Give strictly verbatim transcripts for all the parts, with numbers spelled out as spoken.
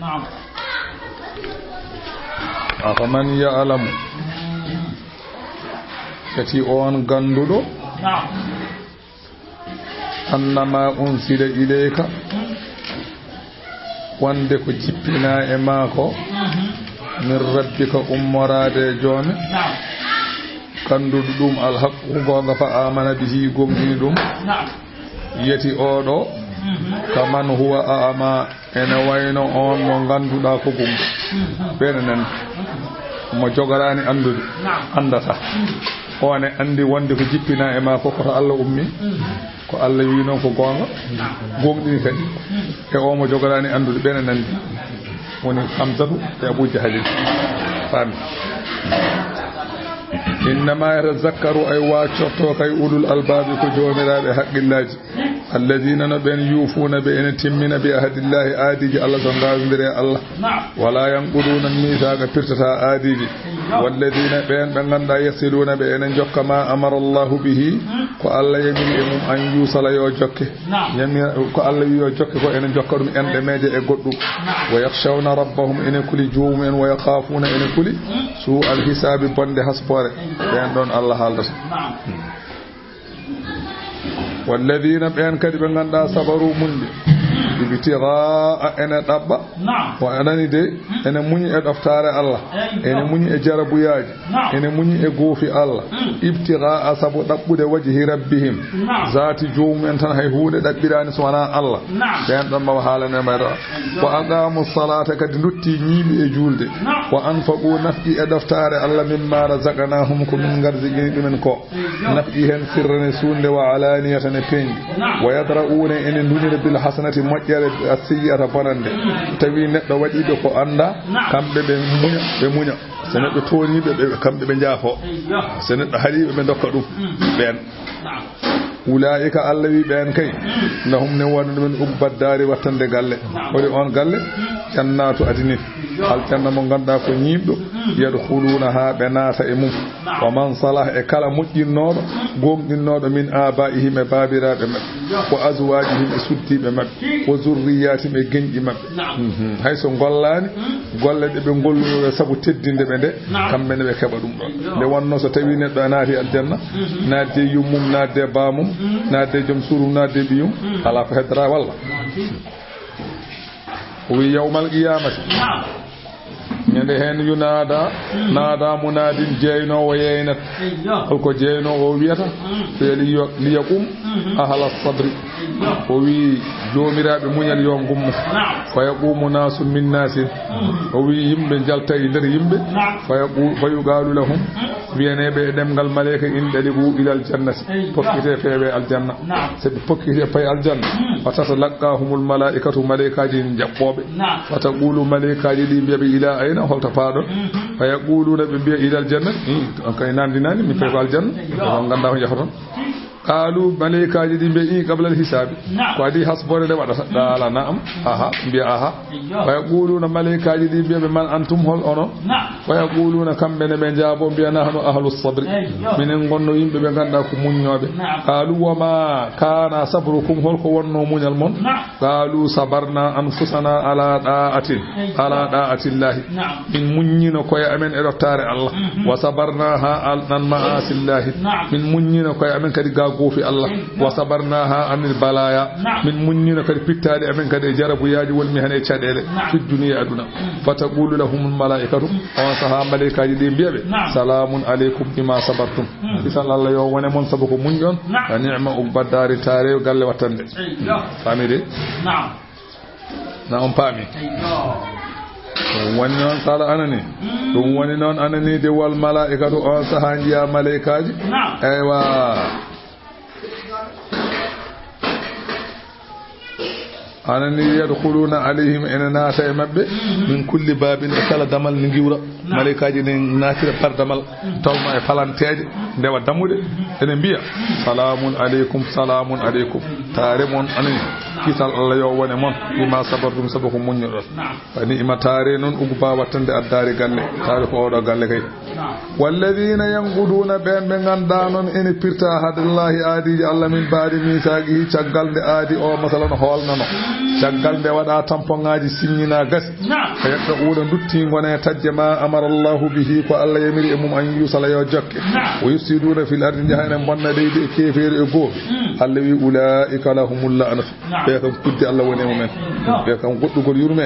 نعم. أفمن يعلم, kadi on gannduɗo, نعم. أنما أنزل إليك, wonde ko jippinaa e maa ko, من ربك, ummoraade e joome, نعم. Gannduɗo ɗum الحق ko goonga, فآمن به, gomɗini ɗum. نعم. Yeti oo ɗo, mhm, كمن هو أعمى, ene wayno on mo ngannduɗaa ko gumɗo. Mhm. Ɓe ene nandi. Mo jogoraani anndude, naam, anndata. Mhm. O ene anndi wonde ko jippinaa e maa ko, ko to Allah ummi. Mhm. Ko Allah wi noon ko goonga, naam, gomɗini kadi. Mhm. E o mo jogoraani anndude, ɓe ene nandi. Woni Hamzatu e Abu Jahalin. Faami. إنما يتذكر, ay, waccorto kay, أولو الألباب, ko joomiraaɓe haqqillaaji. الذين, no ɓeen, يوفون, ɓe ene timmina, بعهد الله, aadiiji Allah so ngaawindiri e Allah. نعم. ولا ينقضون الميثاق, pirtata aadiiji. أيوة. والذين, ɓeen ɓe ngannduɗaa, يصلون, ɓe ene njokka, ما أمر الله به, ko Allah yamiri e mum, أن يوصل, yo jokke. Naam. Yamira, ko Allah wi yo jokke ko, ene jokka ɗum enɗe meeje e goɗɗum. Naam. ويخشون ربهم, ene kuli joomum en, ويخافون, ene kuli, mm, سوء الحساب, bonde hasboore. Mm. Ɓeen ɗoon Allah haaldata. Naam. والذين, ɓeen kadi ɓe ngannduɗaa, صبروا, muñɓe, ابتغاء, ene ɗaɓɓa, naam, o anani de, mm, ene muñi e ɗoftaare Allah, eey, ene muñi e jarabuyaaji. Naam. Ene muñi e goofi Allah. Mm. ابتغاء, sabu ɗaɓɓude, وجه ربهم. Naam. Zaati joomum en tan, hay huunde ɗaɓɓiraani so wonaa Allah. Naam. Ɓeen ɗoon mawa haalane mayra. Aywa. وأقاموا الصلاة, kadi nduttii ñiiɓi e juulde. Naam. وأنفقوا, nafqi e ɗoftaare Allah, مما رزقناهم, ko min ngarziqini ɗumen ko. Aywa. Nafqi heen sirran e suuɗde, وعلانية, e peeñɗi. Naam. ويدرءون, ene nduñira, بالحسنة, moƴƴere, السيئة, bonannde. Mm. Tawi neɗɗo waɗi ɓe ko anndaa, naam, kamɓe ɓe muña, ɓe muña. So neɗɗo tooñii ɓe, ɓe, kamɓe ɓe njaafoo. Eyyo. So neɗɗo harii ɓe, ɓe ndokka ɗum. Mhm. Ɓeen. Naam. Ulaa'ika, Allah wi ɓeen kay, mhm, lahum, ne wona ɗumen, uqbad daari, wattande galle. Naam. Holi oon galle? Mhm. Jannaatu adnin. Eyyo. Aljanna mo ngannduɗaa ko ñiiɓɗo. Mhm. Yadkhuluunahaa, ɓe naata e mum. Naam. Wa man salaha, e kala moƴƴinnooɗo, mhm, gooŋɗinnooɗo, min aabaa'ihim, e baabiraaɓe maɓɓe. Eyyo. Wa azwaajihim, e suddiiɓe maɓɓe. Hi. Wa zurriyaatihim, e geñɗi maɓɓe. Naam. Mhm. Hay so ngollaani, mm, golle ɗe ɓe ngolluno ɗe sabu teddinde ɓe nde, naam, kamɓe ne ɓe keɓa ɗum ɗon. Eyyo. Nde wonnoo so tawii neɗɗo a naati aljanna, mhm, naatde yummum, naatde baamum, mm, naatde joom suurum, naatde ɓiyum, mm, alaa ko heddora walla. Naam. O wi, yawmal qiyaamati. Naam. Ñande heen yunaada, mhm, naada munaadin, jeeynoowo yeeynat. Eyyo. Holko jeeynoowo o wiyata? Mm. Ɓe li yo-, liyaqum, mhm, ahla sabri. Eyyo. O wi, joomiraaɓe muñal yo ngummo. Naam. Fa yaqumu naasu min naasin. Mhm. O wi, yimɓe njalta e nder yimɓe. Naam. Fa yaqu-, fa yuqaalu lahum, mhm, wiyaneeɓe e ɗemngal maleeka, indaliqu ilal jannati. Eyyo. Pokkite feewe aljanna. Naam. Sabi pokkite pay aljanna. Mm. Fa tatalaqqahumul malaa'ikatu, maleekaaji njaɓɓooɓe. Naam. Fa taqulu, maleekaaji ɗi mbiya ɓe, ila ayna, holto paaɗon? Mhm. Fa yaquluuna, ɓe mbiya, ilal jannati. Mm, on kay nanndinaani, min tawi ko aljanna. Eyyo. On nganndaa ko njahoton. Qaalu, maleekaaji ɗi mbiya, i, qablal hisaabi. Naam. Ko adii hasboore nde waɗata. Mm. Qaala, naam. Aha, mbiya, aha. Eyyo. Fa yaquluuna, maleekaaji ɗi mbiya ɓe, man antum, hol onon? Naam. Fa yaquluuna, kamɓe ne ɓe njaabo, mbiya, nahnu ahlu sabri. Eyyo. Minen ngonno yimɓe ɓe ngannduɗaa ko muññooɓe. Naam. Qaalu, wa ma kaana sabrukum, holko wonnoo muñal mon? Naam. Qaalu, sabarna anfusana ala da'atin, eyyo, ala da'atillahi. Naam. Min muññino koye amen e ɗoftaare Allah. Mhm. Wa sabarna ha al-, an ma'asillahi. Naam. Min muññino koye amen kadi ga goofi Allah. Eyyo. Wa sabarna ha anil balaya. Naam. Min muññino kadi pittaali amen kadi e jarabuyaaji woni mi heen e caɗeele. Naam. Fi dunya, e aduna. Mm. Fa taqulu lahumul malaa'ikatu. Mm. On sahaa maleykaaji ɗi mbiya ɓe, naam, salaamun aleykum bima sabartum. Mm. Kisal Allah yo wone mon sabu ko muñɗon. Naam. Wa ni'ma uqbad daari, taare galle wattande. Eyyo. Faami de? Naam. Na on paami? Eyyo. Ɗum woni noon, qala anani. Mm. Ɗum woni noon anani de, wal malaa'ikatu, on sahaa njiya maleykaaji. Naam. Eywa. Anani, yadkhuluna alayhim, ene naata e maɓɓe, mhm, min kulli babin, e kala damal ni ngiwra. Naam. Maleykaaji ne naatira par damal, mhm, tawma e palanteeje, ndewa dammuɗe, mhm, ene mbiya, mhm, salamun aleykum, salamun aleykum. Taare mon anani, naam, kisal Allah yo wone mon, bima sabartum, sabu ko muññoɗon. Naam. Wa ni'ma, taare noon, uqba wattande addaari galle, taare ko oɗo galle kay. Walladina yanquduna, ɓeen ɓe ngannduɗaa noon ene pirta ahadallahi, aadiiji Allah, min baadi misaaqihi, caggal nde aadi o, masalan, hoolnano. Caggal nde waɗa tampoŋaaji, siññina gasi. Naam. Fa yaqta'uuna, nduttii ngone, tajje ma amara Allahu bihi, ko Allah yamiri e mum, an yusala, yo jokke. Naam. Wa yufsiduuna fil ardi, njaha ene mbonna leydi e keefeeri e gooɓi. Mm. Allah wi, ulaa'ika lahumul la'natu. Naam. Ɓe kam kuddi Allah woni e mumen. Naam. Ɓe kam goɗɗugol yurme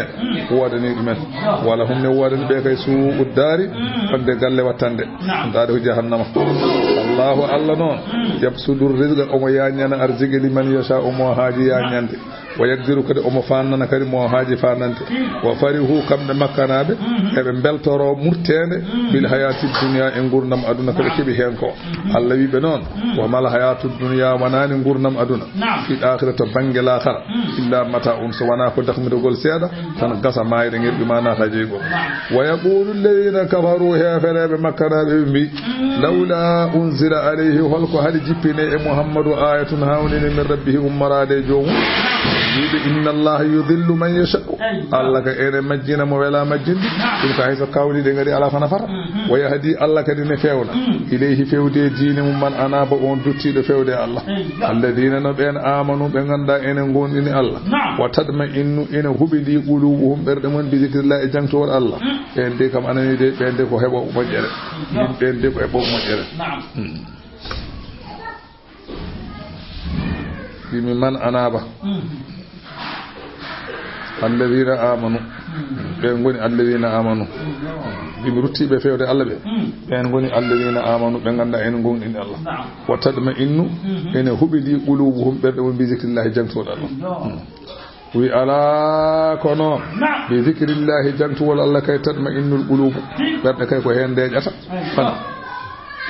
woodani ɗumen. Naam. Wala hum ne woodani ɓe kay suu'u daari, mm, wonde galle wattande. Naam. Ndaade ko jahannama. Allahu Allah noon, mm, yabsudu rizqa, omo yaññana arziki, liman yasha, omo haaji yaññande. Wa yaqdiru, kadi omo faandana kadi mo haaji faandande. Wa farihu, kamɓe makkanaaɓe, mhm, eɓe mbeltoro murteende, mhm, bil hayati dunya, e nguurndam aduna ko ɓe keɓi heen ko. Mhm. Allah wi ɓe noon, mhm, wa mal hayatu dunya, wanaani nguurndam aduna, naam, fil akhirati, to bannge laakara, mhm, illa mata'un, so wonaa ko dakmitagol seeɗa, tan gasa maayde, ŋerɗi ma naata e jeygol. Naam. Wa yaqulu alladhina kafaru, heefereeɓe makkanaaɓe ɓe mbi, lawla unzila alayhi, holko haɗi jippine e Muhammadu ayatun, hawnini min rabbihi, ummoraade e joomum. Wiɓe, inna Allaha yudillu man yasha. Eywa. Allah ka ene majjina mo wela majjinde. Naam. Ɗum ka hay so kawniɗe ngari ala ko nafata. Mhm. Wa yahdi, Allah kadi ne fewna. Mm. Ilayhi, fewde e diine mum, man anaba, on duttiɗo fewde e Allah. Eywa. Alladhina, no ɓen, amanu, ɓe ngannda ene ngondini Allah. Naam. Wa tatma'innu, ene huɓidi, qulubuhum, ɓerɗe mum, bi zikrillah, e jangtowol Allah. Mm. Ɓen de kam anani de, ɓen de ko heɓo moƴƴere. Naam. Min ɓen de ko heɓo moƴƴere. Naam. Hmm. Wimi man anaba. Mm. Alladhina amanu. Mm. Ɓen ngoni alladhina amanu. Mm. Wimi ruttiɓe fewde Allah ɓe. Mm. Ɓen ngoni alladhina amanu, ɓe ngannda en ngondini Allah. Naam. Wa tatma'innu, mm-hmm, ene huɓidi qulubuhum, ɓerɗe mum, bi zikrillahi, jangtowol Allah. Naam. Mm. Wi, alaa ko noon. Naam. Bi zikrillahi, jangtugol Allah kay, tatma'innul qulubu. Hi. Ɓerɗe kay ko heen ndeeƴata. Ay. Fana.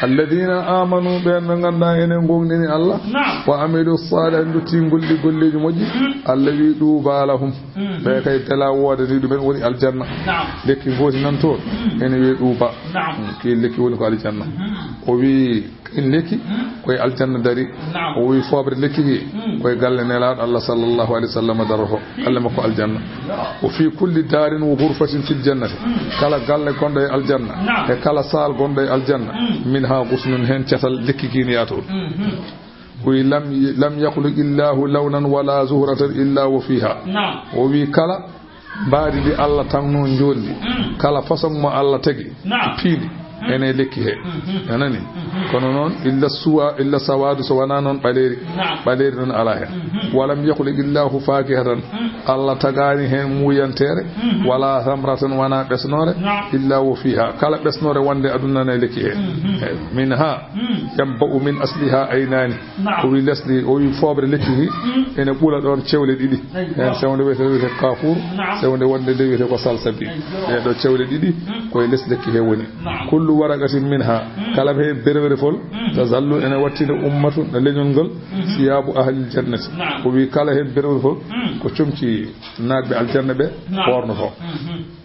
Alladina amanu, ɓeen ɓe ngannduɗaa enen ngooŋɗini Allah. Naam. Wa amilu salihat, nduttii golli golleeji moƴƴi. Mm. Allah wi, duuba lahum. Mm. Ɓe kay belaa woodani ɗumen woni aljanna. Naam. Lekki ngooti nan toon. Mm. Ene wiye duuba. Naam. Mm. Kii lekki woni ko aljanna. Mm. O wi, en lekki, hmm, koye aljanna dari. Naam. O wi fooɓre lekki ki, hmm, koye galle Nelaaɗo Allah sallallahu alayhi wa sallam daroto. Galle makko aljanna. Ya. Wa fi kulli daarin wa ghurfatin fil jannati. Hmm. Kala galle gonɗo e aljanna, naam, e kala saal gonɗo e aljanna, hmm, minha ghusnun, heen catal lekki ki ne yaato. Hmm, hmm. O wi lam, lam yakhluqillahu lawnan wala zuhratan illa wa fiha. Naam. O wi kala mbaadi ndi Allah tagno njondi. Mm. Kala façon mo Allah tagi. Naam. Piindi. Mm. Ene lekki he. Mm-hmm. A nani? Mm-hmm. Kono noon, illa suwa, illa sawadu, so wonaa noon ɓaleeri. Naam. Ɓaleeri noon alaa heen. Mm-hmm. Walam yakhluqillahu fakihatan. Mm. Allah tagaani heen muuyanteere. Mm-hmm. Wala thamratan, wonaa ɓesnoore. Naam. Illa wa fiha. Kala ɓesnoore wonde aduna ne lekki he. Mm-hmm. Eey. Minha. Mm. Yanba'u min asliha aynani. Naam. O wi lesdi, o wi fooɓre lekki ki, mm, ene ɓula ɗoon cewle ɗiɗi. Eyyo. Heen sewnde wiyetee, wiyetee kaafuur, naam, sewnde wonde nde wiyetee ko salsabil. Eyyo. Ɗee ɗoo cewle ɗiɗi, mm, koye les lekki he woni. Naam. Kullu waraqatin minha, mm, kala heen berwere fol, mm, tazallu, ene wattina ummatu, no leñol ngol, mm-hmm, siyabu ahlil jannati. Naam. O wi kala heen berwere fol, mm, ko comci naatɓe aljanna ɓe, naam, ɓoornotoo. Mm-hmm.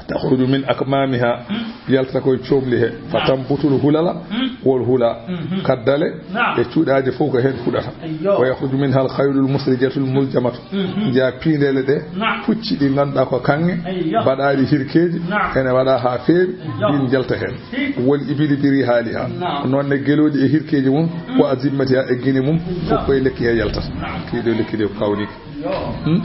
Takhruju min akmamiha, mm, yalta koye coomli he. Fa, naam, tanbutul hulala, mm, wol hula. Mm-hmm. Kaddale, naam, e cuuɗaaje fof ko heen fuɗata. Eyyo. Wa yakhruju minha al khaylul musrijatul muljamatu. Mm-hmm. Njiya piindeele ɗe, naam, pucci ɗi ngannduɗaa ko kaŋŋe, eyyo, mbaɗaaɗi hirkeeji, naam, ene waɗa haa feewi, eyyo, ɗin njalta heen. Hi. Wol ibili bi rihaliha. Naam. Noon ne gelooɗi e hirkeeji mum, mm, wa azimmatiha e gine mum, eyyo, fof koye lekki he yaltata. Naam. Kii ɗoo lekki ɗe ko kawniki. Hmm?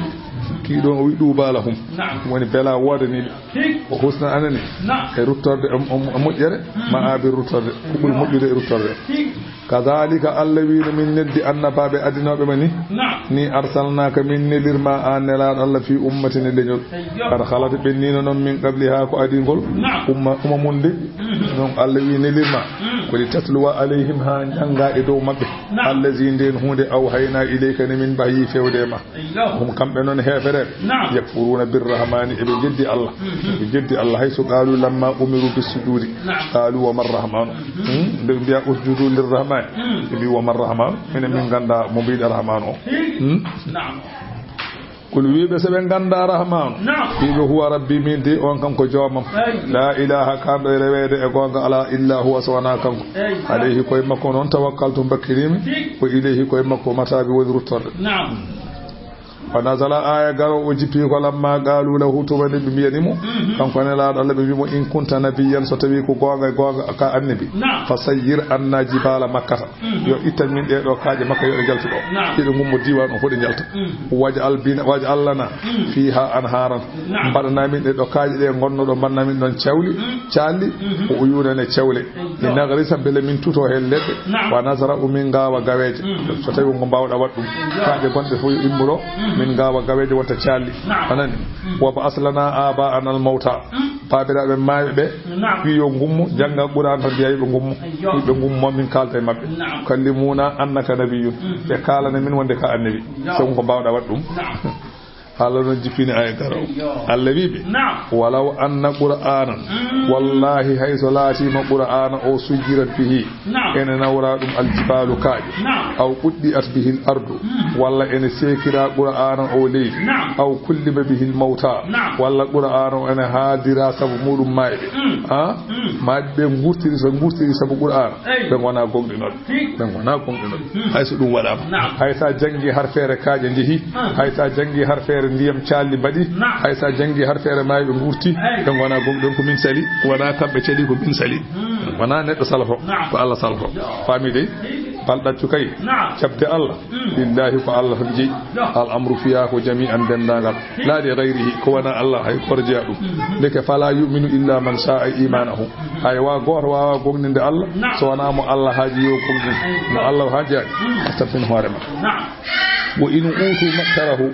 Kii ɗoon o wi duuba lahum. Naam. Woni belaa woodanii ɓe. Hi. O husna anani. Naam. E ruttorde, e, e, e moƴƴere, hmm, ma abi ruttorde. Ko ɓuri moƴƴude e ruttorde. Hi. Kadhalika Allah wi no min neldi annabaaɓe adinooɓe ma ni. Naam. Ni arsalnaka min nelirma an Nelaaɗo Allah fi ummatin e leñol. Eyyo. Qad khalat ɓennino noon min qabliha ko adii ngol. Naam. Umma, umamun de. Hmm. Noon Allah wi nelirma. Hmm. Ko li tatluwa alayhim haa njannga e dow maɓɓe. Naam. Allazi, ndeen huunde, awhayna ilayka, nde min wahyi fewde e ma. Eyyo. Hum, kamɓe noon heefereeɓe. Naam. Yakfuruna birrahmani, eɓe jeddi Allah. Mhm. Eɓe jeddi Allah, haysu qalu lamma umiru bissujudi. Naam. Qalu wa man rahmanu. Mhm. Hmm? Nde ɓe mbiya usjudu lirrahmani. Hmm. Ɓe mbi wa man rahmanu. Minen min ngannda mo mbiɗa rahmanu o. Hi. Hmm? Naam. Qul, wiiɓe, so ɓe ngannda Rahmaanu, naam, wiiɓe, huwa rabbi, min de on kanko joomam. Eey. La ilaha, kaanɗo e reweede e goonga alaa, illa huwa, so wonaa kanko. Eey. Alayhi, koye makko noon, tawakkaltu, mbakkiriimi. Tigi. Wa ilayhi, koye makko, mataabi, woni ruttorde. Naam. Wa nazala, aaya garo o jippi ko lamma qaalu lahu, tuma nde ɓe mbiyani mo, kanko Nelaaɗo Allah, ɓe mbi mo, in kunta nabiyyan, so tawi ko goonga e goonga ka annabi, fa sayyir anna jibaala makkata, yo ittan min ɗee ɗoo kaaƴe makka, yo ɗe njaltu ɗoo, yo ɗe ngummo diiwaan o fof ɗe njalta. Waj'al bina, waj'al lana fiiha anhaaran, mbaɗana min ɗee ɗoo kaaƴe ɗe ngonno ɗo, mbaɗana min ɗoon cawli, caalli, o uyuunan e cewle. Li nagrisa, mbele min tuto heen leɗɗe. Wa nasra, o min ngaawa gaweeje. So tawi ko mbaawɗa waɗ ɗum. Kaaƴe gonɗe fof yo immo ɗo, min ngaawa gaweeje wonta caalli. A nani? Wa ba'as lana aba'ana al mawta. Baabiraaɓe maayɓe ɓe, wi yo ngummo, jannga Qur'aan tan, mbiya yo ɓe ngummo. Wi ɓe ngummo, min kaalda e maɓɓe. Kallimuna annaka nabiyyun. Ɓe kaalana min wonde ka annabi. So ko mbaawɗa waɗ ɗum. Allah noon jippini aya garaw. Allah wi ɓe, walaw anna qur'anan, wallahi, hay so laatiima qur'aana o, sujjirat bihi, ene nawra ɗum aljibalu kaaƴe, aw quddi'at bihi al ardu, walla ene seekira qur'aana o leydi, aw kullima bihi al mawta, walla qur'aana o ene haaldira sabu muɗum maayɓe. Ha? Maayɓe ɓe ngurtiri, so ngurtiri sabu qur'aana, ɓe ngona gonɗinooɓe. Ɓe ngona gonɗinooɓe. Hay so ɗum waɗaama. Hay so a janngi har feere kaaƴe njehi. Hay so a janngi har feere ndiyam caalli mbaɗi. Hay so a janngi har feere maayɓe ngurti. Ɓe ngona gonɗinooɓe, ko min sali. Wona kamɓe cali, ko min sali. Wona neɗɗo salafo. Ko Allah salafo. Faami dey? Bal ɗaccu kay. Jaɓde Allah. Lillahi, ko Allah tan jeyi. Al amru, fiyaa ko jami'an, denndaangal. Laa li gayrihi, ko wona Allah hay gooto jeyaa ɗum. Ndeke, fala yu'minu illa man sha'a imanahu. Hay wa gooto waawa gomɗinde Allah so wonaa mo Allah haaji yo gomɗin. Mo Allah haajaani, artan hoore ma. Wa in utu maktarahu,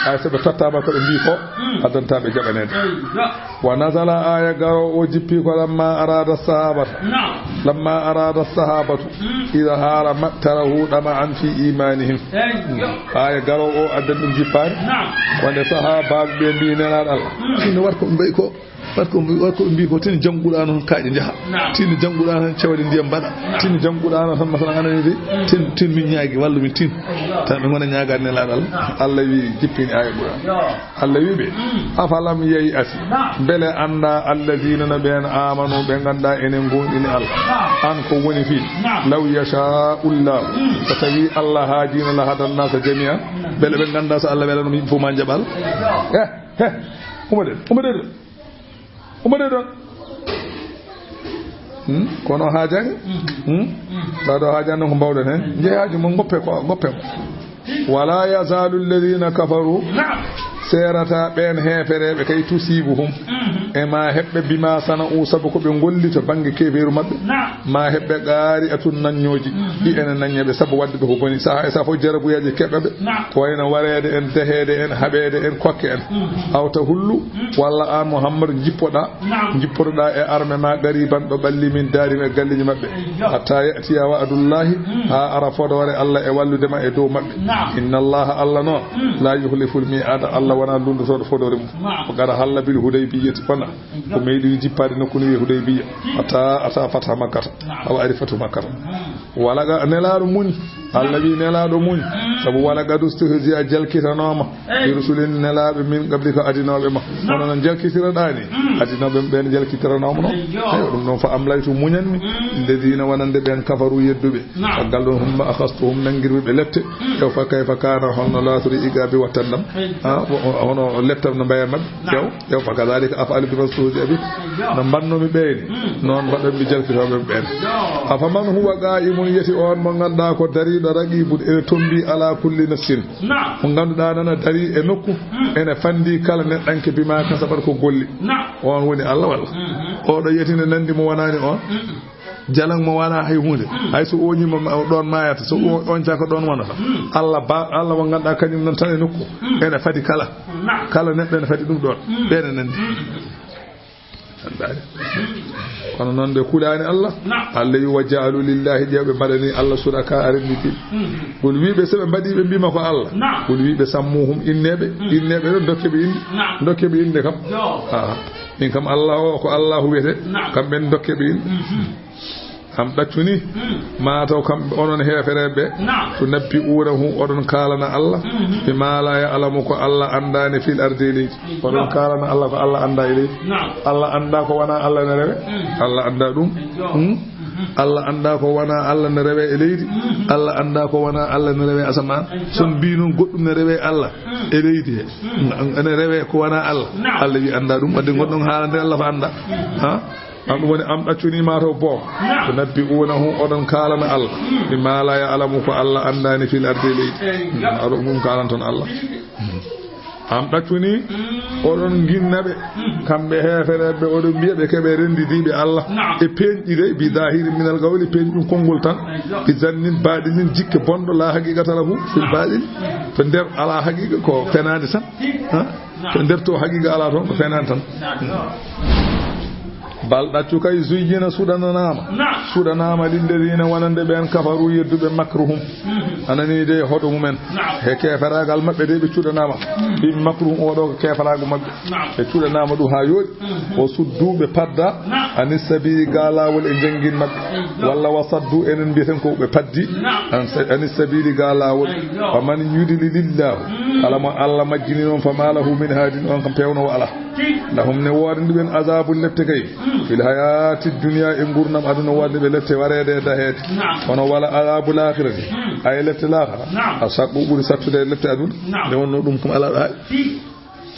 hay so ɓe tottaama ko ɓe mbii ko, addanta ɓe jaɓaneede. Wa nazala, aya garo o jippi ko lamma arada sahabata. Lamma arada sahabatu izhara maktarahu dama'an fi imanihim. Aya garo o addan ɗum jippaade. Wonde sahabaaɓe ɓe mbii Nelaaɗo Allah, tinno wat ko ɓe mbayi ko, wat ko, wat ko ɓe mbii ko, tin jannguɗaano tan kaaƴe njaha. Tin jannguɗaano tan cewle ndiyam mbaɗa. Tin jannguɗaano tan, masalan, anani de, tin, tin min ñaagi, wallu min tin. Tan ɓe ngona ñaagaade Nelaaɗo Allah. Allah wi, jippini aya Qur'an. Allah wi ɓe, afalam yay'asi, mbele annda alladina no ɓeen amanu, ɓe ngannda enen gomɗini Allah, an ko woni fii, law yasha'u llahu, so tawi Allah haajino, la hadan nasa jami'an, mbele ɓe ngannda so Allah welanoma yimɓe fof ma jaɓal. He, he, umade, umade ɗo, umade ɗo. Hmm? Kono haajani? Hmm? Ɗa ɗo haajani noon ko mbawɗen heen. Njehaaju mo, ngoppe ko, ngoppe mo. Wala yazalu alladhina kafaru. Seerata ɓeen heefereeɓe kay, tusibuhum. E ma heɓɓe bima sana'u, sabu ko ɓe ngolli to bannge keefeeru maɓɓe. Ma heɓɓe qari'atun, nanñooji. Ɗi ene nanña ɓe sabu waɗde ɓe ko boni. Saha e saha fof jarabuyaaji keɓa ɓe. Ko wayno wareede en, deheede en, haɓeede en, kokke en. Aw tahullu, walla aan Muhammad jippoɗa. Jippotoɗa e arme ma qariban ɗo ɓalli min daarihim e galleeji maɓɓe. Hatta ya'tiya wa'dullahi, haa ara fodoore Allah e wallude ma e dow maɓɓe. Inna Allaha, Allah noon, la yuhliful mi'ada, Allah wona lunndotooɗo fodoore mum. Wa qad halla bil Hudaybiyyati, wona ko meeɗi jippaade nokku no wiye Hudaybiyya. Hatta ata fatha Makkata, awa ari fathu Makkata. Wala ga Nelaaɗo muñ, Allah wi Nelaaɗo muñ, sabu wala qad ustuhzi'a, jalkitanooma, bi rusulin, nelaaɓe, min qablika, adinooɓe ma. Kono noon jalkitiroɗaa ni, adinooɓe ɓeen jalkitiranoomo noon. Eyyo, ɗum noon, fa amlaytu, muñanmi, lilladina, wonande ɓeen, kafaru, yedduɓe. Caggal ɗum, humma akhastuhum, nanngirmi ɓe lette. Yo, fa kayfa kana, holno laatori, iqabi, wattandam. Ha, o-, o-, hono leptam no mbaye maɓɓe. Yo, yo, fa kadhalika af'alu biman stuhzi'a bih. No mbannomi ɓeen, noon mbaɗanmi jalkitooɓe ɓeen. Afaman huwa qa'imun, yeti on mo ngannduɗaa ko dariiɗo, raqibun, ene tombi, ala kulli nafsin. Mo ngannduɗaa nana darii e nokku, ene fanndi kala neɗɗanke bima kasabat, ko golli. On woni Allah walla? Oɗo yeti ne nanndi mo wonaani on? Jalan mo wala hay huunde. Hay so oñi mo ma-, ɗoon maayata, so o-, on caka ɗoon wonata. Allah ba-, Allah mo ngannduɗaa kañum noon tan e nokku. Ene fadi kala. Kala neɗɗo ene fadi ɗum ɗoon. Ɓeen e nanndi. Anndaani. Kono noon ɓe kulaani Allah. Allah wi, wa ja'alu lillahi, ƴeew ɓe mbaɗani Allah suraka a rennditi. Ɓul wiiɓe so ɓe mbaɗi ɓe mbima ko Allah. Ɓul wiiɓe sammuhum, inneeɓe. Inneeɓe ɗo dokke ɓe innde. Dokke ɓe innde kam. Aa. Min kam Allah o ko Allahu wiyete. Kam ɓen dokke ɓe innde. Am ɗaccu ni, maa taw kamɓe onon heefereeɓe ɓe, tunabbi'unahu, oɗon kaalana Allah, bima la ya'lamu, ko Allah anndaani, fil ardi, e leydi. Oɗon kaalana Allah ko Allah anndaa e leydi. Allah anndaa ko wonaa Allah ne rewe? Allah anndaa ɗum. Hmm? Allah anndaa ko wonaa Allah ne rewe e leydi. Allah anndaa ko wonaa Allah ne rewe asamaan. So on mbii noon goɗɗum ne rewe Allah. e leydi he. Ene rewe ko wona Allah. Naam. Allah wi annda ɗum, wadde gonɗon haalande Allah ko annda. Ha? Am ɗum woni am ɗaccuni ma to boom. Naam. Tunabbi'unahu, oɗon kaalana Allah. Bima la ya'lamu, ko Allah anndani fil ardi e leydi. Eyi. Aɗo ɗum kaalanton Allah. Am ɗaccuni, oɗon ginna ɓe. Kamɓe heefereɓe, oɗon mbiya ɓe keɓe renndidiiɓe Allah. Naam. E peeñɗi de, bi zahiri minal qawli, peeñɗum konngol tan. Eyi. Bi zannin baɗinin, jikke bonɗo, la haqiqata lahu fil baɗin. To nder ala haqiqa, ko fenaande tan. Ha? To nder to haqiqa ala toon, ko fenaande tan. Bal ɗaccu kay, zuyyina, suɗananaama. Naam. Suɗanaama lilladiina, wonande ɓeen, kafaru, yedduɓe, makruhum. Anani de hoto mumen. Naam. He keferaagal maɓɓe de ɓe cuɗanaama. Bi makruhum, oɗo ko keferaagu maɓɓe. Naam. Ɓe cuɗanaama ɗum haa yooɗi. O suddu ɓe padda. Naam. Ani sabili ga laawol e janngin maɓɓe. Walla wa saddu, enen mbiyeten ko ɓe paddi. Naam. An sa-, ani sabili ga laawol. Wa man yudlilillahu. Kala mo Allah majjini noon, fa ma lahu min haadin, on kam peewnowo alaa. Lahum, ne woodani ɓen, azabun, lepte kay. Fil hayati dunya, e ngurnam aduna, woodani ɓe lepte wareede e daheede. Naam. Kono wala azabul akhirati, ay lepte laakara. Naam. Ashaqqu, ɓuri sattude e lepte aduna. Naam. Nde wonno ɗum kam alaa ɗo hay.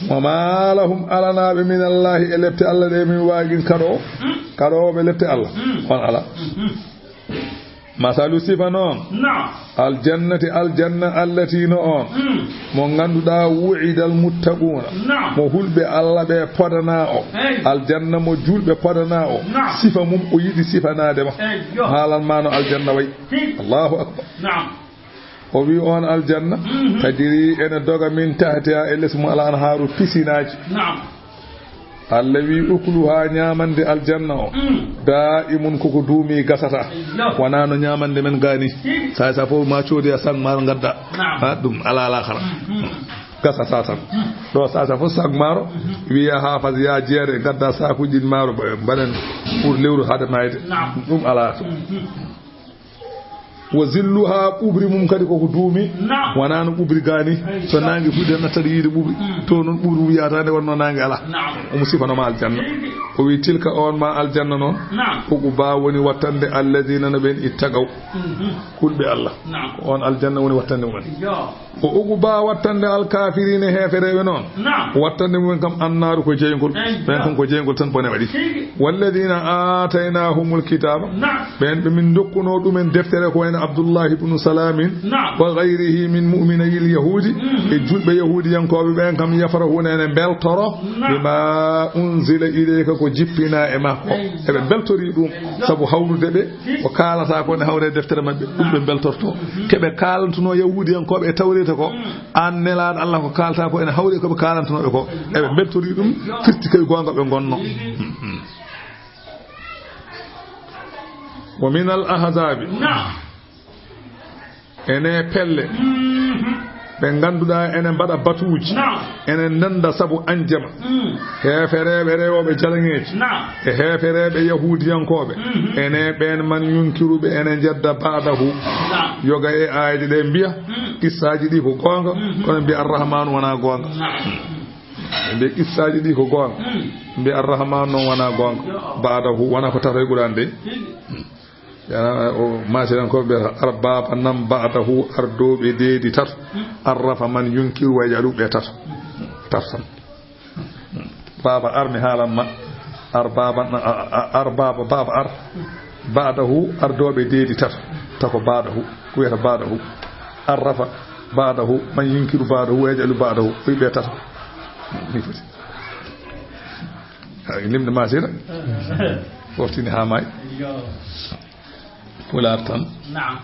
Wa ma lahum, alanaaɓe, min Allahi, e lepte Allah ɗe, min waagin kaɗo, kaɗooɓe lepte Allah. On alaa. Masalu, sifa noon. Naam. Aljannati, aljanna, allati, no on. Mo ngannduɗaa, wu'idal muttaquuna. Naam. Mo hulɓe Allah ɓe podanaa o. Eyi. Aljanna mo julɓe podanaa o. Naam. Sifa mum o yiɗi sifanaade ma. Eyi, yo. Haalan ma no aljanna wayi. Hi. Allahu akbar. Naam. O wi on aljanna, tajiri ene doga min tahtiha, e les mum al anhaaru, pisinaaji. Naam. Allah wi, ukluha, ñaamande aljanna o, daimun, koko duumi, gasata. Eyyo. Wonaa no ñaamande men gaani. Hi. Saa saa fof ma coodi a sangmaaro ngadda. Naam. Ha, ɗum alaa laakara. Gasata tan. Ɗo saa saa fof sangmaaro, wiya haafas ya jeere, ngadda saakuuji maaro, mbaɗen pour lewru hade mayde. Naam. Ɗum alaa to. Wa zilluha, ɓuɓri mum kadi koko duumi. Naam. Wonaa no ɓuɓri gaani. Eyi. So naange fuɗi tan nattat yiide ɓuɓri. To noon ɓuɓri mum yahata nde wonno naange alaa. Naam. Omo sifanooma aljanna. O wi, tilka, on ma aljanna noon. Naam. Uquba woni wattande alladina no ɓen ittaqaw. Hulɓe Allah. Naam. Ko on aljanna woni wattande mumen. Yo. Wa uquba wattande alkafirina heefereɓe noon. Naam. Wattande mumen kam annaaru ko jeyngol. Eyi. Ɓen kam ko jeyngol tan bone waɗi. Tigi. Walladina ataynahumul kitaba. Naam. Ɓen ɓe min dokkuno ɗumen deftere ko wayno Abdullahi ibnu Salamin. Naam. Wa gayrihi min mu'minayil yahudi. E julɓe yahudiyankooɓe ɓen kam yafrahuna ene mbeltoro. Naam. Bima unzila ilayka ko jippina e makko. Eyi. Eɓe mbeltori ɗum. Eyi. Sabu hawrude ɓe. Ko kaalata ko ne hawre deftere maɓɓe, ɗum ɓe mbeltorto. Keɓe kaalantuno yahuudiyankooɓe e tawreeta ko, an nelaaɗo Allah ko kaalata ko ene hawre ko ɓe kaalantunooɓe ko. Eɓe mbeltori ɗum, firti koye goonga ɓe ngonno. Wa min al ahzabi. Naam. Ene pelle. Mhm. Ɓe ngannduɗaa ene mbaɗa batuuji. Naam. Ene nannda sabu anjema. Mm. Heefereeɓe rewooɓe jalaŋeeji. Naam. E heefereeɓe yahuudiyankooɓe. Mhm. Ene ɓeen man yunkiru ɓe ene njedda baadahu. Naam. Yoga e aayde ɗe mbiya, mm, qissaaji ɗi ko goonga, mhm, kono mbiya Arrahmaanu wonaa goonga. Naam. Ɓe mbiya qissaaji ɗi ko goonga. Mm. Mbiya Arrahmaanu noon wonaa goonga. Yo. Baadahu wonaa ko tatoy Qur'aan de. Tigi. Yana o maasiran ko ɓe arbaba nan ba'dahu, ardooɓe deedi tato. Arrafa man yunkiru wa yaj'alu ɓe tato. Tato tan. Baba ar mi haalan ma. Arbaba na, a, a, arbaba, baba ar. Ba'dahu, ardooɓe deedi tato. Tako ba'dahu. Ko wiyata ba'dahu. Arrafa ba'dahu, man yunkiru ba'dahu, wa yaj'alu ba'dahu. Ko ɓe tato. Ni foti. Ay, limde ma seeɗa. Foftini haa maayi. Yo. Pulaar tan. Naam.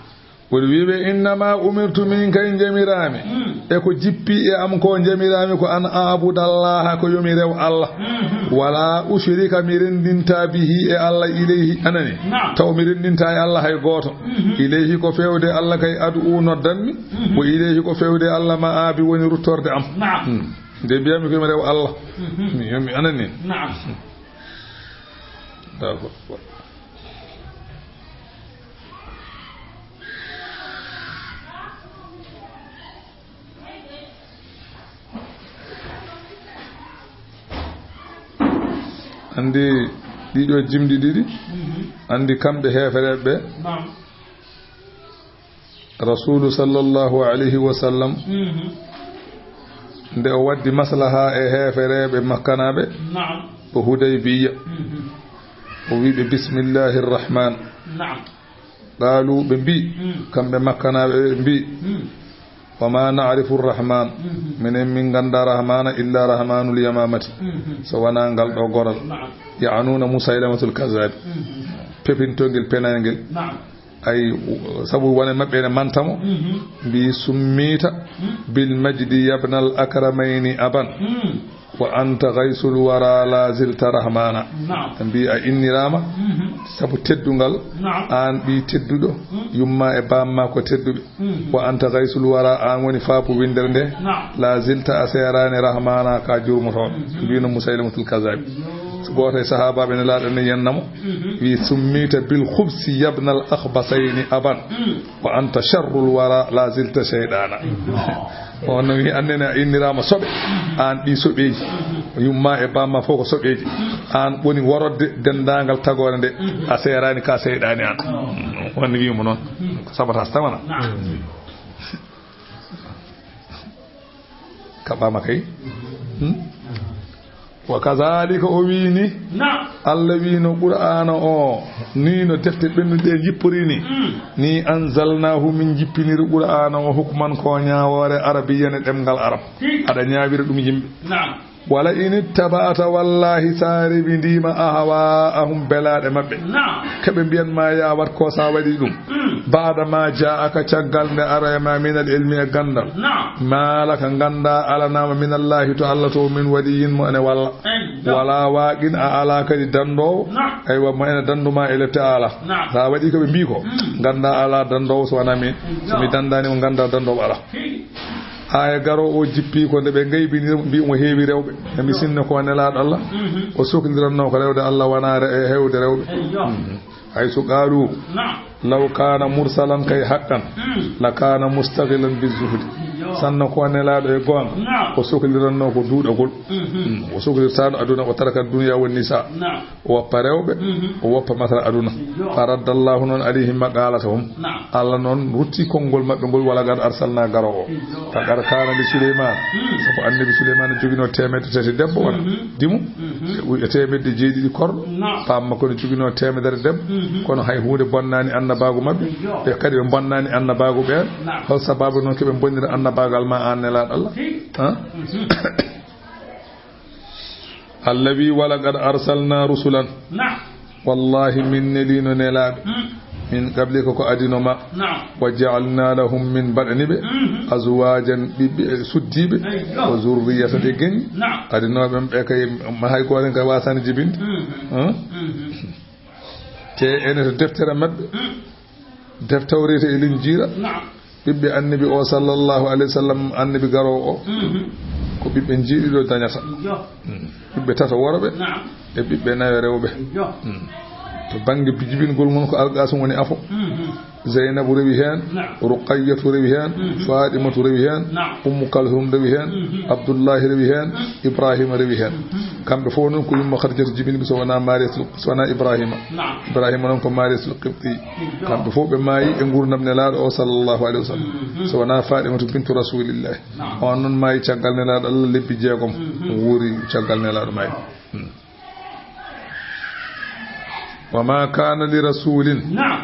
Woni wiiɓe, innama umirtu, min kay njamiraami. Mm. E ko jippi e am ko njamiraami ko an a'budallaha, ko yo mi rew Allah. Mhm. Wala ushrika, mi renndinta bihi, e Allah, ilayhi, anani. Naam. Taw mi renndinta e Allah hay gooto. Mhm. Ilayhi, ko feewde Allah kay ad'u noddanmi. Mhm. Wa ilayhi, ko feewde Allah ma'abi woni ruttorde am. Naam. Hmm. Nde mbiyami ko mi rew Allah. Mhm. Mi, mi anani. Naam. D'accord. Anndi ɗiɗo jimɗi ɗiɗi, mhm, anndi kamɓe heefereɓe ɓe. Naam. Rasulu sallallahu alayhi wa sallam, mhm, Nde o waddi maslaha e heefereeɓe Makkanaaɓe, نعم. Ko Hudaybiya. Mhm. O wi ɓe, "Bismillahir Rahman." نعم. Qaalu, ɓe mbi, Mm. kamɓe Makkanaaɓe ɓe mbi, Mm. "Wa ma na'rifu Rahman." Mhm. Minen min ngannda Rahmana illa Rahmanul Yamamati. Mhm. So wonaa ngal ɗo goral. نعم. Ya'nuna Musaylamatul Kazzabi. Mhm. Pepintongel penangel. نعم. Ay, sabu wone maɓɓe ene manta mo. Mhm. Mbi, "Summita Mm. bil majdi yabnal akramayni aban. Mm. Wa anta ghaysul wara la zilta rahmana." نعم. Mbi, a innirama Mhm. sabu teddungal. نعم. An ɓi tedduɗo. Mm. Yumma e bamma ko tedduɓe. Mhm. Wa anta ghaysul wara, an woni faabu windere nde. نعم. La zilta, a seerani rahmana ka jurmotoɗo. Mhm. Mbino Musaylamatul Kazzabi. Yo. Gooto e sahaabaaɓe Nelaaɗo ne yenna mo, Mhm. wi, "Summita bil khubsi yabnal akhbasayni aban, Mm. wa anta sharrul wara la zilta shayɗana." On no wi, "Annene a innirama soɓe, an ɓi soɓeji, yumma e bamma fof ko soɓeji, an woni worodde dendagal tagore nde, a seerani ka seyɗani an." On wi mo noon, ko sabata so tawana. نعم. Kaɓama kay. Hmm? Wa kazalika, o wi ni, نعم. Allah wi no Qur'ana o, ni no defte ɓennuɗe jippori ni. Mm. Ni anzalnahu, min jippiniri Qur'ana o, hukman ko ñaawoore, arabiyyan e ɗemngal Arab. Tigi. Aɗa ñaawira ɗum yimɓe. نعم. Wala in ittaba'ta, wallahi, sa rewindima, ahwa'ahum, belaaɗe maɓɓe. نعم. Keɓe mbiyan ma ya wat ko sa waɗi ɗum. Mm. Ba'da ma ja'aka, caggal nde aroyama, minal ilmi, e gandal. نعم. Ma laka, ganda, alanama, minallahi, to Allah to, min waliyyin, mo ene walla. Eyyo. Wala waqin, a ala kadi dandoowo. نعم. Aywa, mo ene danduma e lepte ala. نعم. Sa waɗi ko ɓe mbi ko, Mm. ganda ala dandoowo so wona min. Eyyo. So mi dandani mo, ganda dandoowo ala. Tigi. Aya garo o jippi ko nde ɓe ngaybini mo, mbi mo heewi rewɓe. E mi sinno ko Nelaaɗo Allah. Mhm. O sokliranno ko rewde Allah wona re-, e hewde rewɓe. Eyyo. Mhm. Haysu qaalu, نعم. Law kana mursalan kay haqqan, Mm. la kana mustaghilan bi zuhdi. Eyyo. Sanno ko Nelaaɗo e goonga, نعم. O sokliranno ko duuɗagol. Mhm. Mm. O soklirtano aduna, o taraka dunya wa nisa. نعم. O woppa rewɓe, Mhm. o woppa matra aduna. Eyyo. Fa raddallahu noon alayhim maqalatahum. نعم. Allah noon rutti konngol maɓɓe ngol, wala qad arsalna garo o. Eyyo. Laqad kana li Suleyman. Mm. Sabu annabi Suleyman jogino teemedde tati debbo wona. Mhm. Dimu. Mhm. E teemedde jeeɗiɗi korɗo. نعم. Baaba makko ne jogino teemedere debbo. Mhm. Kono hay huunde bonnani annabaagu maɓɓe. Eyyo. Ɓe kadi ɓe bonnani annabaagu ɓeen. نعم. Hol sababu noon ke ɓe bonnira annabaagal ma an Nelaaɗo Allah? Tigi. Ha? Mhm. Allah wi, "Wa laqad arsalna rusulan." نعم. Wallahi, min nelino nelaaɓe. Mm. Min qablika, ko adino ma. نعم. Wa ja'alna lahum, min mbaɗani ɓe. Mhm. Azwajan, ɓiɓɓe, e suddiiɓe. Eyyo. Wa zurriyatan, e geñi. نعم. Adinooɓe ɓe kay, ma hay gooto en kay wasani jibinde. Mhm. Hein? Mhm. Te ene to deftere maɓɓe. Mm. Defte Tawreeta e Linjiira. نعم. Ɓiɓɓe annabi o, sallallahu alayhi wa sallam, annabi garoowo o, Mhm. ko ɓiɓɓe jeeɗiɗo dañata. Eyyo. Mm. Ɓiɓɓe tato worɓe نعم. e ɓiɓɓe nayo rewɓe. Eyyo. Mm. To bannge jibingol ngon ko Alqaasim woni afo. Mhm. Zeynabu rewi heen, نعم. Ruqayyatu rewi heen, Mhm. Faatimatu rewi heen, نعم. Ummu Kalsum rewi heen, Mhm. Abdullahi rewi heen, Mhm. Ibrahima rewi heen. Mhm. Kamɓe fof noon ko yumma Khadijatu jibini ɓe, so wonaa Mariyatul, so wonaa Ibrahima. نعم. Ibrahima noon ko Mariyatul Qibti. Eyyo. Kamɓe fof ɓe maayi e nguurndam Nelaaɗo o, sallallahu alayhi wa sallam. Mhm. So wonaa Faatimatu bintu Rasulillahi. نعم. On noon maayi caggal Nelaaɗo Allah lebbi jeegom. Mhm. Wuuri caggal Nelaaɗo maayi. Mhm. Wa ma kana li rasulin. نعم.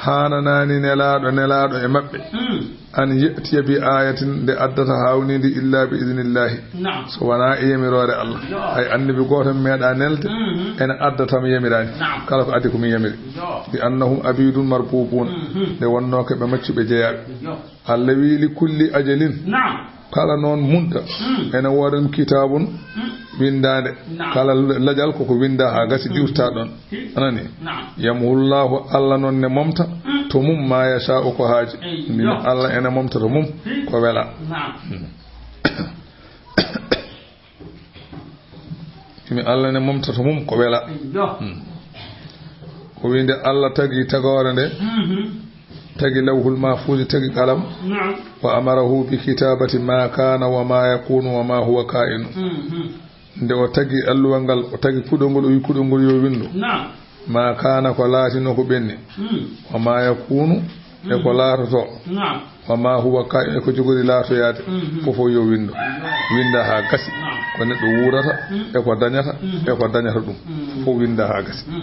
Haananaani nelaaɗo, nelaaɗo e maɓɓe. Mm. An ya'tiya bi ayatin, nde addata haawniindi illa bi idnillahi. نعم. So wonaa e yamiroore Allah. Yo. Hay annabi gooto meeɗaa nelde, Mhm. ene adda taw mi yamiraani. نعم. Kala ko addi ko mi yamiri. Yo. Bi annahum abidun marbubun. Mhm. Nde wonnoo ko ɓe maccuɓe jeyaaɓe. Yo. Allah wi, "Li kulli ajalin." نعم. Kala noon munta, Mm. ene wooda ɗum kitaabun Mm. winndaande. نعم. Kala lajal koko winnda haa gasi Mm. diwta ɗon. Hi. Anani? نعم. Yamhullahu, Allah noon ne momta Mm. to mum ma yasha'u ko haaji. Eyyo. Min Allah ene momta to mum Hi. ko wela. نعم. Mm. Mi Allah ne momta to mum ko wela. Eyyo. Hmm. Ko winde Allah tagi tagoore nde, Mhm. tagi lawhul mahfuuzi, tagi qalam. نعم. Wa amarahu bi kitabati ma kana wa ma yakunu wa ma huwa kainu. Mhm. Nde o tagi alluwal ngal, o tagi kuɗol ngol, o wi kuɗol ngol yo windu. نعم. Ma kana, ko laatino ko ɓenni. Hmm. Wa ma yakunu, e ko laatotoo. Naam. Wa ma huwa kaa'in, e ko jogori laatoyaade. Mhm. Fof o yo winndo. Yo. Winnda haa gasi. Naam. Ko neɗɗo wuurata, mhm, e ko dañata, mhm, e ko dañata ɗum. Mhm. Fof winnda haa gasi. Mhm.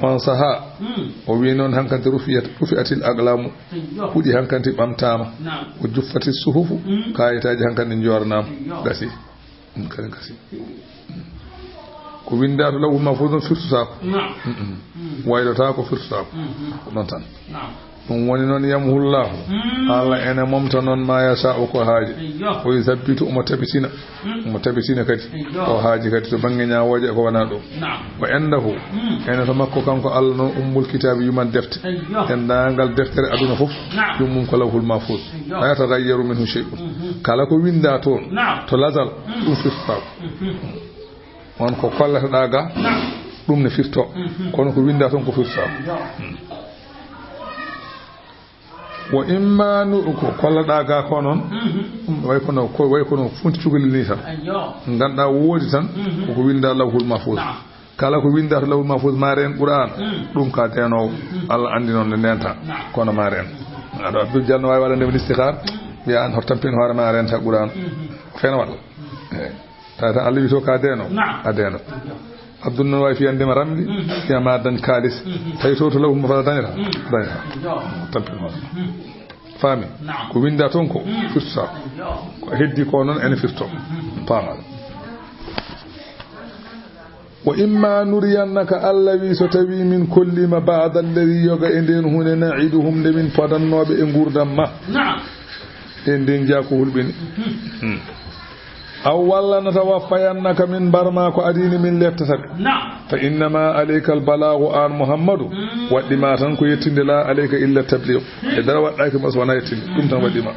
On sahaa, mhm, o wii noon hankanti rufiyat, rufi'atil aqlaamu. Yo. Kuɗi hankanti ɓamtaama. Naam. O juffati suhufu, mhm, kaayitaaji hankanti njoornaama. Yo. Gasi. Ɗum kadi gasi. Ko winndaa to lawhul mahfuus noon firtotaako. Naam. Mm-mm. Mm. Waylotaako, firtotaako. Mm-hmm. Ko ɗon tan. Naam. Ɗum woni noon, yamhullaahu. Mm. Allah ene momta noon ma yashaa'u ko haaji. Eyyo. O yusabbitu, omo tabitina. Mm. Omo tabitina kadi. Eyyo. Ko haaji kadi to bannge ñaawooje e ko wonaa ɗum. Naam. Wa indahu. Mm. Ene to makko kanko Allah noon ummul kitaabi, yuman defte. Eyyo. Denndaangal deftere aduna fof. Naam. Ɗum mum ko lawhul mahfuus. Eyyo. La yataghayyaru minhu shay'un. Mhm. Kala ko winndaa toon, naam, to lazal, mm, ɗum firtotaako. Mhm. On ko kollataɗaa ga, naam, ɗum ne firtoo. Mhm. Kono ko winndaa toon ko firtotaako. Yo. Mm. Wa imma nu-, ko kollaɗaa ga ko noon, mhm, ɗum way kono, ko way kono funti cukalel ni tan. Ayyo. Ngannduɗaa woodi tan, mhm, koko winndaa lawhul mahfuus. Naam. Kala ko winndaa to lawhul mahfuus, ma reen Qur'aan, mm, ɗum ka deenoowo. Mm. Allah anndi noon nde ndeentaa. Naam. Kono ma reen. Mm. Aɗo Abdul Jalal no waawi waɗande min istixaar, mm, wiya aan hoto tampin hoore ma, a reenta Qur'aan. Mm. Feena waɗa. Mm. Eey. Tawi tan Allah wi to ka deenoowo. Naam. A deeno. Abdul no waawi fiyande ma ramli, mm, wiya ma dañ kaalis. Mm. Tawi to, to lawhul mahfuus a dañata. Mm. A dañata. Yo. Tampin hoore. Mm. Faami? Naam. Ko winndaa toon ko, mm, firtotaako. Yo. Ko heddi ko noon ene firtoo. Mm. Paamal. Wa imma nuriyannaka, Allah wi, so tawi min kolliima ba'da alladhi, yoga e ndeen huunde, na'iduhum, nde min podannooɓe e nguurndam ma. Naam. E ndeen jaa ko hulɓini. Mhm. Hmm. Aw walla natawaffayannaka, min mbarma ko adii ni min lettata ɓe. Naam. Fa innama alayka albalaagu, aan Muhammadu, mm, waɗɗi ma tan ko yettinde, la alayka illa tabliigu. Mm. E dara waɗɗaaki ma so wonaa yettinde. Ɗum tan waɗɗi ma.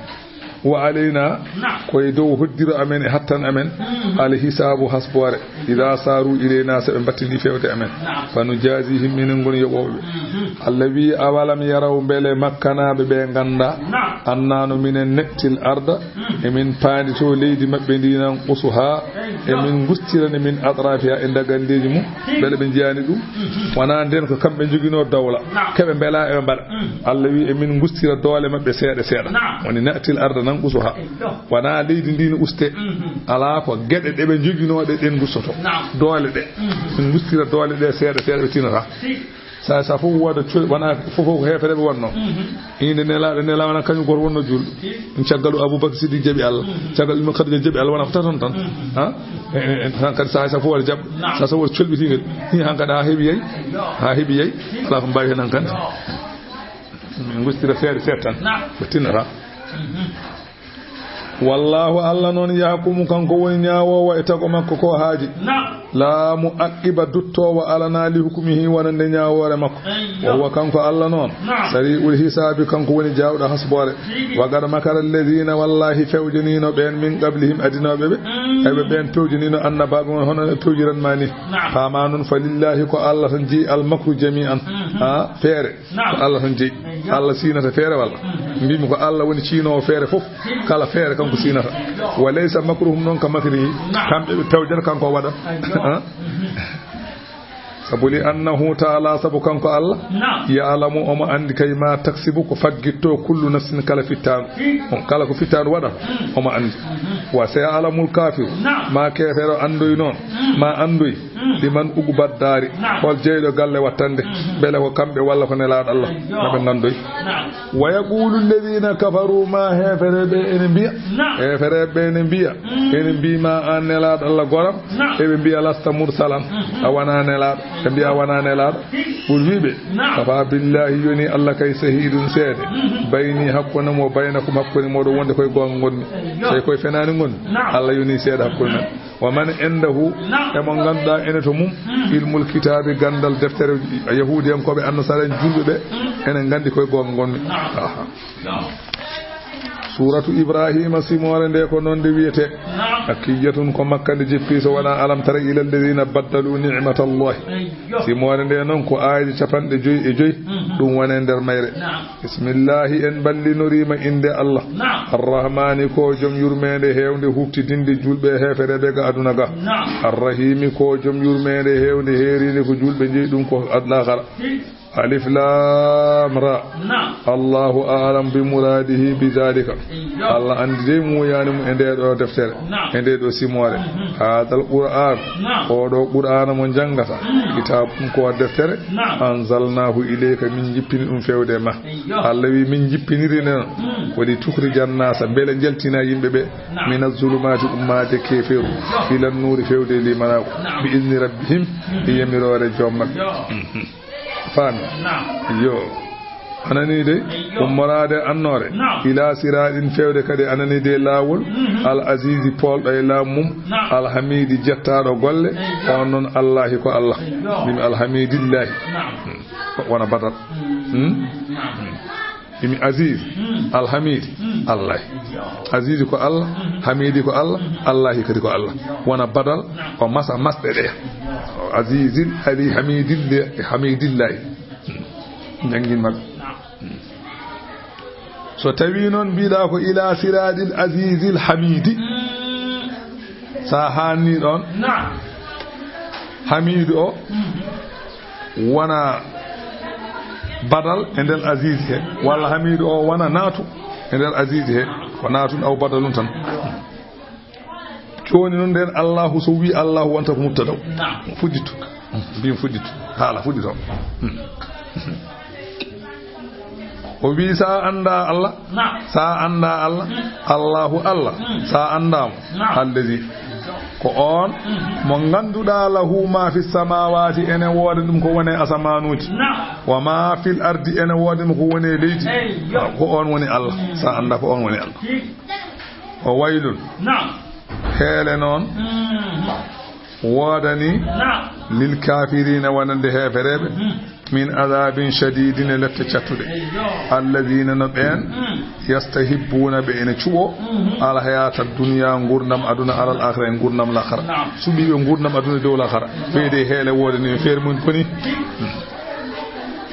Wa alayna, naam, ko e dow hoddiro amen e hattan amen, mhm, alhisaabu, hasboore, ida saaru ilayna, so ɓe mbattindii feewde amen. Naam. Fa nujaazihim, minen ngoni yoɓooɓe ɓe. Mhm. Allah wi, awalam yaraw, mbele Makkanaaɓe ɓe nganndaa, naam, annaa no minen na'til arda, mhm, emin paanditoo leydi maɓɓe ndi, nanqusuhaa, emin ngustirani min atrafiha, e ndagandeeji mum, mbele ɓe njiyaani ɗum. Mhm. Wonaa ndeen ko kamɓe njoginoo dowla, naam, keɓe mbela eɓe mbaɗa. Mhm. Allah wi, emin ngustira doole maɓɓe seeɗa seeɗa. Naam. Woni na'til arda nanqusuhaa. Eyyo. Wonaa leydi ndi no ustee. Mhm. Alaa, ko geɗe ɗe ɓe njoginoo ɗe, ɗen ngustoto. Naam. Doole ɗe. Mhm. Min ngustira doole ɗe seeɗa seeɗa, ɓe tinata. Si. Sa, sa fof wooda col-, wona fof ko heefereɓe wonno. Mhm. Inde nelaaɗo, nelaaɗo wona kañum gooto wonno juulɗo. Si. Caggal o Abubakar Siddiq jaɓi Allah. Mhm. Caggal Ummu Khadija jaɓi Allah, wona ko taton tan. Mhm. Ha? E, e, e, tan kadi sa, sa fof wooda jaɓ. Naam. Sa, sa wooda colɓitingel. Ni hankadi ha heɓi yay. Yo. Ha heɓi yay. Si. Alaa ko mbaawi hen hankadi. Yo. Min ngustira seeɗa seeɗa tan. Naam. Ɓe tinnata. Mhm. Wallaahu, Allah noon, yahkumu, kanko woni ñaawoowo e tago makko ko haaji. Naam. Laa mu'aqqiba, duttoowo alanaa, li hukmihi, wonande ñaawoore makko. Eyyo. Wa huwa, kanko Allah noon, naam, sari'ul hisaabi, kanko woni jaawɗo hasboore. Tigi. Wa qad makara alladhiina, wallaahi, fewjaniino ɓeen, min qablihim, adinooɓe ɓe. Mm. Aywa, ɓeen pewjaniino annabaaɓe mon, hono ɓe pewjiran ma ni. Naam. Faamaa noon, fa lillaahi, ko Allah tan jeyi, al makru jamii'an. Mhm. Ha, feere. Naam. Ko Allah tan jeyi. Eyyo. Allah siinata feere walla? Mhm. Mbimi ko Allah woni ciinoowo feere fof. Kala feere kanko siinata. Eyyo. Wa laysa makruhum noon ka makrihi. Naam. Kamɓe ɓe pewjata, kanko o waɗa. Eyyo. Ha? Mhm. Sabu li annahu ta'ala, sabu kanko Allah, naam, ya'lamu, omo anndi kay ma taksibu, ko faggitto, kullu nafsin, kala fittaandu. Hi. On kala ko fittaandu waɗata, mhm, omo anndi. Mhm. Wa saya'lamul kaafiru, naam, ma keefeero anndoy noon, mhm, ma anndoy. Mm. Liman uqbad daari. Naam. Hol jeyɗo galle wattande? Mhm. Mbele ko kamɓe walla ko nelaaɗo Allah? Eyyo. Ma ɓe nganndoy. Naam. Wa yaqulu alladhina kafaru, ma heefereɓe ene mbiya. Naam. Heefereɓe ene mbiya. Mm. Ene mbi ma an nelaaɗo Allah goram. Naam. Eɓe mbiya lasta mursalan. Mhm. A wona nelaaɗo. Ɓe mbiya a wona nelaaɗo. Hi. Ɓur wiɓe. Naam. Kafa billahi, yoni Allah kay sahidun seede. Mhm. Bayni, hakkunde mo, baynakum, hakkunde moɗon wonde koye goonga ngonmi. Eyyo. Tawi koye fenaani ngonmi. Naam. Allah yoni seede hakkunde men. Wa man indahu, naam, e mo ngannduɗaa ene to mum, mm, ilmul kitaabi, ganndal deftere, Yahuudiyankooɓe, Annasaara en, juulɓe ɓe, mm, ene nganndi koye goonga ngonmi. Naam. Aha. Naam. Suuratu Ibraahiima, simoore nde ko noon nde wiyetee. Naam. Makkiyatun, ko Makka nde jippi, so wonaa alam tara ila alladhina baddalu ni'matallahi. Eyyo. Simoore nde noon ko aayeeje capanɗe joyi e joyi, mhm, ɗum woni e nder mayre. Naam. Bismillahi, en mballinorii ma innde Allah. Naam. Arrahmani, ko joom yurmeende heewnde huuɓtidinde juulɓe e heefereɓe ga aduna ga. Naam. Arrahimi, ko joom yurmeende heewnde heeriinde ko juulɓe njeyi ɗum ko ad-, laakhara. Hi. Alif Lam Ra. Naam. Allahu a'lam bi muradihi bi dhalika. Iyo. Allah anndi dey muuyani mo e ndee ɗoo deftere, naam, e ndee ɗoo simoore. Mhm. Haadal Qur'aan, naam, oo ɗoo Qur'aana mo njanngata, mm, kitaabun ko deftere, naam, anzalnaahu ilayka, min njippini ɗum fewde ma. Iyo. Allah wi min njippiniri nden, mm, ko li tukhrijan naasa, mbele njaltina yimɓe ɓe, naam, mina zulumaati, ummaade keefeeru, iyo, ilan nuuri, fewde liimanaaku, naam, bi izni rabbihim, mm, e yamiroore joom maɓɓe. Iyo. Mhm. Faami? Naam. Yo. Anani de, eyyo, ummoraade annoore. Naam. Ila siraaɗin, fewde kadi anani de laawol. Mhm. Al azizi, poolɗo e laamu mum. Naam. Al hamidi, jettaaɗo golle. Eyyo. On noon Allahi ko Allah. Eyyo. Mbimi alhamidillahi. Naam. Hmm. Ko wona badal. Hmm. Hmm? Naam. Hmm. Mbimi aziz. Hmm. Alhamidi. Hmm. Allahi. Eyyo. Azizi ko Allah. Hmm. Hamidi ko Allah. Hmm. Allahi kadi ko Allah. Eyyo. Wona badal. Naam. Ko masa masɗe ɗe. Eyyo. Azizin ali hamidillah-, hamidillahi. Janngin maɓɓe. So tawi noon mbiɗa ko ila siraɗil azizil hamidi, sa hanni ɗon, hamidu o wona badal e nder azizi he, walla hamidu o wona naatu e nder azizi he, ko naatun aw badalun tan. Jooni noon nden Allahu, so wii Allahu wonta ko mubtadaw. Naam. Fuɗɗitu. Mbimi fuɗɗitu. Haala fuɗɗito. Hmm. O wii sa annda Allah. Naam. Sa annda Allah. Hmm. Allahu Allah. Hmm. Sa annda mo. Naam. Allazi. Ko on, hmm, mo ngannduɗaa lahu ma fi samawati, ene wooda ɗum ko woni e asamanuuji. Naam. Wa ma fil ardi, ene wooda ɗum ko woni e leydi. Eyyo. Ko on woni Allah. Hmm. Sa annda ko on woni Allah. Hmm. O waylun. Naam. Heele noon. Mhm. Woodani. Naam. Lil kafirina, wonande heefereɓe. Mhm. Min adabin shadidin, e lette cattuɗe. Eyyo. Alladina, no ɓeen. Mhm. Yastahibbuna, ɓe ene cuɓo. Mhm. Alhayata dunya, ngurdam aduna, alal akhira, e ngurdam lakhara. Naam. Suɓiiɓe ngurdam aduna dow lakhara. Eyyo. Feyde heele woodani ɓe feere mum boni. Mhm.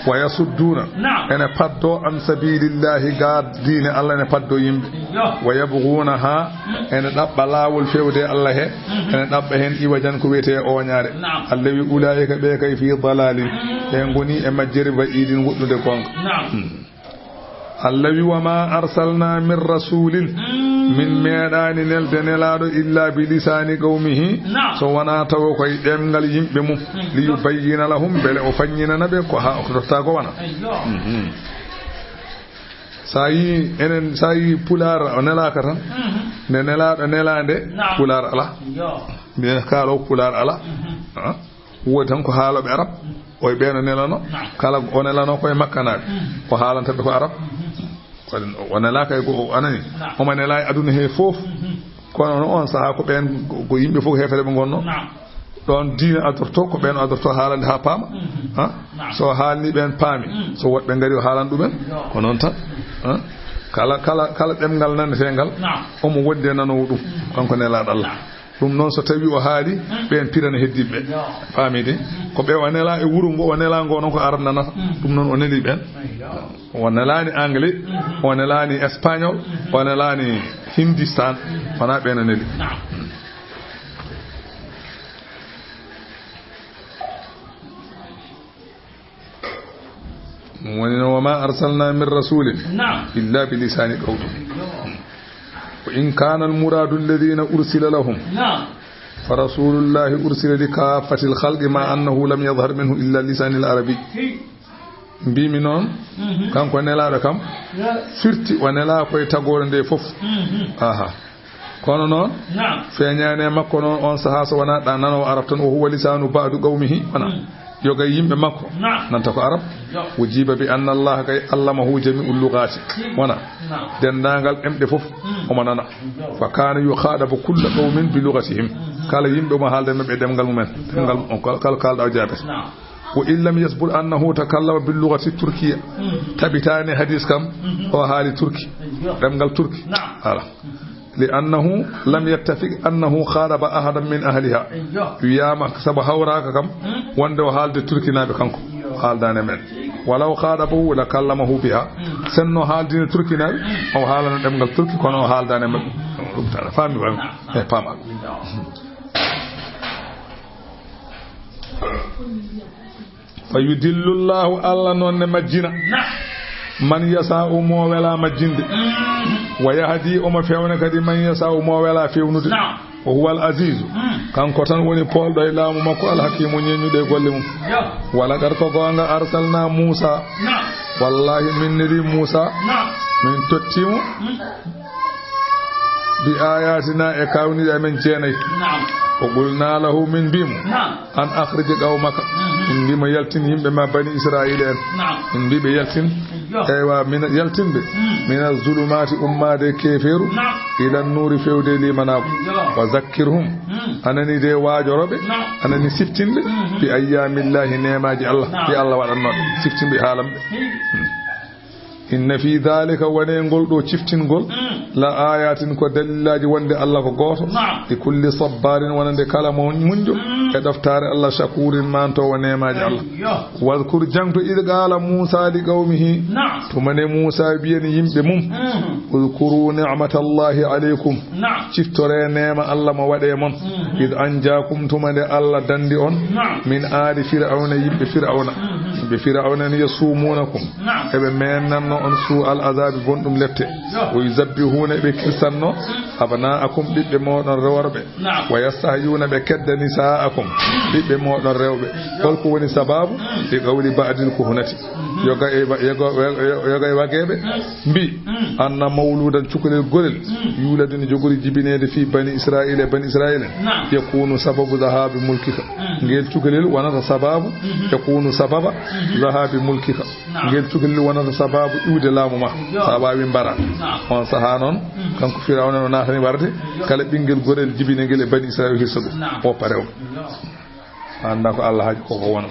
Wa yasudduna, naam, ene paddo an sabilillahi, ga diine Allah ene paddo yimɓe. Yo. Wa yabghunaha, mm, ene ɗaɓɓa laawol fewde Allah he, mhm, ene ɗaɓɓa heen iwajan ko wiyetee ooñaare. Naam. Allah wi ulaa'ika ɓe kay fi dalalin, mm, ɓe ngoni e majjere ba'idin woɗɗude goonga. Naam. Hmm. Allah wi wa ma arsalna min rasulin, mm, min meeɗaani nelde nelaaɗo illa bi lisani qawmihi, naam, so wonaa tawa koye ɗemngal yimɓe mum. Li yubayyina lahum, mbele o faññinana ɓe ko haa o totta ko wona. Eyyo. Mhm. So a yii enen, so a yii Pulaar o nelaaka tan, mhm, nde nelaaɗo nelaande, naam, Pulaar alaa. Yo. Mbiyen kaalo Pulaar alaa. Mhm. Ah, woodi tan ko haalooɓe Arab. Mhm. Oye ɓeen o nelano. Naam. Kala o nelano koye Makkanaaɓe. Mhm. O haalanta ɓe ko Arab. Mhm. Kono o nelaaka e go-, o anani. Naam. Omo nela e aduna he fof. Mhm. Kono no on sahaa ko ɓeen, ko, ko yimɓe fof heefere ɓe ngonno. Naam. Ɗoon diina adorto, ko ɓeen adorto haalande haa paama. Mhm. Ha? Naam. So haalni ɓeen paami. Mm. So woɗɓe ngari o haalan ɗumen. Yo. Ko noon tan. Ha? Kala, kala, kala ɗemngal naneteengal, naam, omo wondi e nanoowo ɗum. Mm. Kanko nelaaɗo Allah. Naam. Ɗum noon, so tawi o haali, mm, ɓeen pirana heddiiɓe ɓe. Yo. Faami de? Mm. Ko ɓe o nela e wuro ngo, o nela ngo noon ko Arab nanata. Mm. Ɗum noon o neli ɓeen. Yo. O nelaani anglais, mm-hmm, o nelaani espagnol, mm-hmm, o nelaani Hindistan, mm-hmm, wonaa ɓeen o neli. Naam. Ɗum woni noon, wa ma arsalna min rasulin, naam, illa bi lisani qawmi. Wa in kana al muradu alladhina ursila lahum, naam, fa rasulullahi ursila li kaffati al khalqi ma annahu lam yadhhar minhu illa lisani al arabi. Hi. Mbimi noon, mhm, kanko nelaaɗo kam, ya, firti o nelaa koye tagoore nde fof. Mhm. Aha. Kono noon, naam, feeñaani e makko noon on sahaa so wonaa ɗa nanoowo Arab tan, o huwa lisanu ba'du qawmihi, wona, mm, yoga yimɓe makko, naam, nanta ko Arab. Yo. Ujiba bi anna Allah kay allamahu jami'ul lughati. Mm. Wona, naam, denndaangal ɗemɗe fof, mm, omo nana. Yo. Fa kana yukhadabu kulla qawmin bi lughatihim. Mm. Kala yimɓe omo haalda e maɓɓe ɗemngal mumen. Yo. Ɗemngal on kala, kala kaalɗa o jaabete. Naam. Wa in lam yasbut annahu takallama bil lughati turkiya. Mm. Tabitaani hadis kam, mm-hmm, o haali turki. Yo. Ɗemngal turki. Naam. Voilà. Li annahu lam yattafiq annahu khadaba ahadan min ahliha. Eyyo. Wiyaama sabu hawraaka kam, hmm, wonde o haalde turkinaaɓe kanko. Eyyo. Haaldaani men. Walaw khadabahu la kallamahu biha. Hmm. Senno haaldino turkinaaɓe, hmm, o haalana ɗemngal turki, kono o haaldaani e maɓɓe. Ɗum tan, a faami, faami. Naam, naam. E paama. Naam. Fa yudillu Allahu, Allah noon ne majjina. Naam. Man yasa'u, mo wela majjinde. Mhm. Wa yahdi, omo fewna kadi man yasa'u, mo wela fewnude. Naam. Wa huwa al-azizu. Mm. Kanko tan woni poolɗo e laamu makko, al-hakimu, ñeññuɗo e golle mum. Yo. Wa laqad, ko goonga, arsalna Musa. Naam. Wallahi, min neli Musa. Naam. Min totti mo. Mm. Bi ayatina, e kawniiɗe amen jeenayi. Naam. Wa qulna lahu, min mbi mo. Naam. An akhrij qawmaka. Mhm. Min mbi mo, yaltin yimɓe ma, bani Israila en. Naam. Min mbi ɓe, yaltin. Yo. Eywa, min yaltin ɓe. Mm. Mina zulumati, ummaade keefeeru. Naam. Ila nuuri, fewde limanaagu. Yo. Wa zakkirhum. Mm. Anani de waajoroɓe. Naam. Anani siftinɓe. Mhm. Bi ayyamillahi, neemaaji Allah. Naam. Ɗi Allah waɗannooɓe. Siftinɓe haalamɓe. Hey. Mm. Inna fi dhalika, wonee ngol ɗo ciftingol, Mm. la ayatin, ko dalilaaji wonde Allah ko gooto, Naam. li kulli sabbarin, wonande kala mo muñjo, Mm. e ɗoftaare Allah, shakurin, maantoowo neemaaji Allah. Yo. Wadhkur, jaŋto, idh qala Musa li qawmihi, Naam. tuma nde Musa wiyani yimɓe mum, Mm. udhkuru ni'matallahi alaykum, Naam. Ciftore neema Allah mo waɗe mon. Mhm. Id anjaakum, tuma nde Allah dandi on. Naam. Min aali Fir'awna, yimɓe Fir'awna. Mhm. Yimɓe Fir'awna ni yasumunakum. Naam. Eɓe mennanno on su al azabi, bonɗum lepte. Yo. Wa yuzabbihuna, eɓe kirsanno. Mm. Abnaakum, ɓiɓɓe moɗon reworɓe. Naam. Wa yastahyuna, ɓe kedda nisaakum. Mm. Ɓiɓɓe moɗon rewɓe. Yo. Holko woni sababu? Mm. Li qawli ba'dil kuhunati. Mhm. Yoga e wa-, yoga, yoga, yoga e wageɓe. Mm. Mbi, Mm. anna mawludan, cukalel gorel, Mm. yuladu, ne jogori jibineede, fi bani Israila, e bani Israila en. Naam. Yakunu sababu dhahabi mulkika. Mm. Ngel cukalel wonata sababu, Mhm. yakunu sababa Mhm. dhahabi mulkika. Naam. Ngel cukalel wonata sababu iwde laamu ma. Yo. Sa wawi mbara. Naam. On saha noon, Mm. kanko Firawna no natani warde, Yo. kala ɓinngel gorel jibinegel e bani Israila, hirsa ɗum. Naam. O parew. Yo. Annda ko Allah haaji ko, ko wona.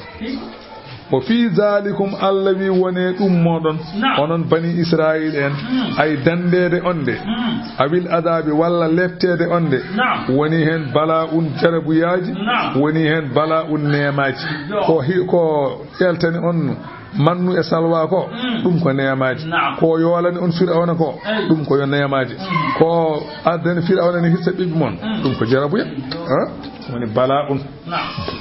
Wa fi zalikum, Allah wi, wone ɗum moɗon, Naam. onon bani Israil en, Mm. ay dandeede on de, Mm. awil adabi, walla lepteede on de, Naam. woni heen bala'un, jarabuyaaji, Naam. woni heen bala'un, neemaaji. Yo. Ko hi-, ko ƴeltani on mannu e salwa ko, Mm. ɗum ko neemaaji. Naam. Ko yoolani on Firawna ko, Ey. ɗum ko yo neemaaji. Mm. Ko addani Firawna ni hirsa ɓiɓɓe mon, Mm. ɗum ko jarabuya. Yo. Ha? Woni bala'un. Naam.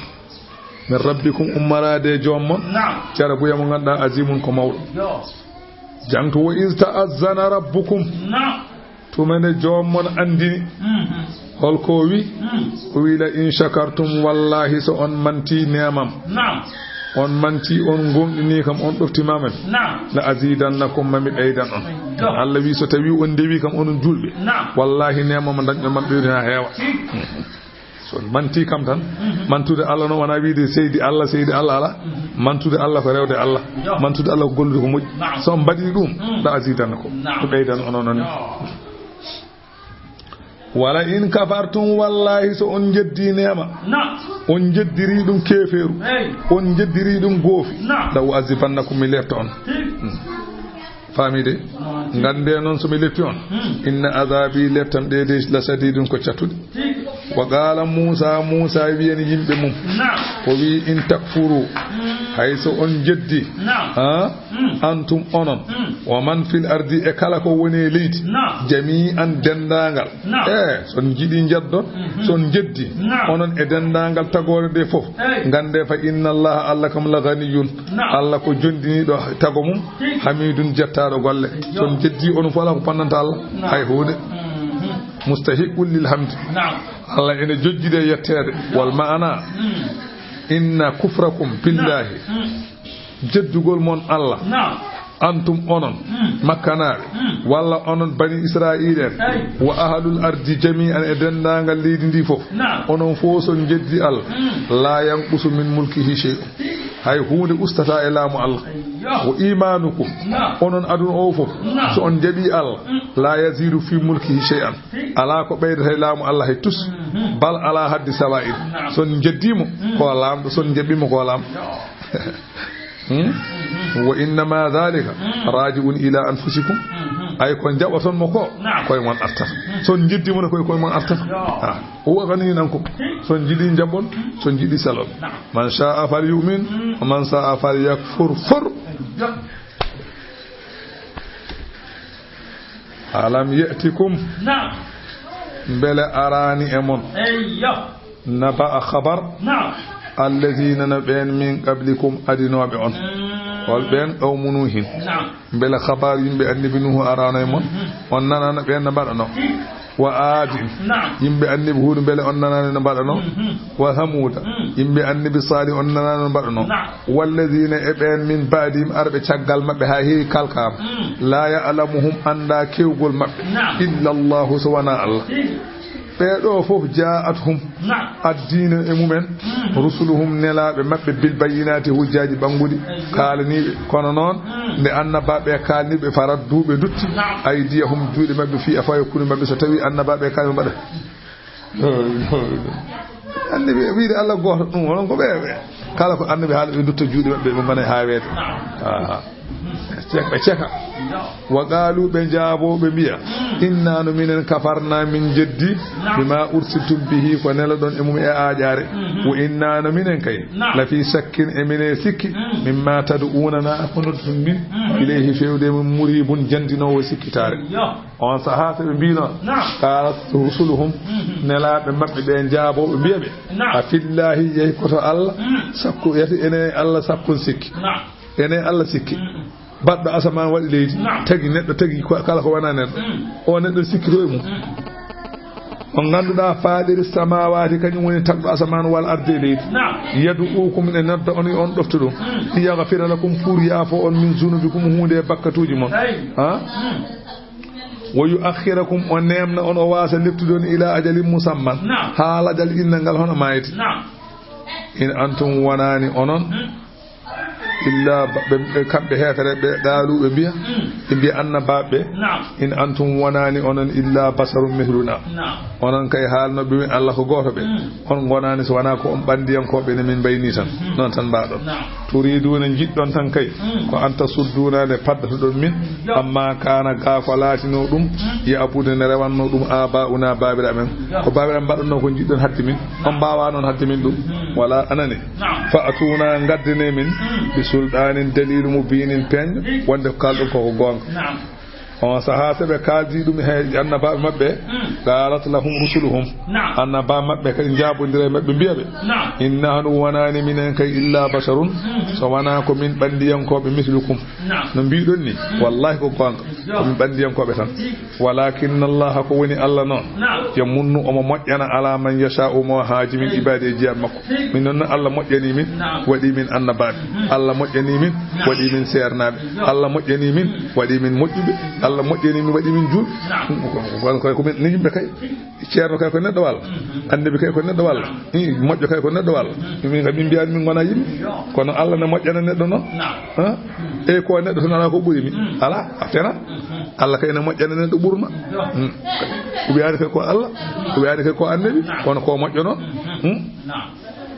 Min rabbikum, ummaraade e joom mon. Naam. Jarabuya mo ngannduɗaa, azimun, ko mawɗo. Yo. Jaŋto, wa iz ta'azzana rabbukum. Naam. Tuma nde joom mon anndini. Mhm. Holko o wi? Mm. O wi, la in shakartum, wallahi, so on manti neemam. Naam. On manti, on gonɗini kam, on ɗoftimaama mi. Naam. La azidannakum, mami ɓeydan on. Yo. Allah wi, so tawi on ndewi kam, onon julɓe. Naam. Wallahi, neema mo dañɗon man ɓeydi ha heewa. Ci. Mhm. So manti kam tan, Mhm. mantude Allah noon wona wiide seydi Allah, seydi Allah ala. Mhm. Mantude Allah ko rewde Allah. Yo. Mantude Allah ko gollude ko moƴƴi. Naam. So on mbaɗi ɗum, Mm. la azidannakum. Naam. Ko ɓeydan onon noon. Yo. Wala in kafartum, wallahi, so on jeddi neema. Naam. On jeddiri ɗum keefeeru. Hey. On jeddiri ɗum goofi. Naam. La u'azibannakum, mi lepta on. Hi. Mm. Faami de? Naam. Ngannde noon, so mi lepti on, Hmm. inna azabi, leptam ɗe de, la shadidun, ko cattuɗe. Tigi. Wa qala Musa, Musa wiyani yimɓe mum. Naam. O wi, in takfuru, Hmm. hay so on jeddi, Naam. ha? Hmm. Antum, onon, Hmm. wa man fil ardi, e kala ko woni e leydi, Naam. jami'an, denndaangal. Naam. E, so on njiɗi njeddon, Mhm. so on jeddi, Naam. onon e denndaangal tagoore nde fof, Hey. ngannde fa inna Allah, Allah kam la ghaniyun, Naam. Allah ko jonndiniiɗo tago mum, Tigi. hamidun, jettaaɗo golle. Yo. So on jeddi, onon fof alaa ko ponnanta Allah, Naam. hay huunde. Mhm. Mustahiqqun lil hamdi. Naam. Allah ene jojjide yetteede. Yo. Wal maana, Hmm. inna kufrakum billahi. Naam. Hmm. Jeddugol mon Allah. Naam. Antum, onon, Hmm. Makkanaaɓe, Hmm. walla onon bani Israa'iila en, Hey. wa ahlul ardi jami'an, e denndaangal leydi ndi fof. Naam. Onon fof, so on jeddi Allah, Hmm. la yanqusu min mulkihi shay'un. Hay huunde ustataa e laamu Allah. Ayyo. Wa imanukum, Naam. onon aduna o fof, Naam. so on njaɓi Allah, Hmm. la yazidu fi mulkihi shay'an. Hi. Alaa ko ɓeydata e laamu Allah hay tus. Mhm. Bal ala haddi sawa'in. Naam. So on njeddimo, Hmm. ko laamɗo, so on njaɓimo, ko laamɗo. Yo. Hmm? Mhm. Wa innama dhalika Hmm. raji'un ila anfusikum. Mhm. Ay ko njaɓaton mo ko, Naam. koye mon artata. Hmm. So on njeddimo ne, koye, koye mon artata. Yo. Ah. Huwa ghaniyun ankum. Hmm. So on njiɗi njaɓon, so on njiɗi selon. Naam. Man sha'a falyu'min, Hmm. wa man sha'a falyakfur. Fur. Yo. Alam ya'tikum. Naam. Mbele araani e mon. Eyyo. Naba'a khabar. Naam. Alladina no ɓeen min qablikum adinooɓe on. Mm. Hol ɓeen? Qawmu Nuuhin. Naam. Mbele habar yimɓe annabi Nuuhu araano e mon? Mhm. On nanaano ɓeen no mbaɗanoo? Wa Aadin. Naam. Yimɓe annabi Huudu, mbele on nanaano no mbaɗanoo? Mhm. Wa Hamuuda. Mm. Yimɓe annabi Saalih, on nanaano no mbaɗanoo? Naam. Walladina e ɓeen min baadihim arɓe caggal maɓɓe haa heewi kalkaama. Mm. Laa ya'lamuhum anndaa keewgol maɓɓe. Naam. Illa Allahu so wanaa Allah. Mm. Ɓee ɗoo fof jaa'at hum. Naam. Addiino e mumen. Mm. Rusuluhum nelaaɓe maɓɓe bil bayyinaati hujjaaji ɓannguɗi. Ayyo. Kaalaniiɓe. Kono noon, mm, nde annabaaɓe kaalniiɓe farat duuɓe ndutti. Naam. Aydiyahum juuɗe maɓɓe fii afwaahi kundu maɓɓe so tawii annabaaɓe kaalniiɓe mbaɗa. Annabi wiide Allah gooto ɗum onon ko ɓe, ɓe. Kala ko annabi haala ɓe ndutta juuɗe maɓɓe ɓe mbana e haaweede. Naam. Aha. Cek-, ɓe ceka. Wa qaalu, ɓe njaaboo, ɓe mbiya, "Inna no minen kafarna min jeddi, bima ursiltum bihi, ko neloɗon e mum e aaƴaare. Wo inna no minen kay, la fi shakkin, e minen sikki, mimma tad'unana, ko nodduɗon min, ilayhi, fewde e mum, muribun, jandinoowo sikkitaare." On sahaa so ɓe mbiino, qaalat rusuluhum, nelaaɓe maɓɓe ɓe njaaboo, ɓe mbiya ɓe, "A fillahi, yehi ko to Allah, sakku, yati ene Allah sakkun sikki." Ene Allah sikki. Baɗɗo asamaan waɗi leydi, naam, tagi neɗɗo, tagi ko, kala ko wonaa neɗɗo. Mm. O neɗɗo sikkito e mum. Mm. Mo ngannduɗaa faaɗiri samaawaati, kañum woni tagɗo asamaan wal ardi e leydi. Naam. Yad'uukum, ene nodda on, yo on ɗoftu ɗum. Mm. Li yaghfira lakum, fur yaafo on, min zunubikum, huunde e bakkatuuji mon. Ay. Ha? Mm. Wa yu'akhkhirakum, o neemna on, o waasa leptude on, ila ajalin musamman. Naam. Haa lajal innal ngal hono maayde. Naam. In antum, wonaani onon. Mm. Illa ba-, ɓe, ɓe, kamɓe heefere ɓe, qaalu, ɓe mbiya, mm, ɓe mbiya annabaaɓe ɓe, naam, "In antum, wonaani onon, illa basharun mithluna." Naam. Onon kay haalnooɓe min Allah ko gooto ɓe. Mm. On ngonaani so wonaa ko on ɓanndiyankooɓe ne min mbayni tan. Mm. Noon tan mbaɗon. Naam. Turiduuna, njiɗɗon tan kay, mm, ko an tasudduna, nde paddatoɗon min. Yo. Amma kaana, gaa ko laatinoo ɗum, mm, ya'budu, ne rewannoo ɗum, abaa'una, baabiraaɓe men. Yo. Ko baabiraaɓe mbaɗannoo ko njiɗɗon hadde min. On mbaawaa noon hadde min ɗum. Mm. Wala, anani. Naam. Fa'tuna, ngaddane min, mm, bi sultaanin, daliilu mubiinin, peeñɗo, mm, wonde ko kaalɗon ko ko goonga. Naam. On sahaa so ɓe kaaldi ɗum he annabaaɓe maɓɓe, mm, qaalat lahum rusuluhum. Naam. Annabaaɓe maɓɓe kadi njaabondira e maɓɓe, mbiya ɓe, naam, "In nahnu, wonaani minen kay, illa basharun, mm, so wonaa ko min ɓanndiyankooɓe, mislukum." Naam. No mbiɗon ni, mm, wallahi ko goonga. Yo. Ko min ɓanndiyankooɓe tan. Walakinna Allaha, ko woni Allah noon, naam, yamunnu, omo moƴƴana, ala man yasha'u, mo haaji min, ibaadi, e jiyaaɓe makko. Min noon, Allah moƴƴani min, naam, waɗi min annabaaɓe. Mhm. Allah moƴƴani min, naam, waɗi min seernaaɓe. Yo. Allah moƴƴani min, mm, waɗi min moƴƴuɓe. Allah moƴƴani min, waɗi min juulɓe. Naam. Ko, ko, ko, ko min ni yimɓe kay. Ceerno kay ko neɗɗo walla? Mhm. Annabi kay ko neɗɗo walla? Naam. I, moƴƴo kay ko neɗɗo walla? Mhm. Min kam min mbiyaani min ngonaa yimɓe. Yo. Kono Allah ne moƴƴana neɗɗo noon. Naam. Ha? Mm. E ko neɗɗo tan alaa ko ɓuri mi. Mm. Alaa, a fena. Mhm. Allah kay ne moƴƴana neɗɗo ɓurma. Yo. Mm. O wiyaani kay ko Allah, o wiyaani kay ko annabi, naam, kono ko moƴƴo noon. Mhm. Mm. Naam.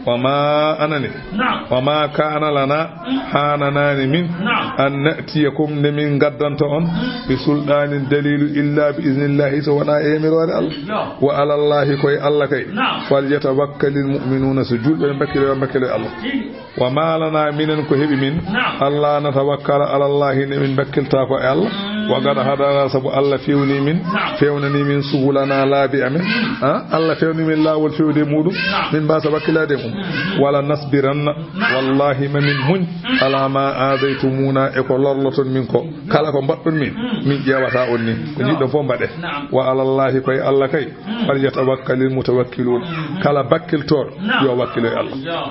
Wa ma anani. Naam. Wa ma kana lana, mm, haananaani min, naam, an na'tiyakum, nde min ngaddanto on, mm, bi sultaanin, daliilu, illa bi iznillahi, so wonaa e yamiroore Allah. Yo. Wa alallahi, ko e Allah kay. Naam. Falyatawakkalil mu'minuuna, so juulɓe ne mbakkilo, yo mbakkilo e Allah. Tigi. Wa ma lana, minen ko heɓi min, naam, alla natawakkala ala Allahi, nde min mbakkiltaa ko e Allah. Mm. Wa qad hadana, sabu Allah fewni min, naam, fewnani min subulana, laabi amen. Mm. Ha? Allah fewni min laawol fewde e muɗum, naam, min mbasa wakkilaade e mum. Mm. Wala nasbiranna, naam, wallahi ma min muñ, mm, ala ma aadaytumuna, e ko lorloton min ko. Kala ko mbaɗɗon min, mm, min ƴeewata on ni. Ko, yo, njiɗɗon fof mbaɗe. Naam. Wa ala Allahi, ko e Allah kay, mm, falyatawakkalil mutawakkilun. Mm. Kala bakkiltooɗo, naam, yo wakkilo e Allah. Yo.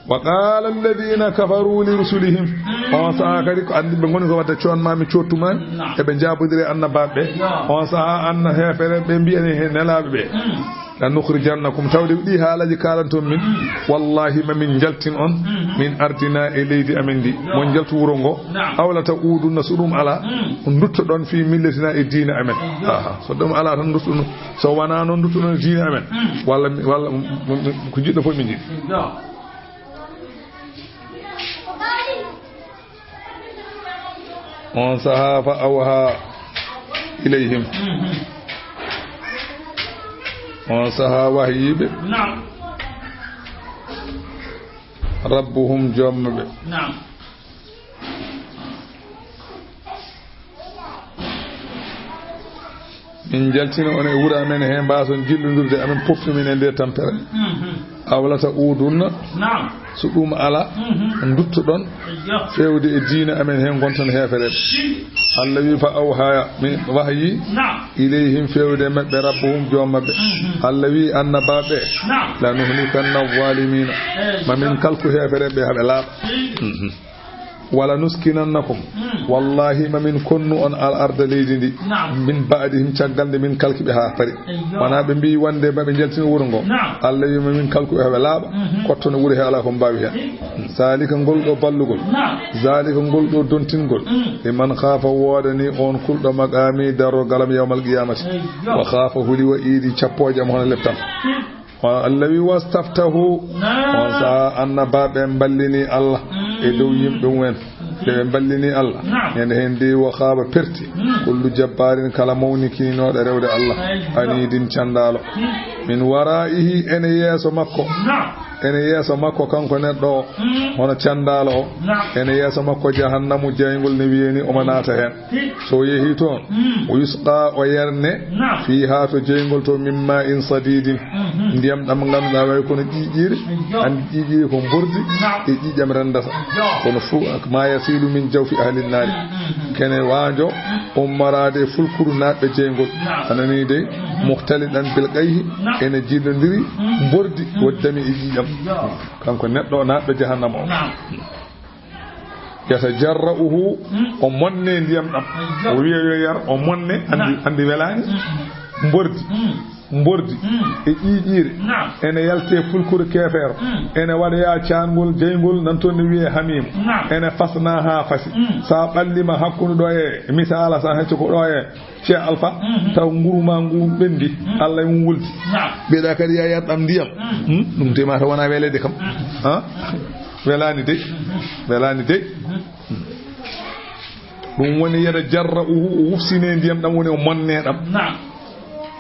Wa qala alladhina kafaru li rusulihim. Mm. On sahaa kadi ko anndi ɓe ngoni ko wadde coon maami, coottu maami. Naam. Eɓe njaabodiri e annabaaɓe ɓe. Yo. On sahaa anna heefere ɓe mbiyani he nelaaɓe ɓe. Mm. Lanukhrijannakum, tawde ɗi haalaaji kaalanton min. Mm. Wallahi ma min njaltin on, mm, min ardina, e leydi amen ndi. Yo. Mon njaltu wuro ngo. Naam. Aw lata'udunna, so ɗum alaa, mm, nduttoɗon fi millatina, e diina amen. Yo. Aha, so ɗum alaa tan nduttoɗon, so wonaa noon nduttoɗon e diina amen. Mm. Walla mi, walla, mm, mm, mm, ko njiɗɗon fof min njiɗi. Yo. On sahaa fa awha ilayhim. Mhm. On sahaa wahyi ɓe. Naam. Rabbuhum, joom maɓɓe. Naam. Min njaltina on e wuro amen he, mbaason jillondirde amen, poppi min e nder tampere. Mhm. Aw la ta'udunna, Naam. so ɗum ala, Mhm. nduttoɗon Ayyo. feewde e diina amen he, ngonton heefereɓe. Si. Allah wi, fa awhaya, min wahyi Naam. ilayhim, feewde maɓɓe, rabbuhum, joom maɓɓe. Mhm. Allah wi, annabaaɓe, Naam. la nuhlikanna zalimina, Eh, ma min kalku heefereɓe haɓe laaɓa. Si. Mhm. Wala nuskinannakum. Mm. Wallahi, ma min konnu on al arda, leydi ndi. Naam. Min ba'dihim, caggal nde min kalki ɓe haa fari. Eyyo. Wona ɓe mbi wonde ma ɓe njaltina wuro ngo. Naam. Allah wi ma min kalku ɓe haa ɓe laaɓa. Mhm. Kotto no wuro he, ala ko mbaawi hen. Mm. Zalika, ngol ɗo ballugol. Naam. Zalika, ngol ɗo dontingol. Mm. Liman khafa, woodani on kulɗo maqami, darorgalam yawmal qiyamati. Eyyo. Wa khafa, huli wa iidi cappooje am hono leptam. Mm. Wa Allah wi, "Wastaftahu." Naam. On saha annabaaɓe mballini Allah Mm. e dow yimɓe mumen. Nde ɓe mballini Allah. Naam. Ñande hen de, wa khaaba, perti. Mm. Kullu jabbaarin, kala mawnikinooɗo rewde Allah. Ayyo. Anidin, candaalo. Mm. Min waraihi, ene yeeso makko. Naam. Ene yeeso makko kanko neɗɗo o. Mm. Hono candaalo o. Naam. Ene yeeso makko jahannamu jayngol ne wiyeni, omo naata hen. So yehi toon, Mm. o yusqa, o yerne, Naam. fiiha, to jeyngol to, min ma'in sadidin, Mhm. ndiyam ɗam ngannduɗaa way kono ƴiiƴiire, Ayyo. Anndi ƴiiƴiire ko mbordi Naam. e ƴiiƴam renndata. Ayyo. Kono fuu ma yasilu min jawfi ahli nnaari. Mm, mm, mm. Kene waajo ummoraade e fulkuru naatɓe jeyngol. Naam. A nanii dey, Mhm. muhtalidan bil qayhi, Naam. ene jillondiri Mm. mbordi Mm. waddami e ƴiiƴam. Ayyo. Kanko neɗɗo naatɗo jahannama o. Naam. Yatajarra'uhu, Mm. o monne ndiyam ɗam. Ayyo. O wiya yo yar, o monne, anndi, Naam. anndi welaani. Mm, mm. Mbordi. Mm. Mbordi. Mm. E ƴiiƴiire. Naam. Ene yalte fulkuru keefeero. Mm. Ene waɗoya caangol jeyngol, nan toon ne wiyee hamiim. Naam. Ene fasna haa fasi. Mm. So a ɓallima hakkunde ɗo e misaala, so a hecco ko ɗo e Cheikh Alpha, Mhm. taw nguru ma ngu ɓendi, Mhm. Allah e mum wuldi. Naam. Mbiɗa kadi ya yar ɗam ndiyam. Mhm. Hmm? Ɗum te mata wona welede kam. Mhm. Ha? Welani dey. Mhm. Welani dey. Mhm. Ɗum woni yatajarra'uhu, o wufsine ndiyam ɗam, woni o monne ɗam. Naam.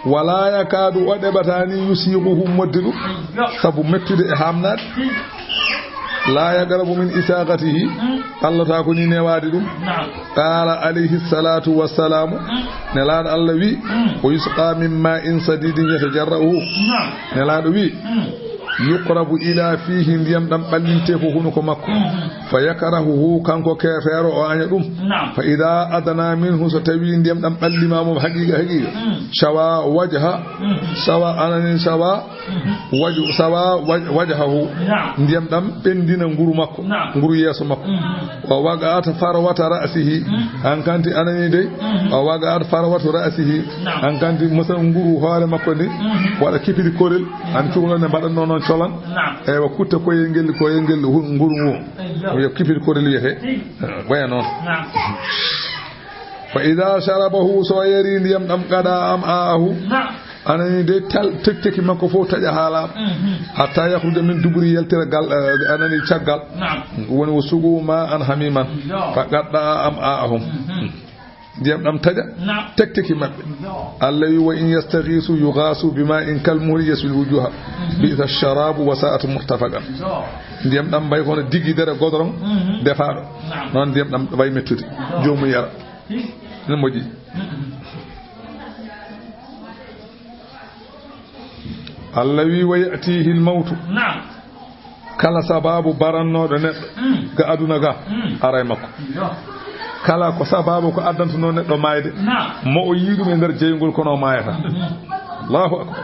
Wala yakadu, o ɗeɓatani, yusiquhu, modde ɗum. Ayyo. Sabu mettude e hamnade. Hmm. La yaqrabu min isaqatihi. Hmm. Allah ta ko ni newade ɗum. Naam. Qala alayhi salatu wassalamu. Hmm. Nelaɗo Allah wi, Hmm. o yusqa min ma'in sadidin yatajarra'uhu. Naam. Nelaɗo wi, Hmm. yuqrabu ila fihi, ndiyam ɗam ɓallinte ko hunuko makko. Hmm. Fa yakrahuhu, kanko keefeero, o aña ɗum. Naam. Fa ida adana minhu, so tawi ndiyam ɗam ɓallima mo haqiqa, haqiqa. Hmm. Shawa wajha, Hmm. shawa anani, shawa Mhm. Waju-, sawa waj-, wajhahu. Naam. Ndiyam ɗam ɓendina nguru makko. Naam. Nguru yeeso makko. Mhm. Wa waqa'at farwata ra'sihi. Mhm. Hankanti anani dey. Mhm. Wa waqa'at farwatu ra'sihi. Naam. Hankanti musa nguru hoore makko ndi. Mhm. Waɗa kipiri korel. An cukalon ne mbaɗatno noon colan. Naam. Eywa, kutta koyel ngel, koyel ngel hu-, nguru ngu. Eywa. Yo kipiri korel wiyete. Eywa. Waya noon. Naam. Fa ida sharabahu, so yari ndiyam ɗam, qada am'aahu. Naam. Anani de tal tekteki makko fof taƴa haa laaɓa. Mhm. Hatta yakhruja min duburi, yaltira gal, eh, anani caggal. Naam. Woni wo suqu ma an hamiman. Yo. Fa qadda am'aahum. Mhm. Ndiyam ɗam taƴa Naam. tekteki maɓɓe. Yo. Allah wi, wa in yastaghisu yughasu bima in kalmuhli yashwil wujuha. Mhm. Bi'sa sharabu wa sa'at murtafaqan. Yo. Ndiyam ɗam mbay kono digidere godorong Mhm. defaaɗo. Naam. Noon ndiyam ɗam way mettude. Yo. Joomu yara. Hi. Ne moƴƴi. Mhm. Allah wi, wa ya'tihi al-mawtu. Naam. Kala sababu barannooɗo neɗɗo Mm. ga aduna ga, Mm. ara e makko. Yo. Kala ko sababu ko addantunoo neɗɗo maayde, Naam. mo o yii ɗum e nder jeyngol, kono o maayata. Mhm. Allahu akbar.